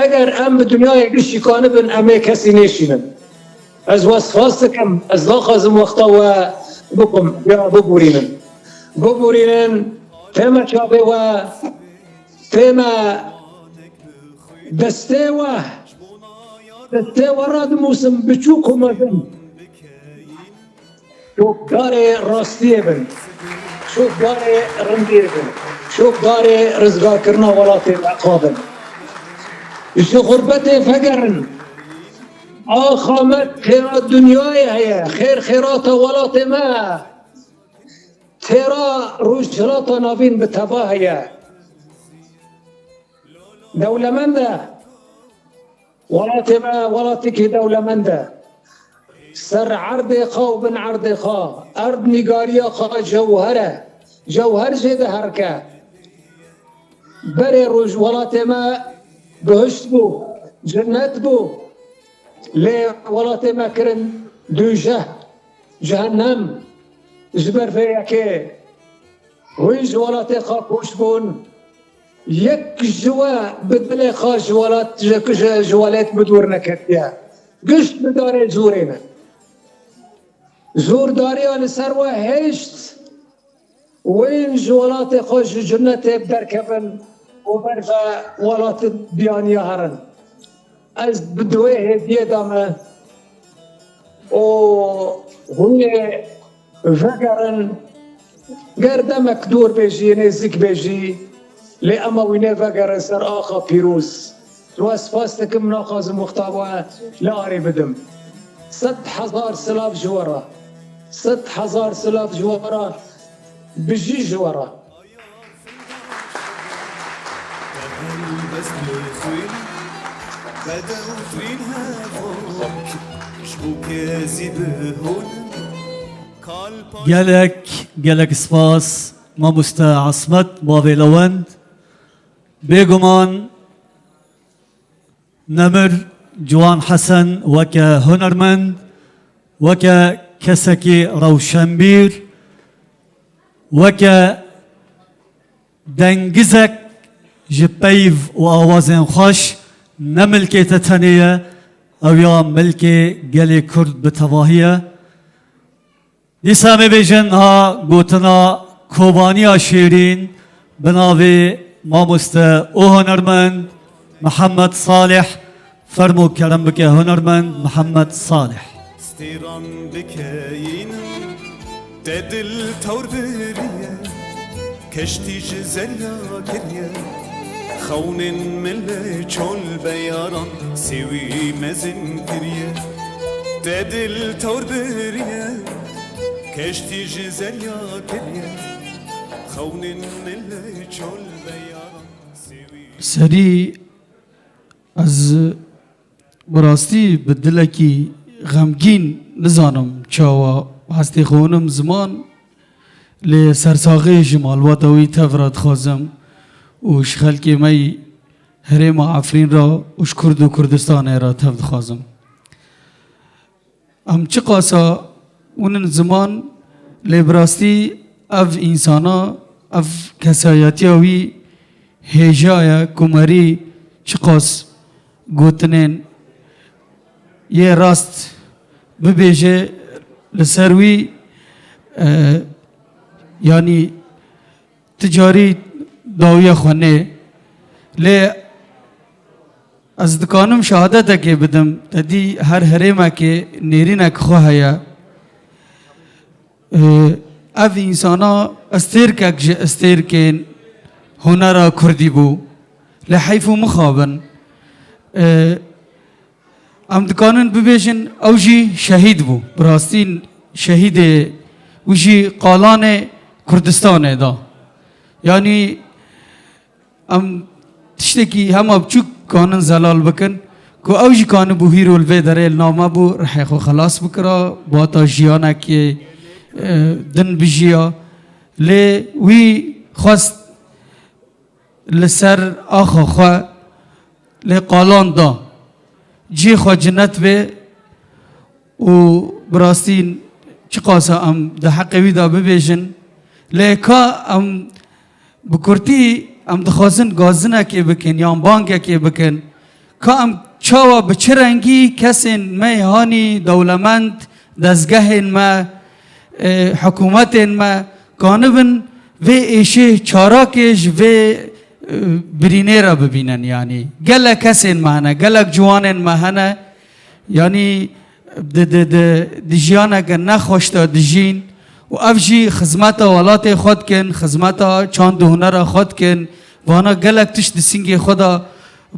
Eger em bi dinyayê gişî kanibin, em ê kesî nêşînin. Ez we spas dikim, ez naxwazim wexta we bikim, ya bibûrînin. Bibûrînin, tême çavê we, tême destê we, destê we radimusim biçûk û mezin. Şopdarê rastiyê bin, şopdarê rindiyê bin, şopdarê rizgarkirina welatê me xwe bin. Ji xurbetê vegerin. Axa me têra dinyayê heye, xêr xêrata welatê me. Têra Rojhilata Navîn bi teva heye. Dewlemend e. Welatê me welatekî dewlemend e. Ser erdê xwe û bin erdê xwe, erd nîgariya xwe cewher e. Cewher jê diherike. Berê roj welatê me bihişt bû, cinnet bû. Lê welatê me kirin dûjeh, cehennem. Ji ber vê yekê hûn ji welatê xwe koç bûn. Yek ji we bi dilê xwe ji welat, ji, ji, ji welêt bi dûr neketiye. Gişt bi darê zorê ne. Zordariya li ser we hêşt. Wên ji welatê xwe ji cinnetê derkevin û ber ve welatê biyaniya herin. Ez bi duê hêdiyê de me û hûn ê vegerin. Ger demek dûr bê jî, nêzik bê jî, lê ema wî nê vegerin ser axa pîroz. Ji we spas dikim, naxwazim wexta we li arê bidim. Sed hezar silav ji we re. Sed hezar silav ji we re. Bijî ji we re. Te helbest bi xwîn, bedew twîn hevok, ji bo kezî bi hûn. Gelek, gelek spas, mamoste Esmet, bavê Lewend. Bêguman, Nemir Ciwan Hesen weke hunermend, weke kesekî rewşenbîr, weke dengizek ji peyv û awazên xweş ne milkê te tenê ye, ew ya milkê gelê Kurd bi tevahî ye. Dîsa em ê bêjin ha gotina Kovaniya Şêrîn bi navê mamoste û hunermend Mihemed Salih. Fermo kerem bike hunermend Mihemed Salih. Stêran dikeyînin, te dil tewr biriye. Keştî ji zerya kiriye, xewnên min li çol beyaran sêwî mezin kiriye. Te dil tewr biriye, keştî ji zerya kiriye, xewnên min li çol beyaran sêwî. Serî ez Bi rastî bi dilekî xemgîn nizanim çawa hestê xwe winim ziman, lê sersaxê ji malbata wî tev re dixwazim û ji xelkê me yî herêma Efrîn re û ji Kurd û Kurdistanê re tev dixwazim. Em çiqasa winin ziman, lê bi rastî ev însana, ev kesayetiya wî hêja ye, ku merî çiqas gotinên yê rast bibêje, li ser wî, e, yanî ti carî dawiya xwe nê. Lê ez dikanim şehadetekê bidim, te dî her herêmekê nêrînek xwe heye. Ee, ev însana estêrkek ji estêrkên hunera kurdî bû. Lê heyf û mixabin. Ee, Em dikanin bibêjin, ew jî şehîd bû. Bi rastî şehîdê wî jî qalanê Kurdistanê da. Yanî em tiştekî hema biçûk kanin zelal bikin, ku ew jî kanibû hîro li vê derê li nav me bû, rihê xwe xelas bikira, bata jiyanekê, e, din bijiya. Lê wî xwest li ser axa xwe lê qalan da. Cihê xwe cinet bê û bi rastî çiqasa em di heqê wî de bibêjin, lê ka em bi kurtî em dixwazin gazinekê bikin yan bangekê bikin, ka em çawa bi çi rengî kesên me yê hanî dewlemend, dezgehên me, e, hikûmetên me kanibin vê êşê çarakê ji vê, e, birînê re bibînin. Yanî gelek kesên me hene, gelek ciwanên me hene, yanî di, di, di, di jiyaneke nexweş de dijîn û ev jî xizmeta welatê xwe dikin, xizmeta çand û hunera xwe dikin. Vana gelek tişt di singê xwe de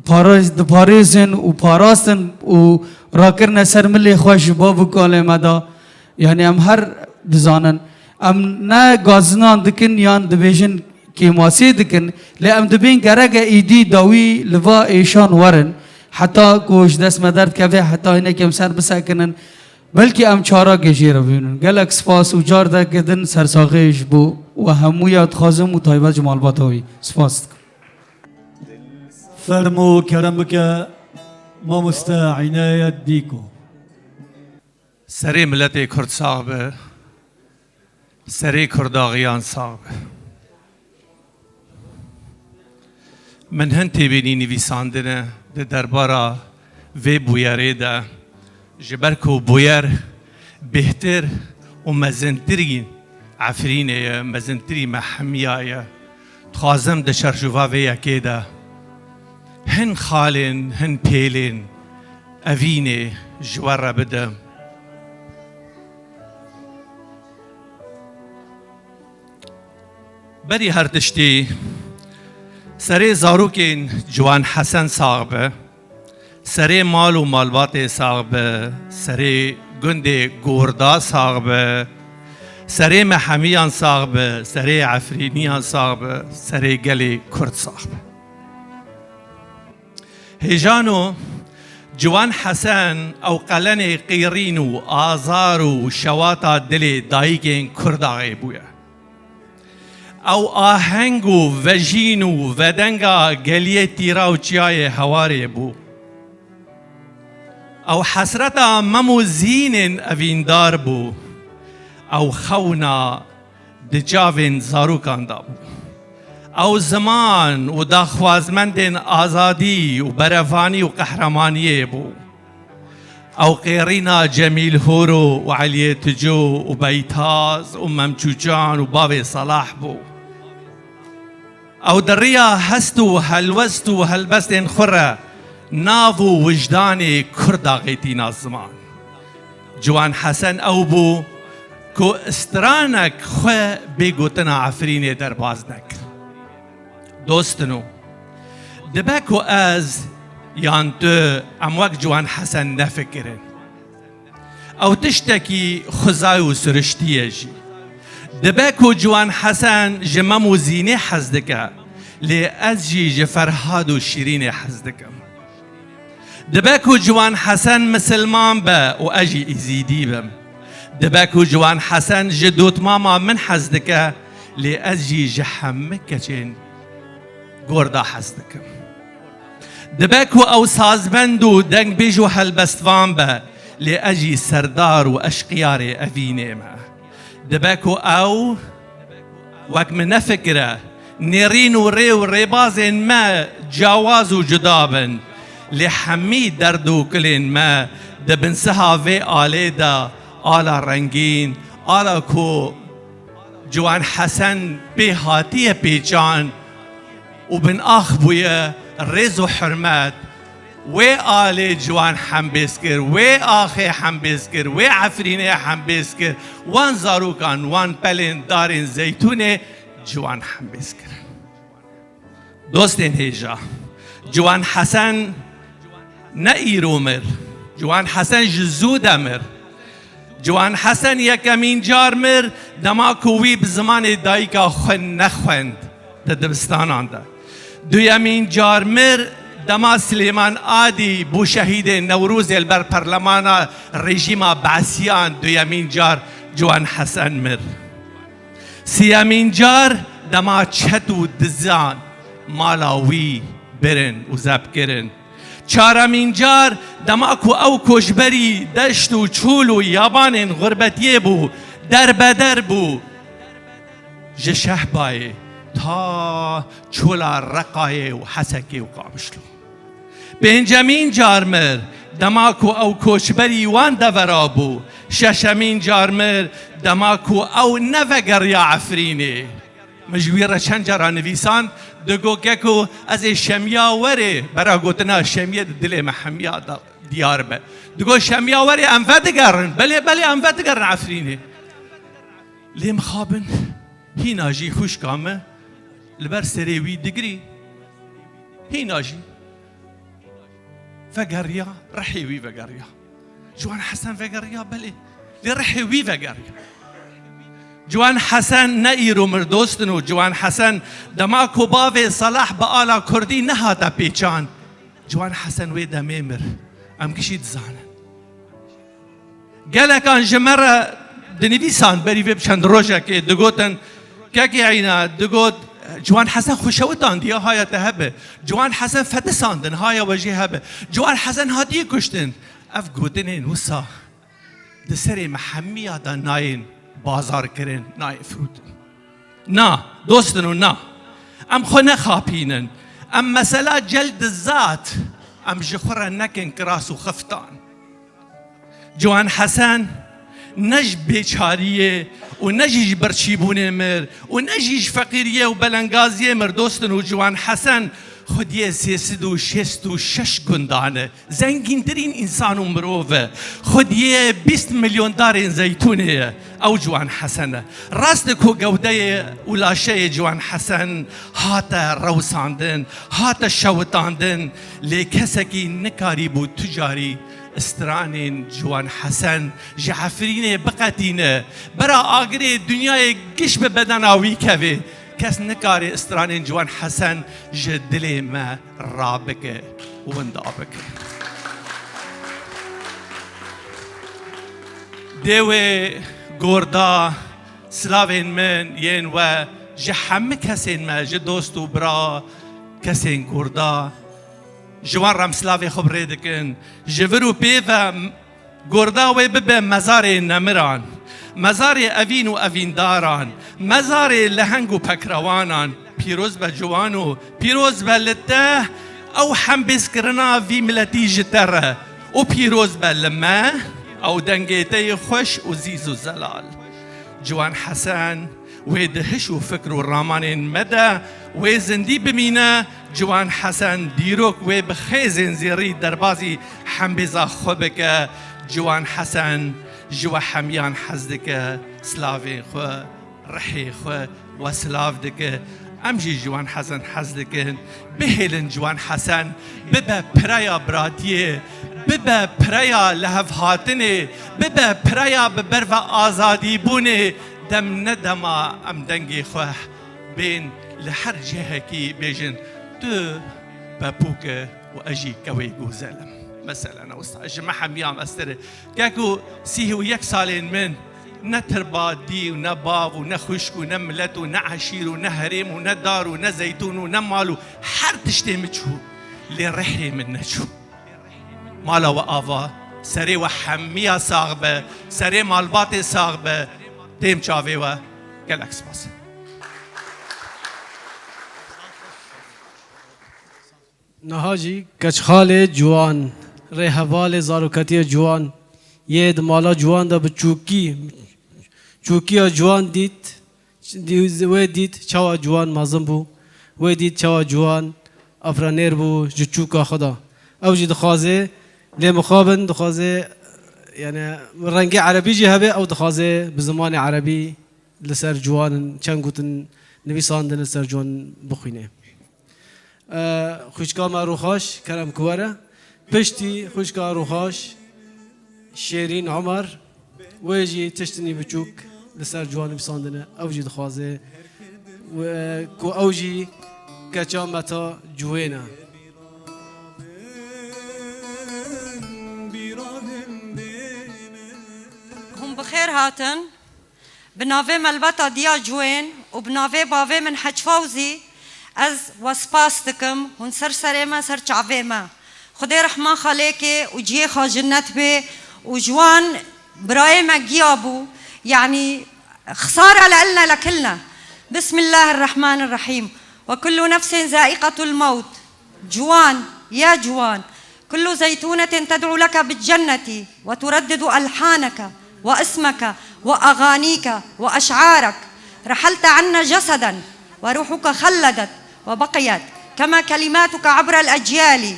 parêz-, diparêzin û parastin û rakirine ser milê xwe ji bav û kalê me de. Yanî em her dizanin, em ne gazinan dikin yan dibêjin kêmasê dikin, lê em dibên gereke êdî dawî li va êşan werin, heta ku ji dest me derdikeve, heta hinekî em ser bisekinin, belkî em çarakê jê re bibînin. Gelek spas û cardeke din sersaxiyê ji bo we hemûya dixwazim û taybet ji malbata wî. Spas dikim. Fermo kerem bike mamoste Înayet Dîko. Serê miletê Kurd sax be. Serê Kurdaxiyan sax be. Min hin têbînî nivîsandine di derbara vê bûyerê de, ji ber ku bûyer bêhtir û mezintirî Efrînê ye, mezintirî me hemiya ye. Dixwazim di çarçova vê yekê de hin xalên, hin pêlên evînê ji we re bidim. Berî her tiştî, serê zarokên Ciwan Hesen sax be, serê mal û malbatê sax be, serê gundê Gorda sax be, serê me hemiyan sax be, serê Efrîniyan sax be, serê gelê Kurd sax be. Hêjano, Ciwan Hesen ew qelenê qîrîn û azar û şewata dilê dayikên Kurdaxê bûye. Ew aheng û vejîn û vedenga geliyê tîra û çiyayê Hewarê bû. Ew hesreta mem û zînên evîndar bû. Ew xewna di çavên zarokan de bû. Ew ziman û daxwazmendên azadî û berevanî û qehremaniyê bû. Ew qêrîna Cemîl Horo û Eliyê Tico û Beytaz û Mem Çûçan û bavê Selah bû. Ew di riya hest û helwest û helbestên xwe re nav û wijdanê Kurdaxê tîna ziman. Ciwan Hesen ew bû ku stranek xwe bê gotina Efrînê derbas nekir. Dostino, dibe ku ez yan tu em wek Ciwan Hesen nefikirin. Ew tiştekî xwezay û siriştî ye jî. Dibe ku Ciwan Hesen ji Mem û Zînê hez dike, lê ez jî ji Ferhad û Şîrînê hez dikim. Dibe ku Ciwan Hesen misilman be û ez jî Îzîdî bim. Dibe ku Ciwan Hesen ji dotmama min hez dike, lê ez jî ji hemû keçên Gorda hez dikim. Dibe ku ew sazbend û dengbêj û helbestvan be, lê ez jî serdar û eşqiyarê evînê me. Dibe ku ew wek min nefikire, nêrîn û rê û rêbazên me cawaz û cuda bin, lê hemî derd û kulên me di bin siha vê alê de, ala rengîn, ala ku Ciwan Hesen pê hatiye pêçan û bin ax bûye, rêz û hurmet. Wê alê Ciwan hembêz kir, wê axê hembêz kir, wê Efrînê hembêz kir, wan zarokan, wan pelên darên zeytûnê Ciwan hembêz kir. Dostên hêja, Ciwan Hesen ne îro mir, Ciwan Hesen ji zû de mir. Ciwan Hesen yekemîn car mir, dema ku wî bi zimanê dayika xwe nexwend di dibistanan de. Duyemîn car mir, Dema Silêman Adî bû şehîdê Newrozê li ber perlemana rejîma Beesiyan duyemîn car Ciwan Hesen mir. Siyemîn car dema çet û dizan mala wî birin û zeb kirin. Çaremîn car dema ku ew koçberî deşt û çol û yabanên xurbetiyê bû, derbeder bû. Ji Şehbayê ta çola Reqayê û Hesekê û Qamişlo. Pêncemîn car mir, dema ku ew koçberî wan devera bû. Şeşemîn car mir, dema ku ew nevegeriya Efrînê. Min ji wî re çend cara nivîsand, digo, Keko, ez ê şemiya werê, bera gotina şemiyê di dilê me hemiya de diyar be. Digo, şemiya werê em vedigerin. Belê, belê, em vedigerin Efrînê. Lê mixabin hîna jî xwişka me li ber serê wî digirî. Hîna jî vegeriya, rihê wî vegeriya. Ciwan Hesen vegeriya, belê. Lê rihê wî vegeriya. Ciwan Hesen ne îro mir dostin û Ciwan Hesen dema ku bavê Salah bi ala kurdî nehate pêçan. Ciwan Hesen wê demê mir. Em gişî dizanin. Gelekan ji me re dinivîsan berî vê bi çend rojekê digotin, Kekê Eyna digot, Ciwan Hesen xwe şewitandiye, haya te hebe. Ciwan Hesen fedisandin, haya we jê hebe. Ciwan Hesen hatiye kuştin. Ev gotinên wisa di serê me hemiya de nayên bazar kirin, nayên firotin. Na, dostin û na. Em xwe nexapînin. Em mesela celd zat, em ji xwe re nekin kiras û xiftan. Ciwan Hesen ne ji bêçariyê û ne jî ji birçîbûnê mir û ne jî ji feqîriyê û belengaziyê mir dostin û Ciwan Hesen xwediyê sê sed û şêst û şeş gundan e. Zengîntirîn însan û mirov e. Xwediyê bîst milyon darên zeytûnê ye. Ew Ciwan Hesen e. Rast e ku gewdeyê û laşeyê Ciwan Hesen hate rewsandin, hate şewitandin, lê kesekî nikarîbû tu carî stranên Ciwan Hesen ji Efrînê biqetîne, bera agirê dinyayê giş bi bedena wî kevê. Kes nikare stranên Ciwan Hesen ji dilê me rabike, winda bike. Dê wê gorda, silavên min yên we ji hemî kesên me, ji dost û bira, kesên gorda, ji wan re em silavê xwe bi rê dikin. Ji vir û pê ve gorda wê bibe mezarê nemiran, mezarê evîn û evîndaran, mezarê leheng û pekrewanan. Pîroz be Ciwano, pîroz be li te, ew hembêzkirina vî miletî ji te re û pîroz be li me, ew dengê te yê xweş û zîz û zelal. Ciwan Hesen, wê di hiş û fikr û ramanên me de wê zindî bimîne. Ciwan Hesen, dîrok wê bi xêzên zêrî derbazî hembêza xwe bike. Ciwan Hesen ji we hemiyan hez dike, silavên xwe, rihê xwe we silav dike. Em jî Ciwan Hesen hez dikin. Bihêlin Ciwan Hesen bibe pireya biratiyê, bibe pireya lihevhatinê, bibe pireya bi berve azadîbûnê. Dem ne dema em dengê xwe bên li her cihekî bêjin, tu pepûk e û ez jî kewê gozel im. Mesele ne wisa. Ji me hemiyan mestir e. Keko sîh û yek salên min ne tirba dî û ne bav û ne xwişk û ne milet û ne eşîr û ne herêm û ne dar û ne zeytûn û ne mal û her tiştê min çû. Lê rihê min neçû. Mala we ava, serê we hemiya sax be, serê malbatê sax be, têm çavê we. Gelek spas. Niha jî keçxalê ciwan, rêhevalê zaroketiyê ciwan yê di mala ciwan de bi çûkî, çûkiya ciwan dît, wê dît çawa ciwan mezin bû, wê dît çawa ciwan afranêr bû ji çûka xwe de. Ew jî dixwaze, lê mixabin dixwaze, yani rengê erebî jî hebe, ew dixwaze bi zimanê erebî li ser ciwanin çend gotin nivîsandin li ser ciwan bixwîne. E, xwişka me Rûxaş, kerem ku were. Piştî xwişka Rûxaş, Şêrîn Omer, wê jî tiştinî biçûk li ser ciwan nivîsandine. Ew jî dixwaze, e, ku ew jî keça me ta ciwên e. Hatin, bi navê Melbeta Diya Ciwên û bi navê bavê min Hec Fawzî, ez we spas dikim, hûn ser serê me, ser çavê me. Xwedê rehma xalêkê û cihê xwe jinnet bê û ji wan birayê me giya bû, yanî xisare le elne le kilne. Bismillahirrahmanirrahîm. Ve kullu nefsin zaiqatul mewt. Ciwan, ya ciwan. كل زيتونة تدعو لك بالجنة وتردد ألحانك واسمك وأغانيك وأشعارك. رحلت عنا جسدا وروحك خلدت وبقيت كما كلماتك عبر الأجيال.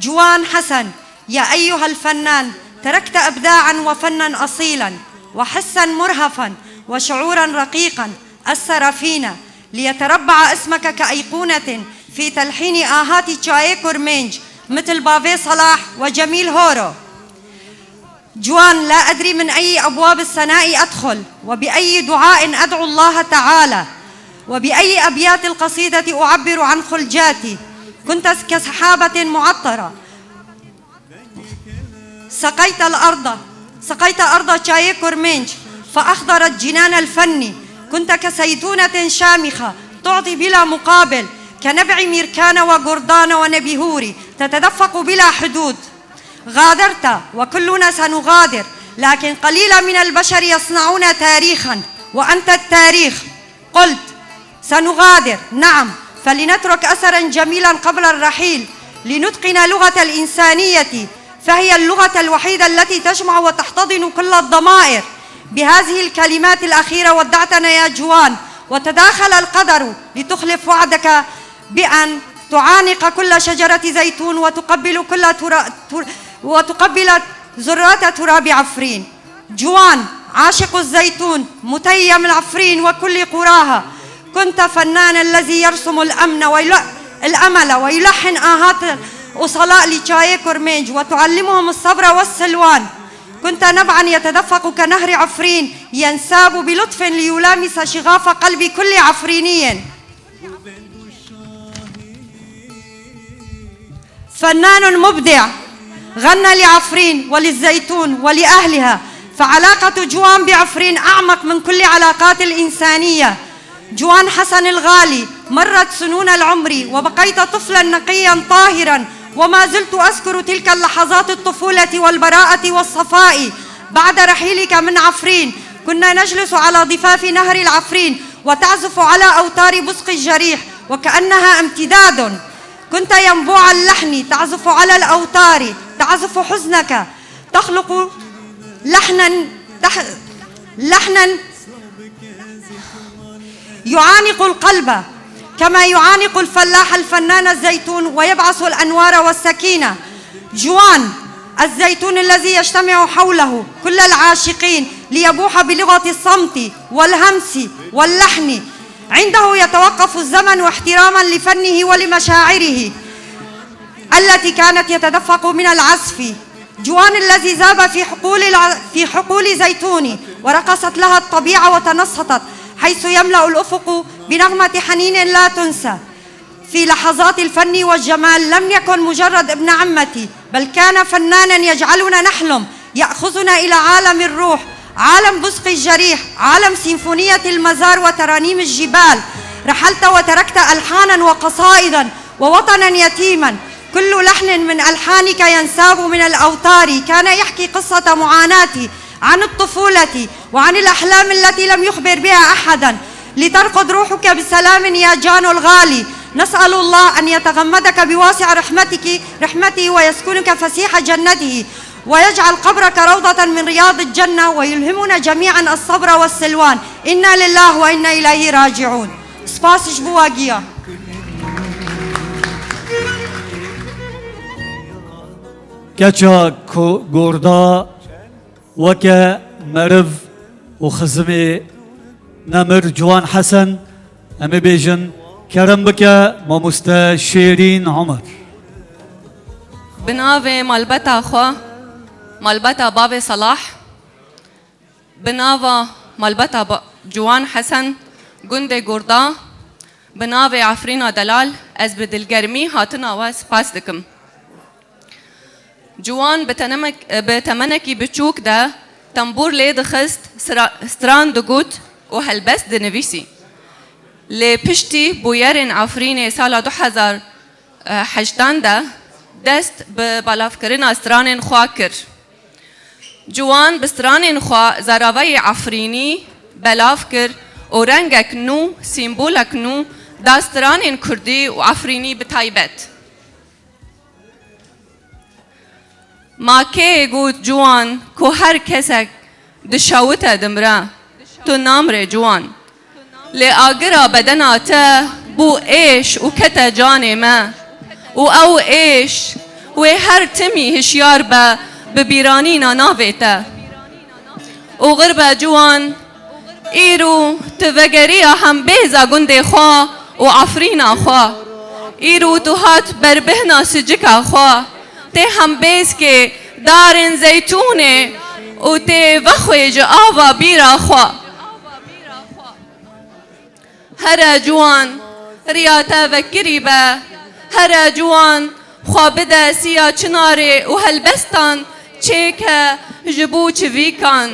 جوان حسن، يا أيها الفنان، تركت إبداعا وفنا أصيلا وحسا مرهفا وشعورا رقيقا أثر فينا، ليتربع اسمك كأيقونة في تلحين آهات çiyayê Kurmênc، مثل bavê Selah ve Cemîl Horo. جوان، لا أدري من أي أبواب الثناء أدخل، وبأي دعاء أدعو الله تعالى، وبأي أبيات القصيدة أعبر عن خلجاتي. كنت كسحابة معطرة، سقيت الأرض، سقيت أرض çiyayê Kurmênc، فأخضرت جنان الفن. كنت كزيتونة شامخة تعطي بلا مقابل، كنبع ميركان وقردان ونبيهوري تتدفق بلا حدود. غادرت وكلنا سنغادر، لكن قليلا من البشر يصنعون تاريخا، وأنت التاريخ. قلت: سنغادر، نعم، فلنترك أثرا جميلا قبل الرحيل، لنتقن لغة الإنسانية، فهي اللغة الوحيدة التي تجمع وتحتضن كل الضمائر. بهذه الكلمات الأخيرة ودعتنا يا جوان، وتداخل القدر لتخلف وعدك بأن تعانق كل شجرة زيتون وتقبل كل ترا-، تر-، وتقبل ذرات تراب عفرين. جوان، عاشق الزيتون، متيم العفرين وكل قراها. كنت فنان الذي يرسم الأمن ويل-، الأمل ويلحن آهات الأصلاء لçiyayê Kurmênc وتعلمهم الصبر والسلوان. كنت نبعا يتدفق كنهر عفرين ينساب بلطف ليلامس شغاف قلب كل عفريني. فنان مبدع غنى لعفرين وللزيتون ولأهلها، فعلاقة جوان بعفرين أعمق من كل علاقات الإنسانية. جوان حسن الغالي، مرت سنون العمر وبقيت طفلا نقيا طاهرا، وما زلت أذكر تلك اللحظات الطفولة والبراءة والصفاء بعد رحيلك من عفرين. كنا نجلس على ضفاف نهر العفرين وتعزف على أوتار بزق الجريح وكأنها امتداد. كنت ينبوع اللحن تعزف على الأوتار، تعزف حزنك، تخلق لحنا تح-، لحنا يعانق القلب كما يعانق الفلاح الفنان الزيتون ويبعث الأنوار والسكينة. جوان الزيتون الذي يجتمع حوله كل العاشقين ليبوح بلغة الصمت والهمس واللحن. عنده يتوقف الزمن احتراما لفنه ولمشاعره التي كانت يتدفق من العزف. جوان الذي ذاب في حقول الع-، في حقول زيتون ورقصت لها الطبيعة وتنصتت، حيث يملأ الأفق بنغمة حنين لا تنسى. في لحظات الفن والجمال لم يكن مجرد ابن عمتي، بل كان فنانا يجعلنا نحلم، يأخذنا إلى عالم الروح، عالم بزق الجريح، عالم سيمفونية المزار وترانيم الجبال. رحلت وتركت ألحانا وقصائدا ووطنا يتيما، كل لحن من ألحانك ينساب من الأوتار كان يحكي قصة معاناتي عن الطفولة وعن الأحلام التي لم يخبر بها أحدا. لترقد روحك بسلام يا جانو الغالي. نسأل الله أن يتغمدك بواسع رحمتك، رحمته، ويسكنك فسيح جنته، ويجعل قبرك روضة من رياض الجنة، ويلهمنا جميعا الصبر والسلوان. إنا لله وإنا إليه راجعون. Spas ji bo we giya. Keça ko-, gorda weke meriv û xizimê nemir Ciwan Hesen, em ê bêjin, kerem bike mamoste Şêrîn Omer. Bi navê malbeta xwe, malbeta bavê Selah, bi nava malbeta ba-, Ciwan Hesen, gundê Gorda, bi navê Efrîna Delal, ez bi dilgermî hatina we spas dikim. Ciwan bi tenemek-, bi temenekî biçûk de Tembûr lê dixist, sira-, stran digot û helbest dinivîsî. Lê piştî bûyerên Efrînê sala du hezar heştan de dest bi belavkirina stranên xwe kir. Ciwan bi stranên xwe zaravayê Efrînî belav kir û rengek nû, sîmbolek nû da stranên kurdî û Efrînî bi taybet. Ma kê got ciwan ku her kesek dişewite dimre, tu namrê ciwan. Lê agira bedena te bû êş û kete canê me. Û ew êş wê her timî hişyar be bi bîranîna navê te. Û xirbe ciwan, îro tu vegeriya hembêza gundê xwe û Efrîna xwe. Îro tu hat berbihna sicika xwe. Tê hembêzkê darên zeytûnê û tê vexwê ji ava bîra xwe. Here ciwan, riya te vekirî be. Here ciwan, xwe bide siya çinarê û helbestan çêke ji bo çivîkan.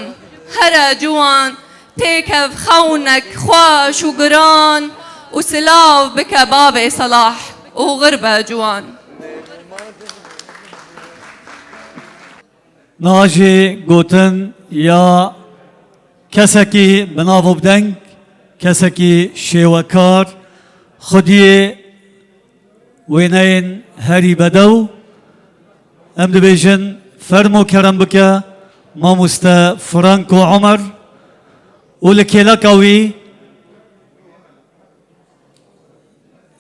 Here ciwan, têkev xewnek xweş û giran û silav bike bavê Selah û xirbe ciwan. Niha jî gotin ya kesekî bi nav û bi deng, kesekî şêwekar, xwediyê wêneyên herî bedew. Em dibêjin fermo kerem bike mamoste Franco Omer û li kêleka wî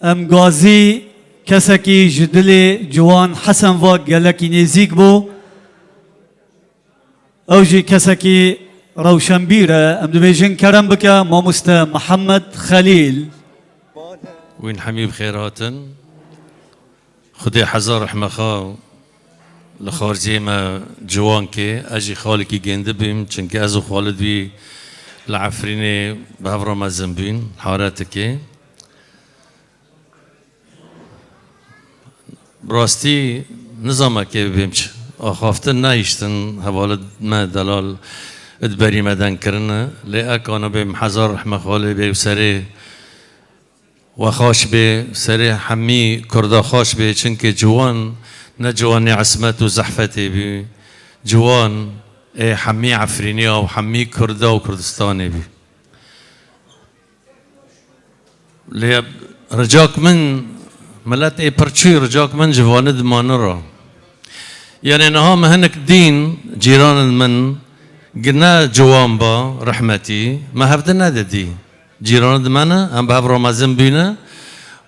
Em gazî kesekî ji dilê ciwan Hesen va gelekî nêzîk bû. Ew jî kesekî rewşenbîr e. Em dibêjin kerem bike mamoste Mihemed Xelîl. Wîn hemî bi xêr hatin. Xwedê hezar rehme xwe li xarziyê me ciwan kê. Ez jî xalekî gêndi bîm, çimkî ez û xalid wî li Efrînê bi hev re mezin bûyn, Haretikê. Bi rastî nizam me kê bibêm çi. Axaftin nehiştin, hevalid me delal id berî me deng kirine. Lê eka nabêm hezar rehme xalê bê û serê we xaş bê, serê hemî Kurda xaş bê, çimkê ciwan ne ciwanê ismet û zehfetê bî, ciwan ê hemî Efrîniya û hemî Kurda û Kurdistanê bî. Lê ricak min, milet ê pir çûyî, ricak min ji vanî dimane re. Yanê niha me hinek dîn cîranên min gi ne ciwan ba rehmetî, me hevdi nedidî. Cîranê di me ne, em bi hev re mezin bûne.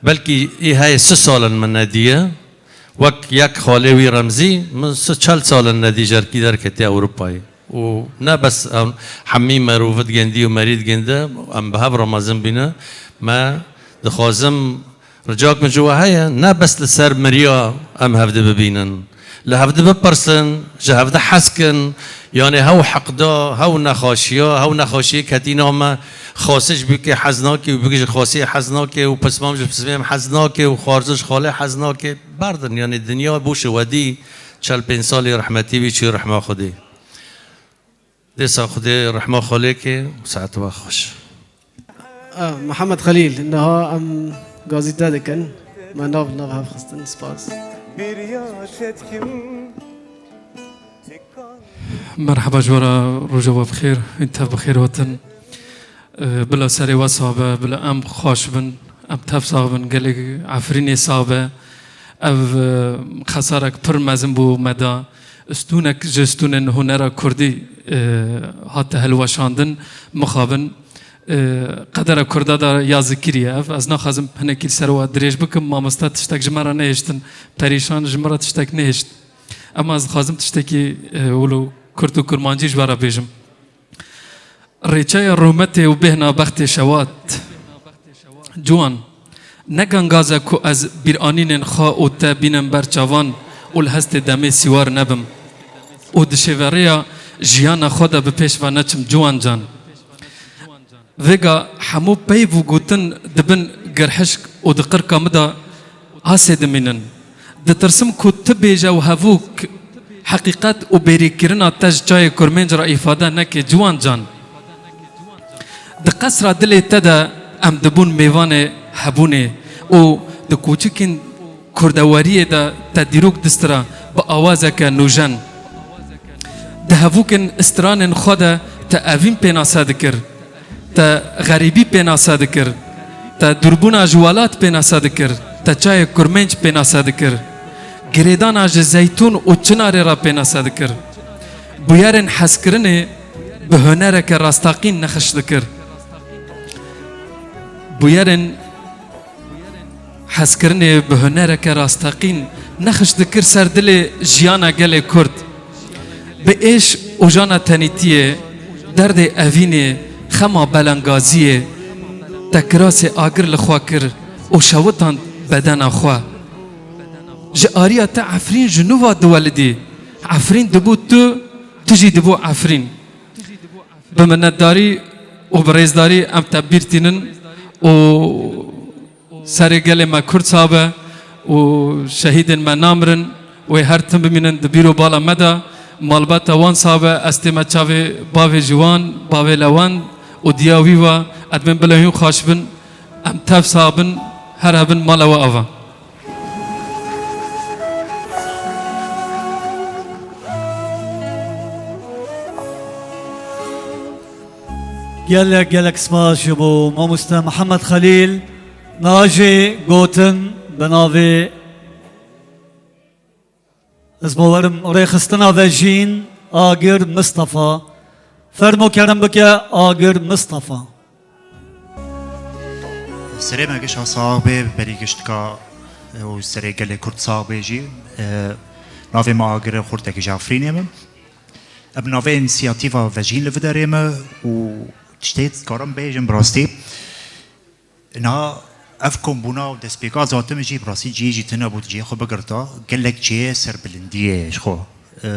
Belkî î heyê sih salên min nedîye. Wek yek xalê wî Remzî, min sih çel salên nedî jerkî derketiye Ewropayê. Û ne bes em hemî merov digêndî û merî digêndi, em bi hev re mezin bûne. Me dixwazim Ricak min ji we heye, ne bes li ser miriya em hevdi bibînin. Li hevdi bipirsin, ji hevdi hez kin, yanê hew heqda, hew nexaşiya, hew nexaşiyê ketîna me, xasî ji bûkê hez nake û bûk ji xasiyê hez nake û pismam ji pismêm hez nake û xwarzin ji xalê hez nake. Berdin, yanê dinya boşê wedî çel pênc salî rehmetî bî, çû rehma Xwedê. Dêsa Xwedê rehma xalê ke û saet we xweş. Ah, Mihemed Xelîl, niha em gazî te dikin. Me nav nav hev xistin. Spas. Merheba ji we re, roja we bi xêr, hûn tev bi xêr hatin. Bila serê we sax be, bila em xweş bin, em tev sax bin, gelê Efrînê sax be. Ev, e, xesarek pir mezin bû me da. Stûnek ji stûnên hunera kurdî, e, hate hilweşandin, mixabin, e, qedera kurda da ya zikirî ye ev. Ez naxwazim hinekî li ser we dirêj bikim, mamoste tiştek ji me re nehiştin, perîşan ji me re tiştek nehişt. Ema ez dixwazim tiştekî, e, wilo kurd û kurmancî ji we re bêjim. Rêçeya rûmetê û bêhna bextê şewat. Ciwan, ne gangaze ku ez bîranînên xwe û te bînim ber çavan û li hestê demê sîwar nebim û di şêveriya jiyana xwe de bi pêş ve neçim ciwan can. Vêga hemû peyv û gotin di bin girhişk û di qirka min de asê dimînin. Ditirsim ku tu bêje û hevûk heqîqet û bêrîkirina te ji çayê kurmênc re îfade neke ciwan can. Di qesra dilê te de em dibûn mêvanê hebûnê û di kûçikên kurdeweriyê de te dîrok distira bi awazeke nûjen. Di hevûkên stranên xwe de te evîn pênase dikir, te xerîbî pênase dikir, te dûrbûna ji welat pênase dikir, te çayê kurmênc pênase dikir, girêdana ji zeytûn û çinarê re pênase dikir. Bûyerên hezkirinê bi hunereke rastaqîn nexş dikir. Bûyerên hezkirinê bi hunereke rastaqîn nexş dikir ser dilê jiyana gelê Kurd. Bi êş û jana tenîtiyê, derdê evînê, xema belengaziyê, te kirasê agir li xwe kir û şewitand bedena xwe. Ji ariya te Efrîn ji nû ve diwelidî. Efrîn dibû tu, tu jî dibû Efrîn. Bi minnetdarî û bi rêzdarî em te bîr tînin û serê gelê me Kurd sabe û şehîdên me namirin, wê her tim bimînin di bîr û bala me de. Malbata wan sabe, ez tême çavê bavê ji wan, bavê Lewend û diya wî ve, ez dibêm bila hûn xweş bin, em tev sabin, her hebin mala we ava. Gelek, gelek spas ji bo mamoste Mihemed Xelîl. Niha jî gotin bi navê, ez bawerim, rêxistina Vejîn, Agir Mistefa. Fermo kerem bike, Agir Mistefa. Serê me gişa sax bê, berî giştika û serê gelê Kurd sax bê jî. E, navê me Agir e, xortekî ji Efrînê me. Em navê însiyatîfa Vejîn li vê derê me û tiştê dikarim bêjim bi rastî. Niha ev kombûna û destpêka zatê min jî bi rastî cihê jî tune bû, cihê xwe bigirta, gelek cihê serbilindiyê ji xwe. E,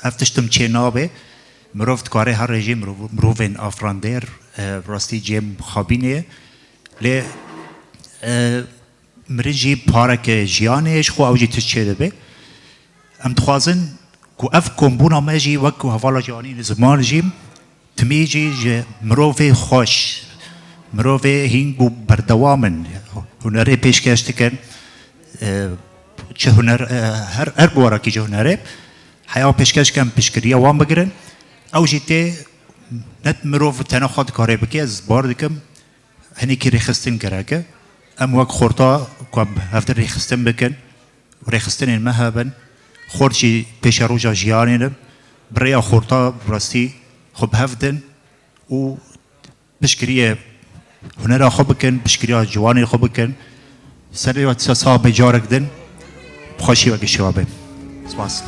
ev tişt tim çê nabe, mirov dikare her rêjê mirov-, mirovên afirandêr, e, bi rastî cihê mixabînê ye. Lê, e, mirin jî pareke jiyanê ye ji xwe, ew jî tişt çê dibe. Em dixwazin ku ev kombûna me jî wek ku hevala Ciwanî li ziman jî timî jî ji mirovê xweş, mirovê hîn û berdewam in, hunerê pêşkeş dikin, e, çi huner, e, her, her buwarekî ji hunerê heya pêşkeş dikin, piştgiriya wan bigirin. Ew jî tê ne mirov tene xwe dikare bike, ez bar dikim, hinekî rêxistin gerek e. Em wek xorta ku em hevdin rêxistin bikin, rêxistinên me hebin, xort jî pêşeroja jiyanê ne, bi rêya xorta bi rastî xwe bi hev din û piştgiriyê hunera xwe bikin, piştgiriya ciwanê xwe bikin. Serê we dîsa sax be carek din, bi xweşî we gişiya be. Spas.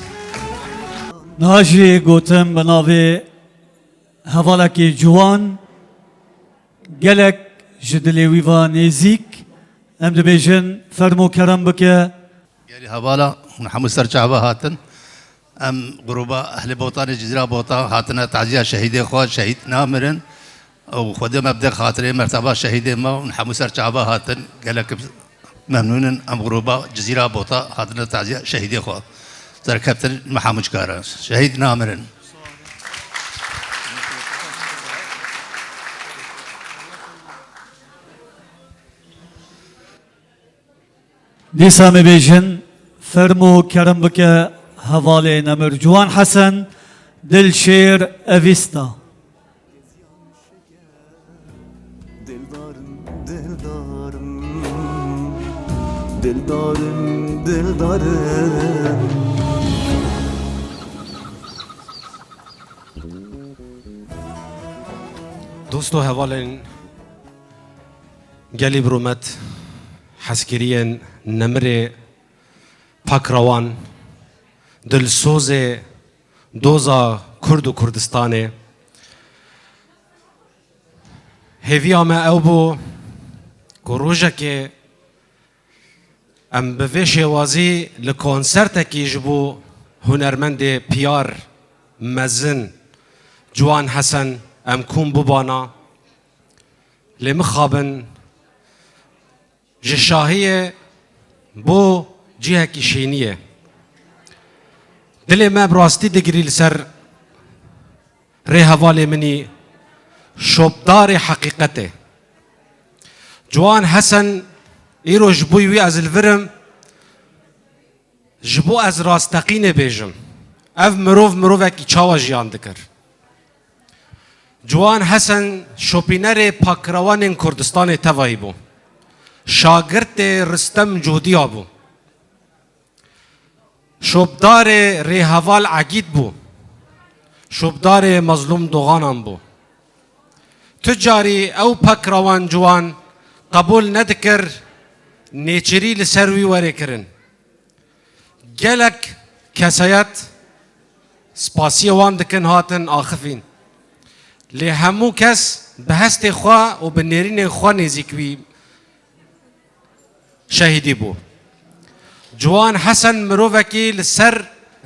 Niha jî gotin bi navê hevalekî ciwan, gelek ji dilê wî ve nêzîk, em dibêjin fermo kerem bike. Gelî hevala, hûn hemû ser çava hatin. Em grûba Ehlê Botanê Cizîra Bota hatine taziya şehîdê xwe, şehîd namirin. Û Xwedê me bide xatirê merteba şehîdê me, hûn hemû ser çava hatin. Gelek Memnûn in, em grûba Cizîra Bota hatine taziya şehîdê xwe. Serkeftin me hemû çikare. Şehîd namirin. Dîsa me bêjin, fermo kerem bike hevalê nemir Ciwan Hesen, Dilşêr Evîsta. Dildarım, dildarım, dildarım, dildarım. Dost û hevalên gelî bi rûmet, hezkiriyên nemirê, pakrewan, dilsozê doza Kurd û Kurdistanê. Hêviya me ew bû ku rojekê em bi vê şêwazî li konsertekî ji bo hunermendê piyar mezin Ciwan Hesen em kom bibana. Lê mixabin, ji şahiyê bo cihekî şêniyê. Dilê me bi rastî digirî li ser rêhevalê min î şopdarê heqîqetê. Ciwan Hesen îro ji bo wî ez li vir im, ji bo ez rasteqînê bêjim. Ev mirov mirovekî çawa jiyan dikir? Ciwan Hesen şopînerê pakrewanên Kurdistanê tevayî bû. Şagirtê Ristem Cûdiya bû. Şopdarê rêheval Egîd bû. Şopdarê Mezlûm Doxanan bû. Tu carî ew pakrewan ciwan qebûl nedikir nêçîrî li ser wî were kirin. Gelek kesayet spasiyê wan dikin hatin axifîn. Lê hemû kes bi hestê xwe û bi nêrînên xwe nêzîk wî şehîdî bû. Ciwan Hesen mirovekî li ser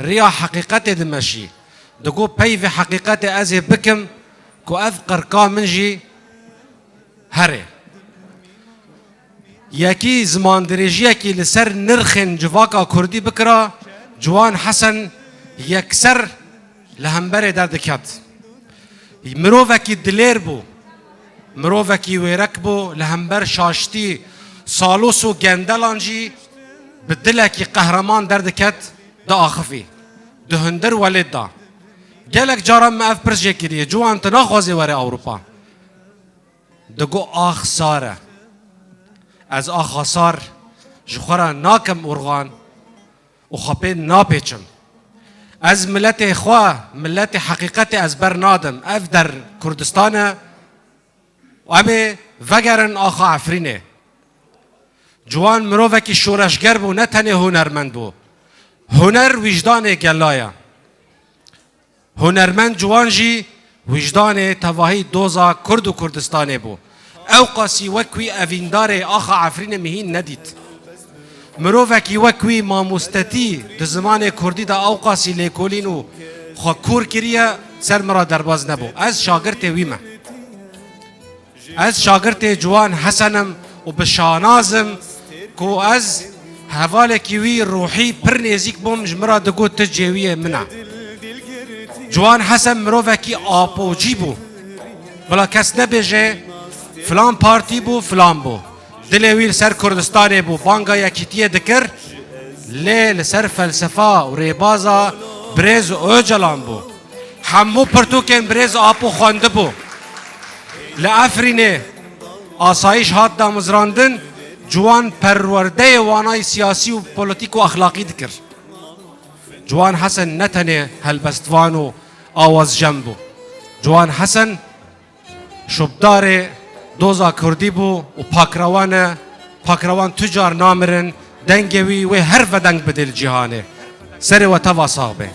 riya heqîqetê dimeşî. Digot, peyvê heqîqetê ez ê bikim ku ev qirka min jî here. Yekî zimandirêjiyekî li ser nirxên civaka kurdî bikira, Ciwan Hesen yekser li hemberê derdiket. Mirovekî dilêr bû, mirovekî wêrek bû, li hember şaştî, salos û gendelan jî bi dilekî qehreman derdiket, diaxifî, di hundir welêt da. Gelek caran me ev pirs jê kiriye, Ciwan, tu naxwazî were Ewropa? Digo, ax sar e. Ez axa sar ji xwe re nakim urxan û xwe pê napêçim. Ez miletê xwe, miletê heqîqetê ez bernadim. Ev der Kurdistan e û em ê vegerin axa Efrînê. Ciwan mirovekî şoreşger bû, ne tenê hunermend bû. Huner wijdanê gela ye. Hunermend Ciwan jî wijdanê tevahî doza Kurd û Kurdistanê bû. Ewqasî wek wî evîndarê axa Efrînê min hîn nedît. Mirovekî wek wî mamostetî di zimanê kurdî de ewqasî lêkolîn û xwe kûr kiriye, ser min re derbaz nebû. Ez şagirtê wî me. Ez şagirtê Ciwan Hesen im û bi şanaz im ku ez hevalekî wî ruhî pir nêzîk bûm, ji min re digot, tu cêwiyê min e. Ciwan Hesen mirovekî apocî bû. Bila kes nebêje, filan partî bû, filan bû. Dilê wî li ser Kurdistanê bû, banga yekîtiyê dikir, lê li ser felsefa û rêbaza birêz Ocalan bû. Hemû pirtûkên birêz Apo xwendibû. Li Efrînê asayîş hat damezrandin, Ciwan perwerdeyê wanayî siyasî û polîtîk û exlaqî dikir. Ciwan Hesen ne tenê helbestvan û awazjem bû. Ciwan Hesen şopdarê doza kurdî bû û pakrewan e. Pakrewan tu car namirin, dengê wî wê her vedeng bidê li cîhanê. Serê we teva sax be.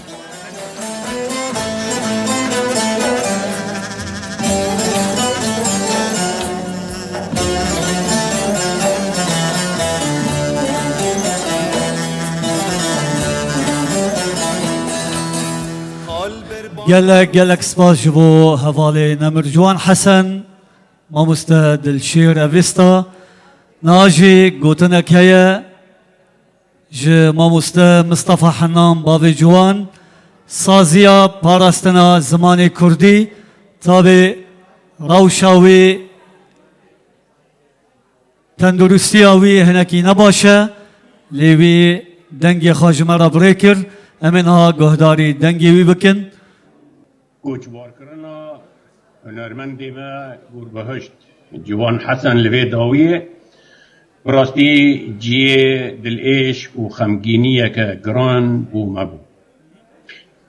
Gelek, gelek spas ji bo hevalê nemir Ciwan Hesen, mamoste Dilşêr Evista. Niha jî gotinek heye ji mamoste Mistefa Hennan, bavê Ciwan, saziya parastina zimanê kurdî, tabê rewşa wî, tenduristiya wî hinekî nebaş e, lê wî dengê xwe ji me re bi rê kir. Em ê niha guhdarî dengê wî bikin. Koçbarkirina hunermendê me Gurbihişt Ciwan Hesen li vê dawiyê bi rastî cihê dilêş û xemgîniyeke giran bo me bû.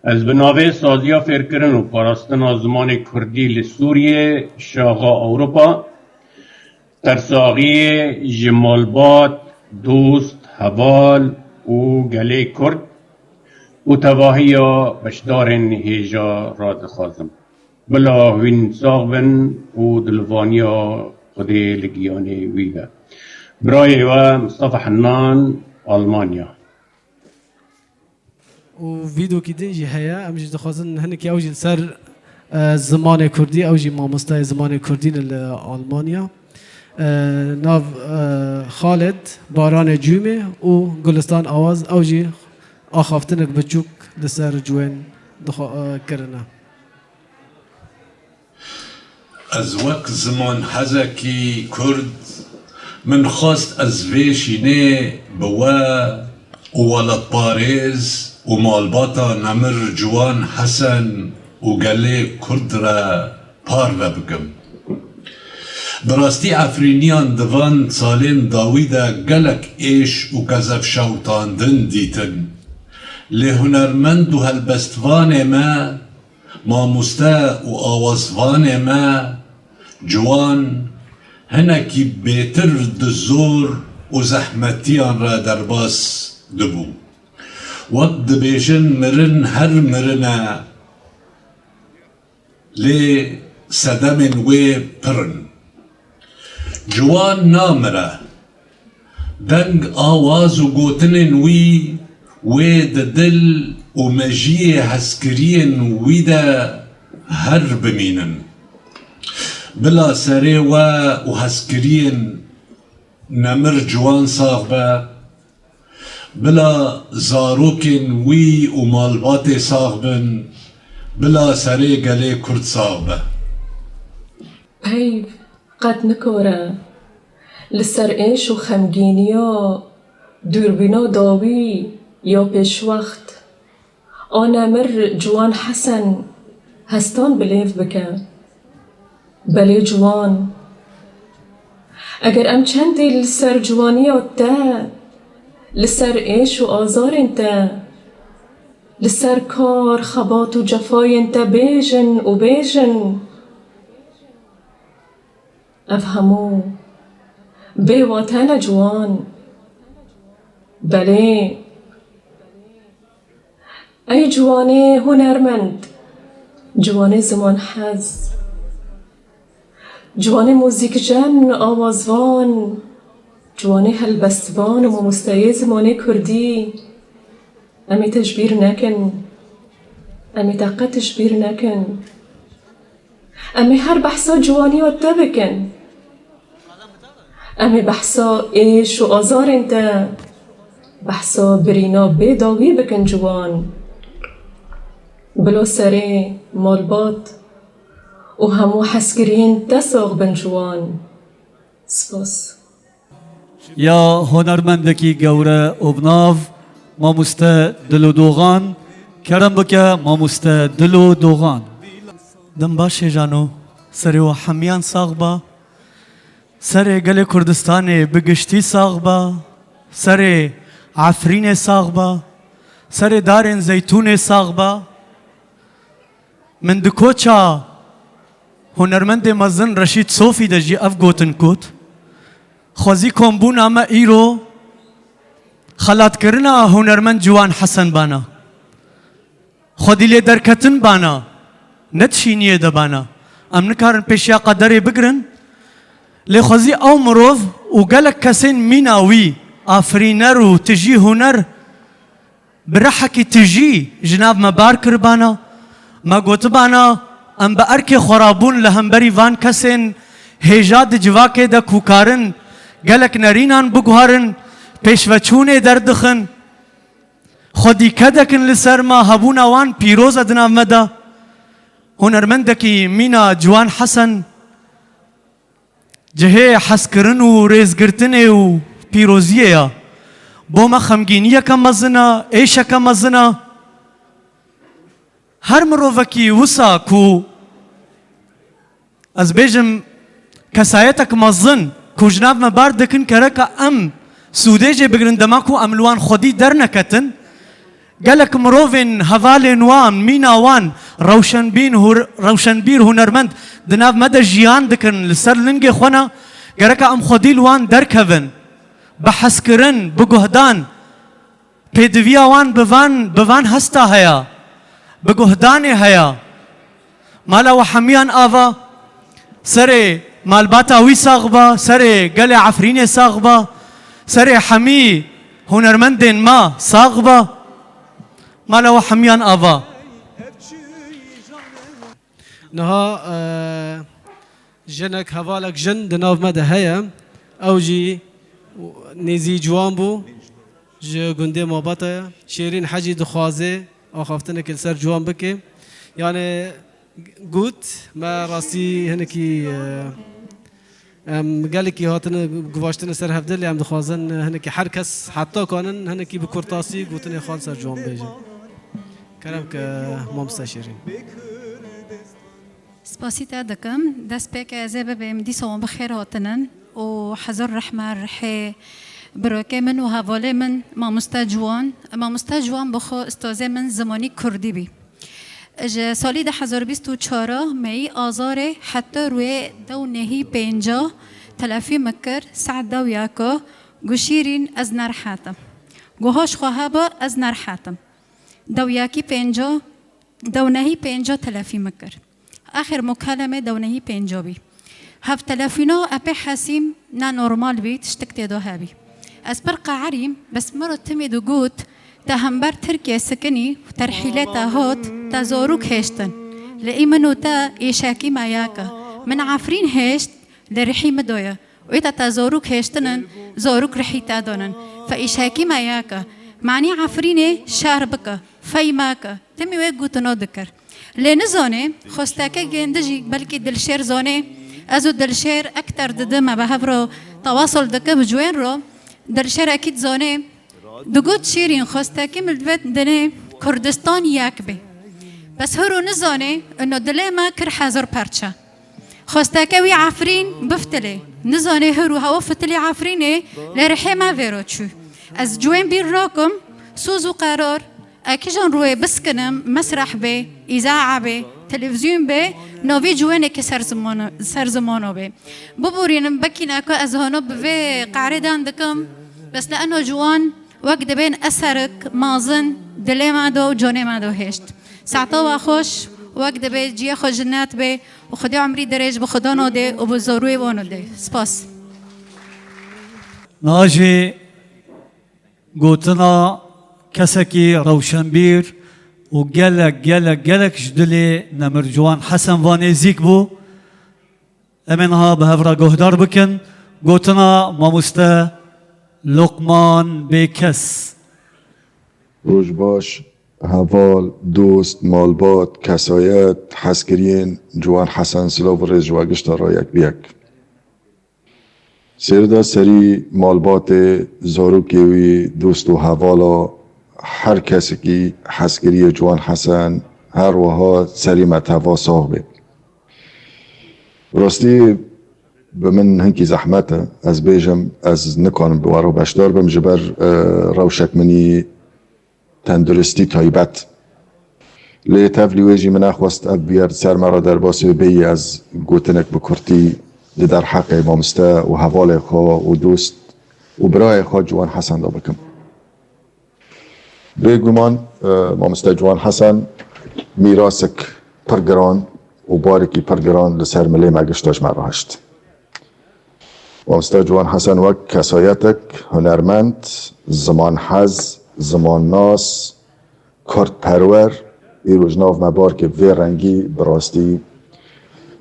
Ez bi navê Saziya Fêrkirin û Parastina Zimanê Kurdî li Sûriyê, Şaxa Ewropa, tersaxiyê ji malbat, dost, heval û gelê Kurd û tevahiya beşdarên hêja radixwazim. Bila hûn sax bin û dilovaniya Xwedê li giyanê wî be. Birayê we Mistefa Hennan, Almanya. Û vîdokî din jî heye, em jî dixwazin hinek ew jî li ser, e, zimanê kurdî, ew jî mamostayê zimanê kurdî ne li Almanya. E, nav, e, Xalid Baranê Cûmê û Gulistan Awaz, ew jî axaftinek biçûk li ser ciwên dixwe-, e, kirine. Ez wek zimanhezekî Kurd, min xwest ez vê şînê bi we û welatparêz û malbata nemir Ciwan Hesen û gelê Kurd re parve bikim. Bi rastî Efrîniyan di van salên dawî de gelek êş û kezef şewitandin dîtin. Lê hunermend û helbestvanê me, mamoste û awazvanê me, Ciwan, hinekî bêtir di zor û zehmetiyan re derbas dibû. Wek dibêjin, mirin her mirin e, lê sedemên wê pir in. Ciwan namire. Deng, awaz û gotinên wî wê di dil û mejiyê hezkiriyên wî de her bimînin. Bila serê we û hezkiriyên nemir Ciwan sax be. Bila zarokên wî û malbatê sax bin, bila serê gelê Kurd sax be. Peyv qet nikare li ser êş û xemgîniya dûrbîna dawî ya pêşwext a nemir Ciwan Hesen hestan bi lêv bike. Belê Ciwan, eger em çendî li ser ciwaniya te, li ser êş û azarên te, li ser kar, xebat û cefayên te bêjin û bêjin, ev hemû bê wate ne Ciwan. Belê. Ey ciwanê hunermend, ciwanê zimanhez, ciwanê muzîkjen, awazvan, ciwanê helbestvan û mamosteyê zimanê kurdî, em ê te ji bîr nekin. Em ê te qet ji bîr nekin. Em ê her behsa ciwaniya te bikin. Em ê behsa êş û azarên te, behsa birîna bê dawî bikin Ciwan. Bila serê, malbat û hemû hezkiriyên te sax bin Ciwan. Spas. Ya hunermendekî gewre û bi nav, mamoste Dilo Doxan, kerem bike, mamoste Dilo Doxan. Dem baş e Jano, serê we hemiyan sax ba. Serê gelê Kurdistanê bi giştî sax ba. Serê Efrînê sax ba. Serê darên zeytûnê sax ba. Min di koça hunermendê mezin Reşîd Sofî de jî ev gotin got, xwezî kombûna me îro xelatkirina hunermend Ciwan Hesen bana. Xwedî lê derketin bana, ne di şîniyê de bana. Em nikarin pêşiya qederê bigirin, lê xwezî ew mirov û gelek kesên mîna wî, afirîner û tijî huner, bi rehekî tijî ji nav me bar kiribana. Me gotibana, em bi erkê xwerabûn li hemberî van kesên hêja di civakê de ku karin gelek nerînan biguherin, pêşveçûnê derdixin. Xwedî kedekin li ser me, hebûna wan pîroz e di nav me de. Hunermendekî mîna Ciwan Hesen, cihê hezkirin û rêzgirtinê û pîroziyê ye. Bo me xemgîniyeke mezin e, êşeke mezin e. Her mirovekî wisa ku, ez bêjim, kesayetek mezin ku ji nav me bar dikin, gereka em sûdê jê bigirin, dema ku em li wan xwedî derneketin, gelek mirovên hevalên wan, mîna wan, rewşenbîn, hur-, rewşenbîr, hunermend di nav me de jiyan dikin, li ser lingê xwe ne, gereka em xwedî li wan derkevin, bi hezkirin, bi guhdan, pêdiviya wan bi van, bi van hesta heye, bi guhdanê heye. Mala we hemiyan ava, serê malbata wî sax ba, serê gelê Efrînê sax ba, serê hemî hunermendên me sax ba. Mala we hemiyan ava. Niha, e, jinek, hevalek jin di nav me de heye. Ew jî nêzî ciwan bû. Ji gundê Mabata ye. Şêrîn Hecî dixwaze axaftinekê li ser ciwan bike. Yani got, me rastî hinekî, e, em gelekî hatine guvaştine ser hevdil, lê em dixwazin hinekî her kes heta kanin hinekî bi kurtasî gotinê xwe li ser ciwan bêje. Kerem ke, mamoste Şêrîn. Spasî te dikim. Destpêkê ez ê bibêm dîsa wan bi xêr hatinin û hezar rehme rihê birokê min û hevalê min, mamoste Ciwan. Mamoste Ciwan bi xwe ustazê min zimanî kurdî bî. Ji salî du hezar bîst û çar a meyî azarê heta rûyê dew nehî pênca telefî min kir, saet dew yeka gu Şîrîn ez nerihetim. Gu haş xwe heba ez nerihetim. Dew yekî pênca, dew nehî pênca telefî min kir. Axir mukalemê dew nehî pênca bî. Hev telefîna epê hesîm ne normal bî, tiştik tê de hebî. Ez pir qeherîm, bes min re timî digot, te hember Tirkiye sikinî, terhîlê te hat, te zarok hêştin. Lê î min û te êşekî me yek e. Min Efrîn hêşt, li rihî min de ye. Wê te te zarok hêştinin, zarok rihî te donin. Fe êşekî me yek e. Manî Efrînê şer bike, fey meke. Timî wê gotino dikir. Lê nizanê, xwestekê gêndi jî, belkî Dilşêr zanê. Ez û Dilşêr ekter didi me bi hev re tewasul dike bi ciwên re. Dilşêr ekî dizanê. Digot Şîrîn, xwestekî min divêt dinê Kurdistan yek bê. Bes hiro nizanê, ino dilê me kir hezar perçe. Xwesteke wî Efrîn biftilê. Nizanê hiro hewa fitilê Efrînê, lê rihê me vêro çû. Ez ciwên bîr nakim, soz û qerar, e, kîjan rûyê biskinim, mesreh bê, îzaa bê, televîzyon bê, navê ciwanekê ser ziman, ser zimano bê. Biborînim, bekî neka ez hano bi vê qehrê dan dikim, bes li eno ciwan wek dibên eserik mazin dilê me de û canê me de hêşt. Saeta we xweş, wek dibê ciyê xwe jinnet bê û Xwedê umrî dirêj bi xwe dano dê û bi zorûyê wano dê. Spas. Niha jî gotina kesekî rewşenbîr û gelek, gelek, gelek ji dilê Nemir Ciwan Hesen ve nêzîk bû. Em ê niha bi hev re guhdar bikin gotina mamoste Lokman Bêkes. Roj baş, heval, dost, malbat, kesayet, hezkiriyên Ciwan Hesen, silav û rêz ji we gişta re yek bi yek. Sêrida serî malbatê, zarokê wî, dost û hevala her kesekî hezkiriyê Ciwan Hesen, her wiha serî me teva sax bê. Rastî bi min hinkî zehmet e, ez bêjim, ez nikarim bi we re beşdar bim, ji ber, e, rewşek min î tenduristî taybet. Lê tevlî wê jî min nexwest ev bûyer ser me re derbasî bê, bêyî ez gotinek bi kurtî di derheqê mamoste û hevalê xwe û dost û birayê xwe Ciwan Hesen de bikim. Bêguman, e, mamoste Ciwan Hesen mîrasek pir giran û barekî pir giran li ser milê me gişta ji me re hişt. Mamoste Ciwan Hesen wek kesayetek hunermend, zimanhez, zimannas, kurdperwer, îro ji nav me bar ke vê rengî bi rastî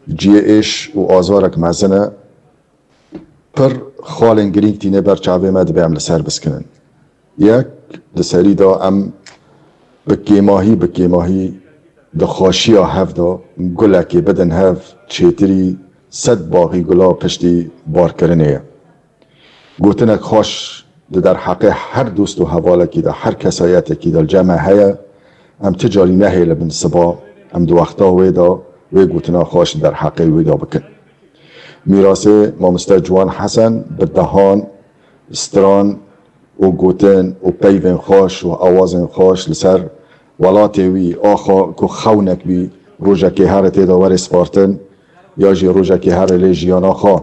cihê êş û azarek mezin e. Pir xalên girîng tîne ber çavê me, dibe em li ser biskinin. Yek, di serî de em bi kêmahî, bi kêmahî di xweşiya hev de gulekê bidin hev, çêtirî sed baxî gula piştî barkirinê ye. Gotinek xweş di derheqê her dost û hevalekî de, her kesayetekî de li cem me heye. Em ti carî nehêlibin siba, em di wexta wê de wê gotina xweş di derheqê wê de bikin. Mîrasê mamoste Ciwan Hesen bi dehan stran û gotin û peyvên xweş û awazên xweş li ser welatê wî, axa ku xewnek bî, rojekê here tê de were spartin, ya jî rojekê here lê jiyana xwe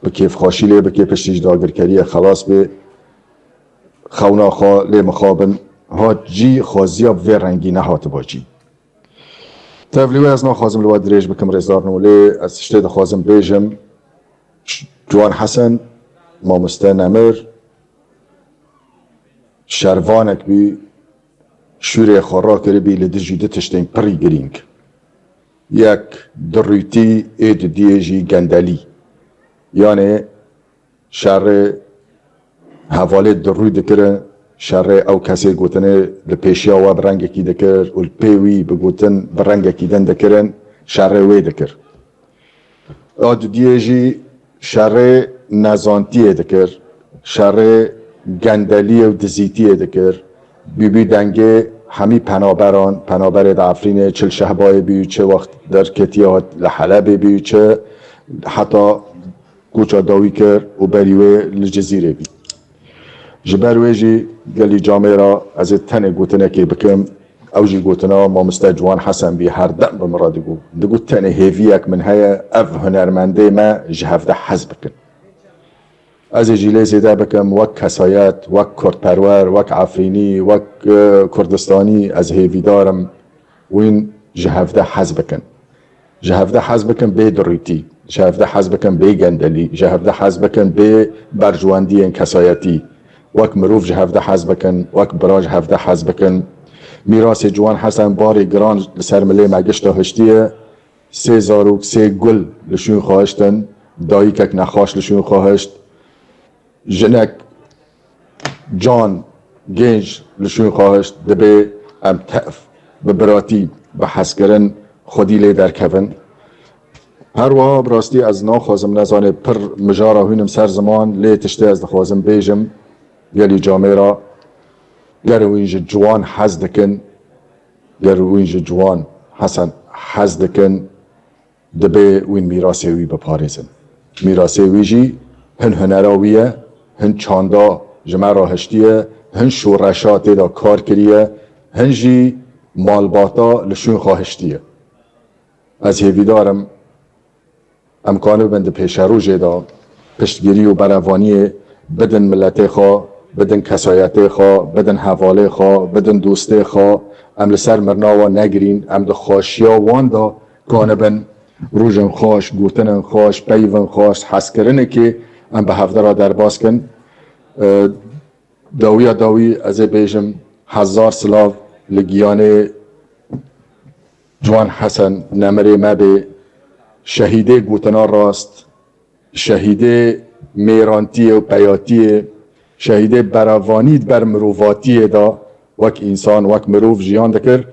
bi kêfxweşî lê bike, piştî ji dagirkeriyê xelas bê, xewna xwe lê mixabin, hat cî, xweziya bi vê rengî nehatiba cî. Tevlî wê ez naxwazim li we dirêj bikim, rêzdarno, lê ez tiştê dixwazim bêjim. Ş-, Ciwan Hesen, mamoste Nemir, şervanek bî, şûrê xwe rakiribî li dijî du tiştên pirî girîng. Yek, dirûtî, ê didiyê jî gendelî. Yanê şerê hevalê dirû dikirin, Şerê ew kesê gotinê li pêşiya we bi rengekî dikir û li pê wî bi gotin bi rengekî din dikirin, şerê wê dikir. A dudiyê jî şerê nezantiyê dikir, şerê gendeliyê û dizîtiyê dikir. Bîbî dengê hemî penaberan, penaberê di Efrînê, çi li Şehbayê bî, çi wext derketiye hat li Helebê bî, çi heta koça dawî kir û berî wê li Cizîrê bî. Ji ber wê jî gelî camêra ez ê tenê gotinekê bikim, ew jî gotina mamoste Ciwan Hesen bî, her dem bi min re digot. Digot, tenê hêviyek min heye, ev hunermendê me ji hevdeh hez bikin. Ez ê jî lê zêde bikim, wek kesayet, wek kurdperwer, wek Efrînî, wek, e, Kurdistanî, ez hêvîdar im wîn ji hevdeh hez bikin. Ji hevdeh hez bikin bê dirûtî, ji hevdeh hez bikin bê gendelî, ji hevdeh hez bikin bê berjwendiyên kesayetî. Wek mirov ji hevdeh hez bikin, wek bira ji hevdeh hez bikin. Mîrasê Ciwan Hesen barê giran li ser milê me gişta hiştiye. Sê zarok, sê gul li şûn xwe hiştin, dayikek nexweş li şûn xwe hişt, jinek can, gênc li şûn xwe hişt. Dibê em tev, bi biratî, bi hezkirin xwedî lê derkevin. Her wiha bi rastî ez naxwazim, nezanê, pir mijara hûnim ser ziman, lê tiştê ez dixwazim bêjim, gelî camêra, ger wîn ji Ciwan hez dikin, ger wîn ji Ciwan Hesen hez dikin, dibê wîn mîrasê wî biparêzin. Mîrasê wî jî hin hunera wî ye, hin çanda ji me re hiştiye, hin şoreşa tê de kar kiriye, hin jî malbata li şûn xwe hiştiye. Ez hêvîdar im, em kanibin di pêşerojê de piştgirî û berevaniyê bidin miletê xwe, bidin kesayetê xwe, bidin hevalê xwe, bidin dostê xwe. Em li ser mirina wan negirîn, em di xweşiya wan de kanibin rojên xweş, gotinên xweş, peyvên xweş, hezkirinekê em bi hevdira derbas kin. E, Dawiya dawî ez ê bêjim, hezar silav li giyanê Ciwan Hesen nemirê me bê, şehîdê gotina rast, şehîdê mêrantiyê û peyatiyê, şehîdê berevanî di ber mirovatiyê de wek însan, wek mirov jiyan dikir.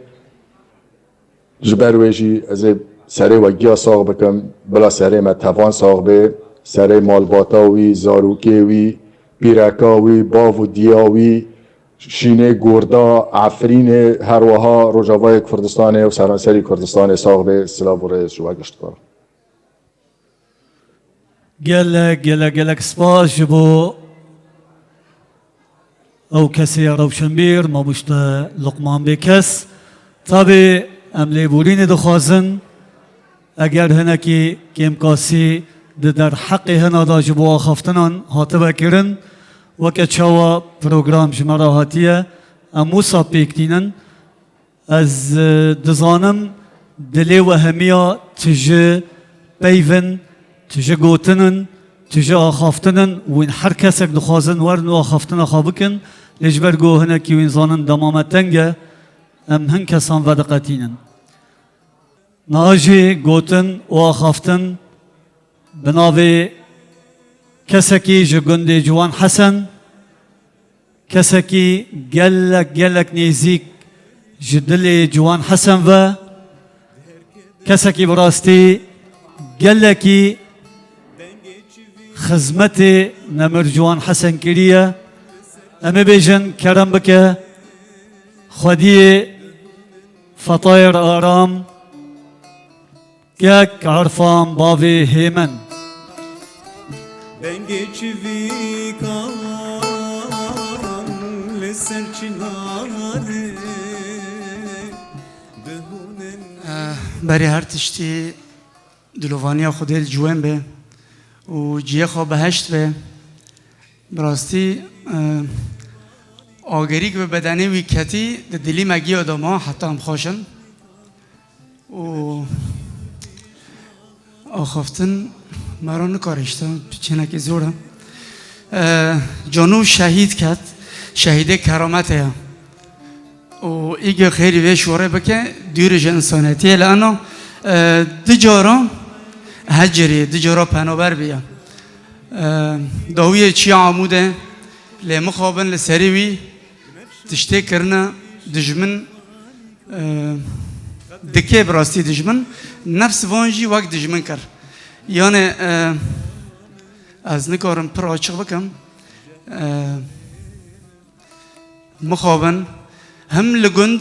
Ji ber wê jî ez ê serê we giya sax bikim, bila serê me tevan sax bê, serê malbata wî, zarokê wî, pîreka wî, bav û diya wî, şînê gorda, Efrînê, her wiha Rojavayê Kurdistanê û seranserî Kurdistanê sax bê. Silav û rêz ji we gişt re. Gelek, gelek, gelek spas ji bo ew kesê ya rewşenbîr, mamoste Luqman Bêkes. Tabî em lêborînê dixwazin, eger hinekî kêmkasî di derheqê hina de ji bo axaftinan hatibe kirin, weke çawa program ji me re hatiye, em wisa pêk tînin. Ez, e, dizanim dilê we hemiya tu ji peyvin, tu ji gotinin, tu ji axaftinin, wîn her kesek dixwazin werin û axaftina xwe bikin, lê ji ber ku hinekî wîn zanin dema me teng e, em hin kesan vediqetînin. Niha jî gotin û axaftin bi navê kesekî ji gundê Ciwan Hesen, kesekî gelek, gelek nêzîk ji dilê Ciwan Hesen ve, kesekî bi rastî gelekî xizmetê nemir Ciwan Hesen kiriye. Em ê bêjin kerem bike, xwediyê Fatayê Aram, Kek Erfan bavê Hêmen. Dengê çivîkan li ser çinarê dihûnin. Eh, berê her tiştî dilovaniya Xwedê li ciwên be û cihê xwe beheşt be. Bi rastî, eh, agerî ku bi bedenê wî ketî, di dilî me giya de ma, heta em xweş in. û axaftin me re nikare, işte, çênekê zor e. E, Cano şehîd ket, şehîdê kerametê ye. Û îge xêrî vê şorê bike, dûrî ji însaniyetiyê li eno, e, du cara hecirî, du cara penaber bîye. E, dawiyê çiya Amûdê, lê mixabin li serî wî, Tiştê kirine dijmin, e, dikê bi rastî dijmin, nefs van jî wek dijmin kir. Yanê, e, ez nikarim pir açiq bikim. E, mixabin him li gund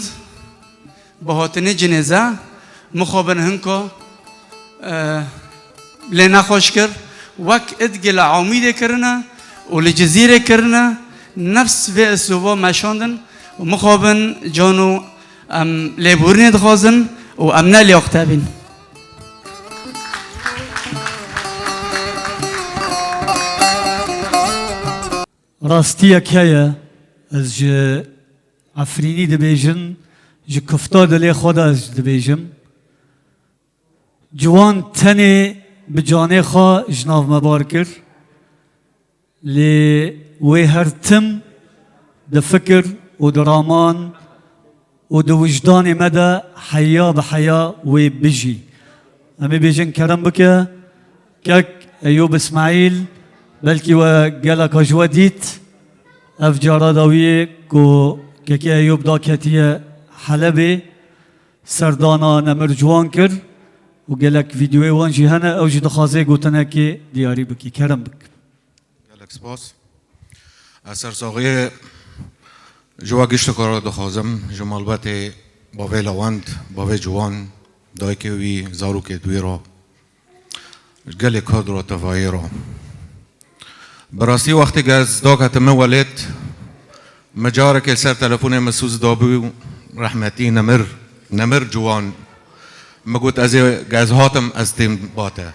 bi hatinê cinêze, mixabin hinka, e, lê nexweş kir, wek id gi li Amîdê kirine û li Cizîrê kirine, nefs vê isluba meşandin û mixabin cano em lêbûrinê dixwazin û em ne liyaqte bîn. Rastiyek heye, ez ji Efrînî dibêjim, ji kifta dilê xwe de ez dibêjim. Ciwan tenê bi canê xwe ji nav me bar kir, lê wê her tim di fikir û di raman û di wijdanê me de heya bi heya wê bijî. Em ê bêjin kerem bike, kek Eyûb Îsmaîl, belkî we geleka ji we dît, ev cara dawiyê ku kekê Eyûb daketiye Helebê, serdana Nemir Ciwan kir û gelek vîdeoyê wan jî hene, ew jî dixwaze gotinekê diyarî bikî. Kerem bik. Gelek spas. Ez sersaxiyê ji we gişteka re dixwazim, ji malbetê bavê Lewend, bavê Ciwan, dayikê wî, zarokê wî re, ji gelê Kurd re, tevayê re. Bi rastî wextê ez daketime welêt, min carekê li ser telefonê min sûz dabû, rehmetî Nemir, Nemir Ciwan. Min got, ez ê, ez hatim, ez têm ba te.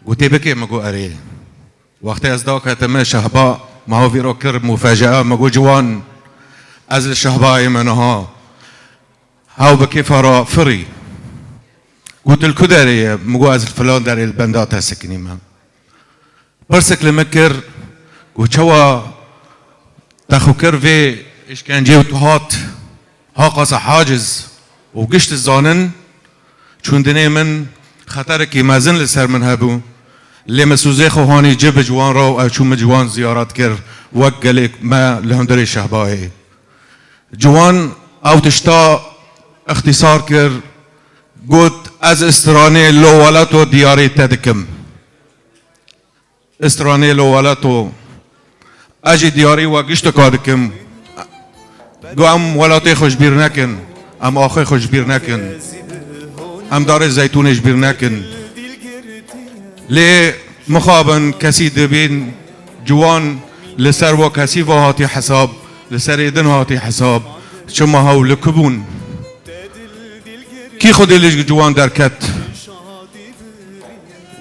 Gotê bikê, min got erê. Wextê ez daketime, Şehba, me havîra kir mufecea, min got Ciwan, ez li Şehbayê me niha. Hew bi kêfa re firî. Got, li ku derê ye? Min got, ez li filan derê li benda te sikinî me. Pirsek li min kir, got, çawa te xwe kir vê îşkencê û tu hat, ha qasa haciz û gişt zanin, çûndinê min xeterekî mezin li ser min hebû. Lê min sûzê xwe hanî ci bi Ciwan re û ew çû min Ciwan ziyaret kir, wek gelê me li hundirê Şehbayê. Ciwan ew tişta îxtîsar kir, got, ez stranê Lo Welato diyarî te dikim. Stranê Lo Welato. Ez jî diyarî we gişteka dikim. Got, em welatê xwe ji bîr nekin, em axê xwe ji bîr nekin, em darê zeytûnê ji bîr nekin. Lê mixabin kesî dibîn Ciwan li ser we kesî ve hatî hesab, li serê din hatî hesab. Çima hew li ku bûn? Kî xwedî li Ciwan derket?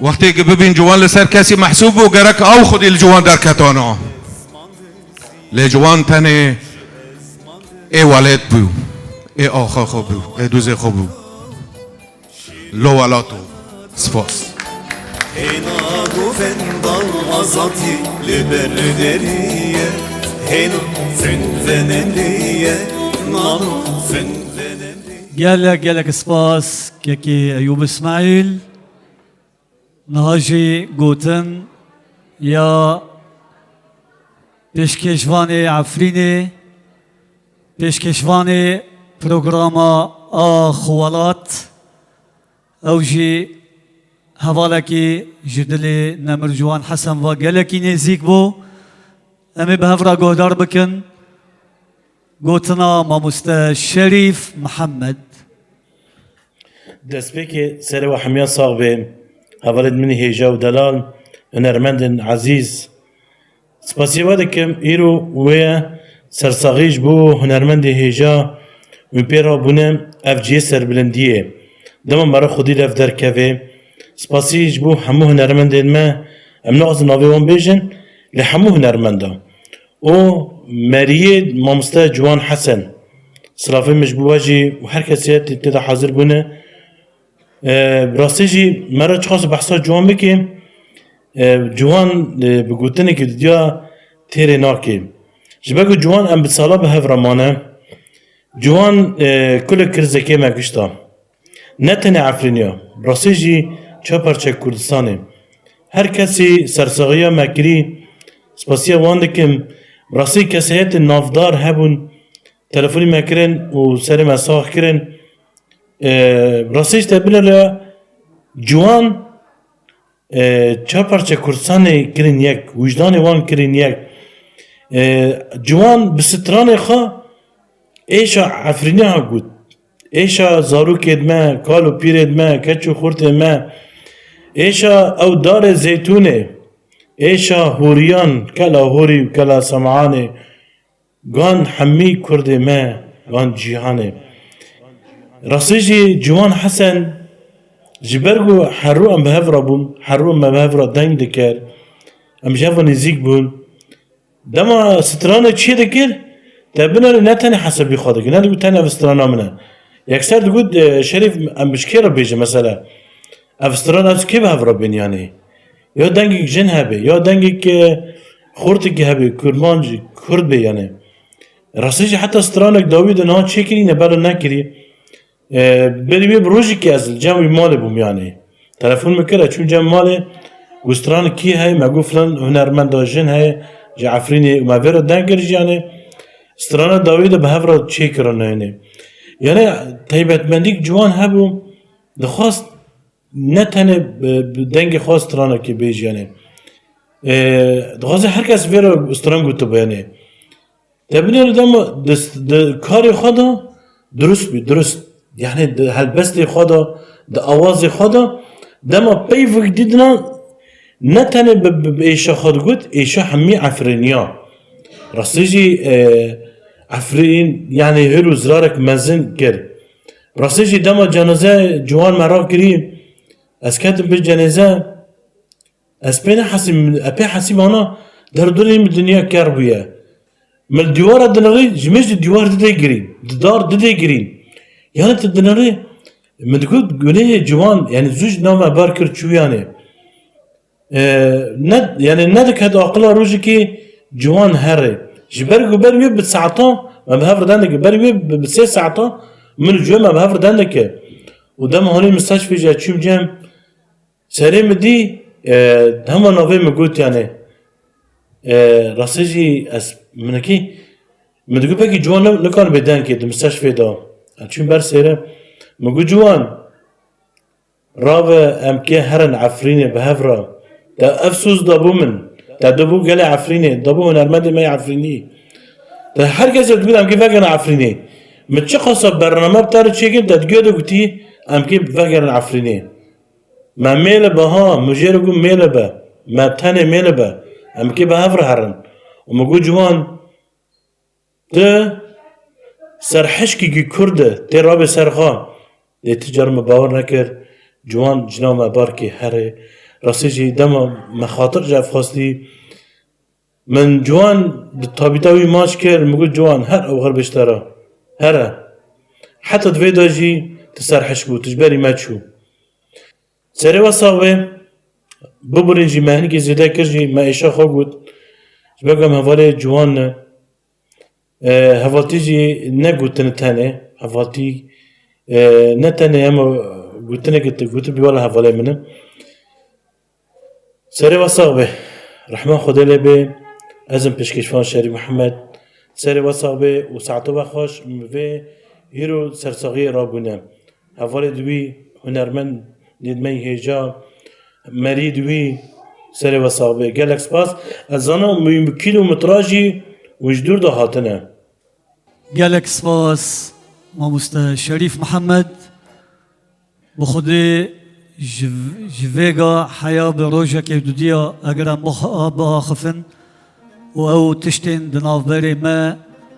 Wextê ku bibîn Ciwan li ser kesî mehsûb bû, gerek ew xwedî li Ciwan derketana. Lê Ciwan tenê ê welêt bû, ê axa xwe bû, ê dûzê xwe bû. Lo Welato. Spas. Hêna govendal azadî li ber derî ye. Hêna fenvenemrî ye. Nano fenvenemrî. Gelek, gelek spas kekê Eyûb Îsmaîl. Niha jî gotin ya pêşkêşvanê Efrînê, pêşkêşvanê programa A Xwelat, ew jî hevalekî ji dilê Nemir Ciwan Hesen ve gelekî nêzîk bû. Em ê bi hev re guhdar bikin gotina mamoste Şerîf Mihemed. Destpêkê serê we hemiya sax bê, hevalên min ê hêja û delal, hunermendên ezîz. Spasiyê we dikim, îro wê ye sersaxî ji bo hunermendê hêja û pê re bûne ev cihê serbilindiyê. Dema me re xwedî li ev derkeve. Spasî ji bo hemû hunermendên me, em naxwazin navê wan bêjin, lê hemû hunermendan. û meriyê mamoste Ciwan Hesen. Silavê min ji bo we jî û her kesê tê, tê de hazir bûne. E, bi rastî jî me re çiqas behsa Ciwan bike, e, Ciwan, e, bi gotinekî didiya têrê nake. Ji ber ku Ciwan em bi sala bi hev re mane. Ciwan, e, kulek kir zikê me gişta. Ne tenê Efrîniya, bi rastî jî çar parçe Kurdistanê. Her kesî sersaxiya me kirî, spasiya wan dikim. Bi rastî kesayetên navdar hebûn, telefonî me kirin û serê me sax kirin. E, rastî jî te binêre ciwan, e, çar parçe Kurdistanê kirin yek, wijdanê wan kirin yek. E, ciwan bi stranê xwe êşa Efrînê ha got. Êşa zarokêd me, kal û pîrêd me, keç û xurtê me. Êşa ew darê zeytûnê. Êşa hûriyan, kela hûrî û kela Semeanê. Gan hemî Kurdê me, gan cîhanê. Rastî jî Ciwan Hesen, ji ber ku her rû em bi hev re bûn, her rû me bi hev re deng dikir, em ji hev re nêzîk bûn. Dema strana çê dikir, te binêre ne tenê hesabî xwe dikir, ne digot tenê ev strana min e. Yekser digot, e, Şerîf, em bi ji kê re bêjin mesela? Ev strana ez kê bi hev re bên yanî? Ya dengek jin hebe, ya dengek, e, xortekî hebe, kurmanc, kurd be yanî. Rastî jî heta stranek dawî de niha çêkirî, ne bela nekirî. E, berî wê bi rojekê ez li cem wî malê bûm yanî. Telefon min kir, ez çûm cem malê, got, "Stranek kî heye?" Me got, "Filan hunermenda jin heye, ji Efrînê." Û me vê re deng kir jî yanî. Strana dawî de bi hev re çêkirine yanî. Yanî taybetmendîk ciwan hebû, dixwast ne tenê bi, bi dengê xwe stranekê bêjî yanî. E, dixwaze her kes vê re stran gotibe yanî. Te binêre dema di, di karê xwe de durust bî, durust. Yanî di helbestê xwe de, di awazê xwe de, dema peyvek dîtina ne tenê bi, bi, bi êşa xwe digot, êşa hemî Efrîniya. Rastî jî, e, Efrîn, yanî hêl û zirarek mezin kir. Rastî jî dema cenaze ciwan me rakirî, ez ketim pê cenaze, ez pê nehesîm, ez pê hesîm ana derdorê min dinya ker bûye. Min li dîwara dinirî, ji mêj di dîwar didê girîn, di dar didê girîn. Yanî tu dinirî, min digot, gunehê ciwan, yanî zû ji nav me bar kir çû yanî. E, ne, yanî nediket aqila rojekê ciwan here. Ji ber ku ber wê bi saeta, me bi hev re deng dike, ber wê bi, bi sê saeta min û cihê me bi hev re deng dike. Û dema hanî min saç fêce çûm cem, serê min dî, e, hema navê min got yanî. E, rastî jî ez minekî, min digot belkî ciwan ne, nikaribe deng kê, di min saç fê de. Ez çûm ber sêre, min got, "Ciwan, rabe em kê herin Efrînê bi hev re. Te ev soz dabû min. Te dabû gelê Efrînê, dabû hunermendê me yê Efrînî. Te her kesê digot em kê vegerin Efrînê. Min çiqasa bername bi te re çêkin, te di guhê de gotî em kê vegerin Efrînê. Me mêle be ha, min jê re got mêle be. Me tenê mêle be. Em kê bi hev re herin." Û min got, "Ciwan, tu serhişkekî Kurd e, tê rabê ser xwe." Lê tu car min bawer nekir, ciwan ji nav me bar kê herê. Rastî jî dema me xatir ji hev xwestî, min ciwan di tabîta wî maç kir, min got, "Ciwan, her ew xir bêjte re. Here. Heta di vê de jî tu serhişk bû, tu ji berî me çû." Serê we sax be, biborîn jî me hinekî zêde kir jî, me êşa xwe got. Ji ber ku em hevalê ciwan ne. E, hevaltî jî ne gotin tenê, hevaltî, e, ne tenê hema gotinekê tu gotibî wela hevalê min e. Serê we sax be. Rehma Xwedê lê be. Ez im pêşkêşvan Şerîf Mihemed. Serê we sax be û saeta we xweş. Min vê hîro sersaxiyê rabûne. Hevalê di wî hunermendê di me yî hêja, merî di wî, serê we sax be. Gelek spas. Ez zanim wî kîlometrajî û ji dûr de hatine. Gelek spas, mamoste Şerîf Mihemed. Bi Xwedê ji, ji vêga heya bi rojekê dudiya eger em bixa-, biaxifin û ew tiştên di navberê me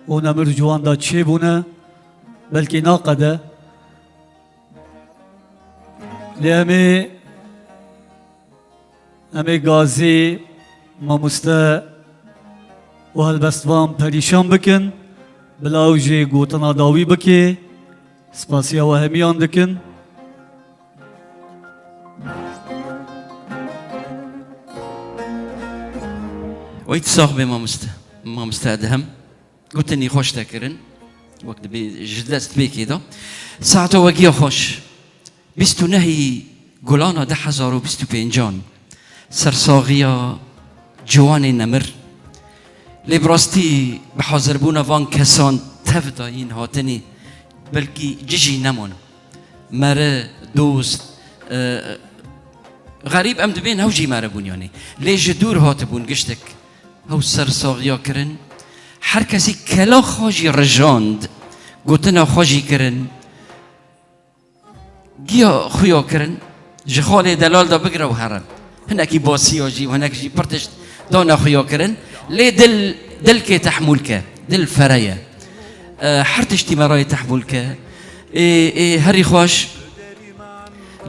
û nemir ciwan de çêbûne, belkî naqede. Lê em ê, em ê gazî mamoste û helbestvan perîşan bikin, bila ew jî gotina dawî bike. Spasiya we hemiyan dikin. Wey tu sax bê mamoste. Mamoste Edhem. Gotinî xweş te kirin. Wek dibê ji dest pêkê de. Saeta we giya xweş. Bîst û nehî Gulana du hezar û bîst û pêncan. Sersaxiya ciwanê nemir. Lê bi rastî bi hazirbûna van kesan tev dayîn hatinî, belkî cihê jî neman. Mere, dost, e, xerîb em dibên hew jî mere bûn yanî. Lê ji dûr hatibûn giştek. Hew sersaxiya kirin. Her kesî kela xwe jî rijand, gotina xwe jî kirin. Giya xuya kirin, ji xalê delal de bigire û here. Hinekî basiya jî û hinek jî pir tişt dane xuya kirin. Lê dil, dil kê tehmûl ke, dil fere ye. E, her tiştî me rayê tehmûl ke. Ê, ê, herî xweş,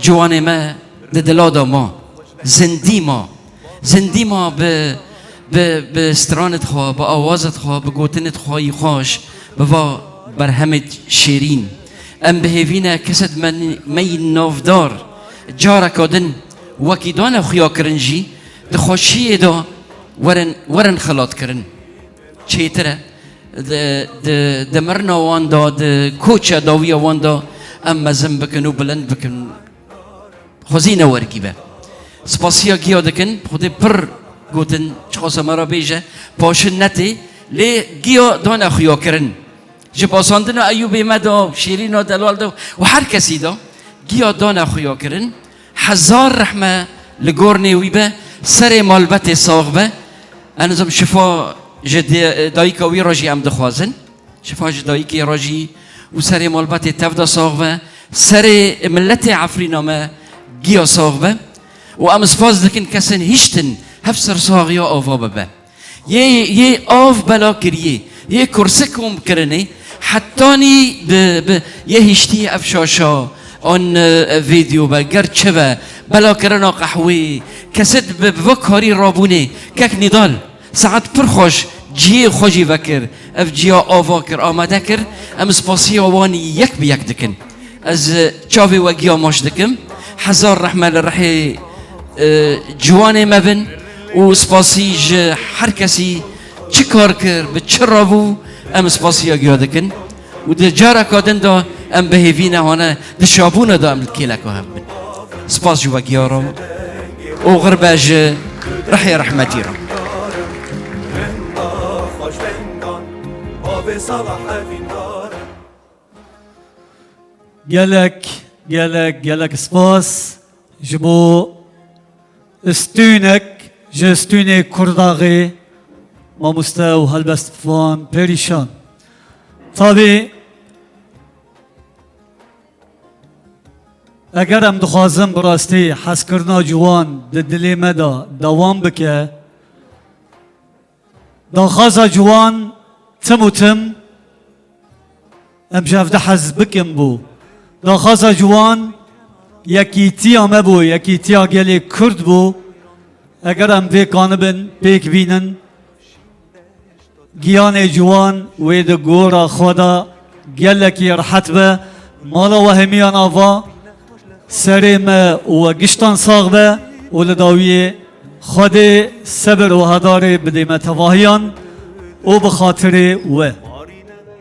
ciwanê me di dila de ma, zindî ma. Zindî ma bi, bi, bi stranê xwe, bi awazê xwe, bi gotinê xwe yî xweş, bi va berhemê şêrîn. Em bi hêvî ne kesed me, me yî navdar careka din wekî dane xuya kirin jî di xweşiyê de werin, werin xilatkirin. Çêtir e. Di, di, di mirina wan de, di koça dawiya wan de em mezin bikin û bilind bikin. Xwezî ne wergî be. Spasiya giya dikin, Xwedê pir gotin, çiqasa me re bêje, paşin netê, lê giya dane xuya kirin. Ji basandina Eyûbê me de, Şêrîna delal de û her kesî de giya dane xuya kirin. Hezar rehme li gornê wî be, serê malbetê sax be. Ez nizam şifa ji dê-, dayika wî re jî em dixwazin. Şifa ji dayikê re jî û serê malbatê tev de sax be, serê miletê Efrîna me giya sax be û em spas dikin kesên hiştin hev sersaxiya ava bibe. Yê, yê av bela kiriye, yê kurse kom kirinê, hetanî bi, bi, yê hiştî ev şaşa an, e, vîdeo be, ger çi be, bela kirina qehwê, kesit bi, bi vê karî rabûnê, kek Nîdal. Saet pir xweş cihê xwe jî vekir. Ev ciya ava kir, amade kir. Em spasiya wan yek bi yek dikin. Ez, e, çavê we giya maç dikim. Hezar rehme li rihê, e, ciwanê me bin û spasî ji her kesî çi kar kir, bi çi rabû, em spasiya giya dikin. Û di careka din de em bi hêvî ne hane di şabûna de em li kêleka hev bin. Spas ji we giya re û xir be ji rihê rehmetî re. Gelek, gelek, gelek spas ji bo stûnek ji stûnê Kurdaxê, mamoste û helbestvan Perîşan. Tabî, eger em dixwazin bi rastî hezkirina ciwan di dilê me de dewam bike, daxwaza ciwan tim û tim em ji hev de hez bikin bû. Daxwaza ciwan yekîtiya me bû, yekîtiya gelê Kurd bû. Eger em vê kanibin pêk bînin, giyanê ciwan wê di gora xwe de gelekî rehet be. Mala we hemiyan ava, serê me û we giştan sax be û li dawiyê Xwedê sebir û hedarê bidê me tevahiyan û bi xatirê we.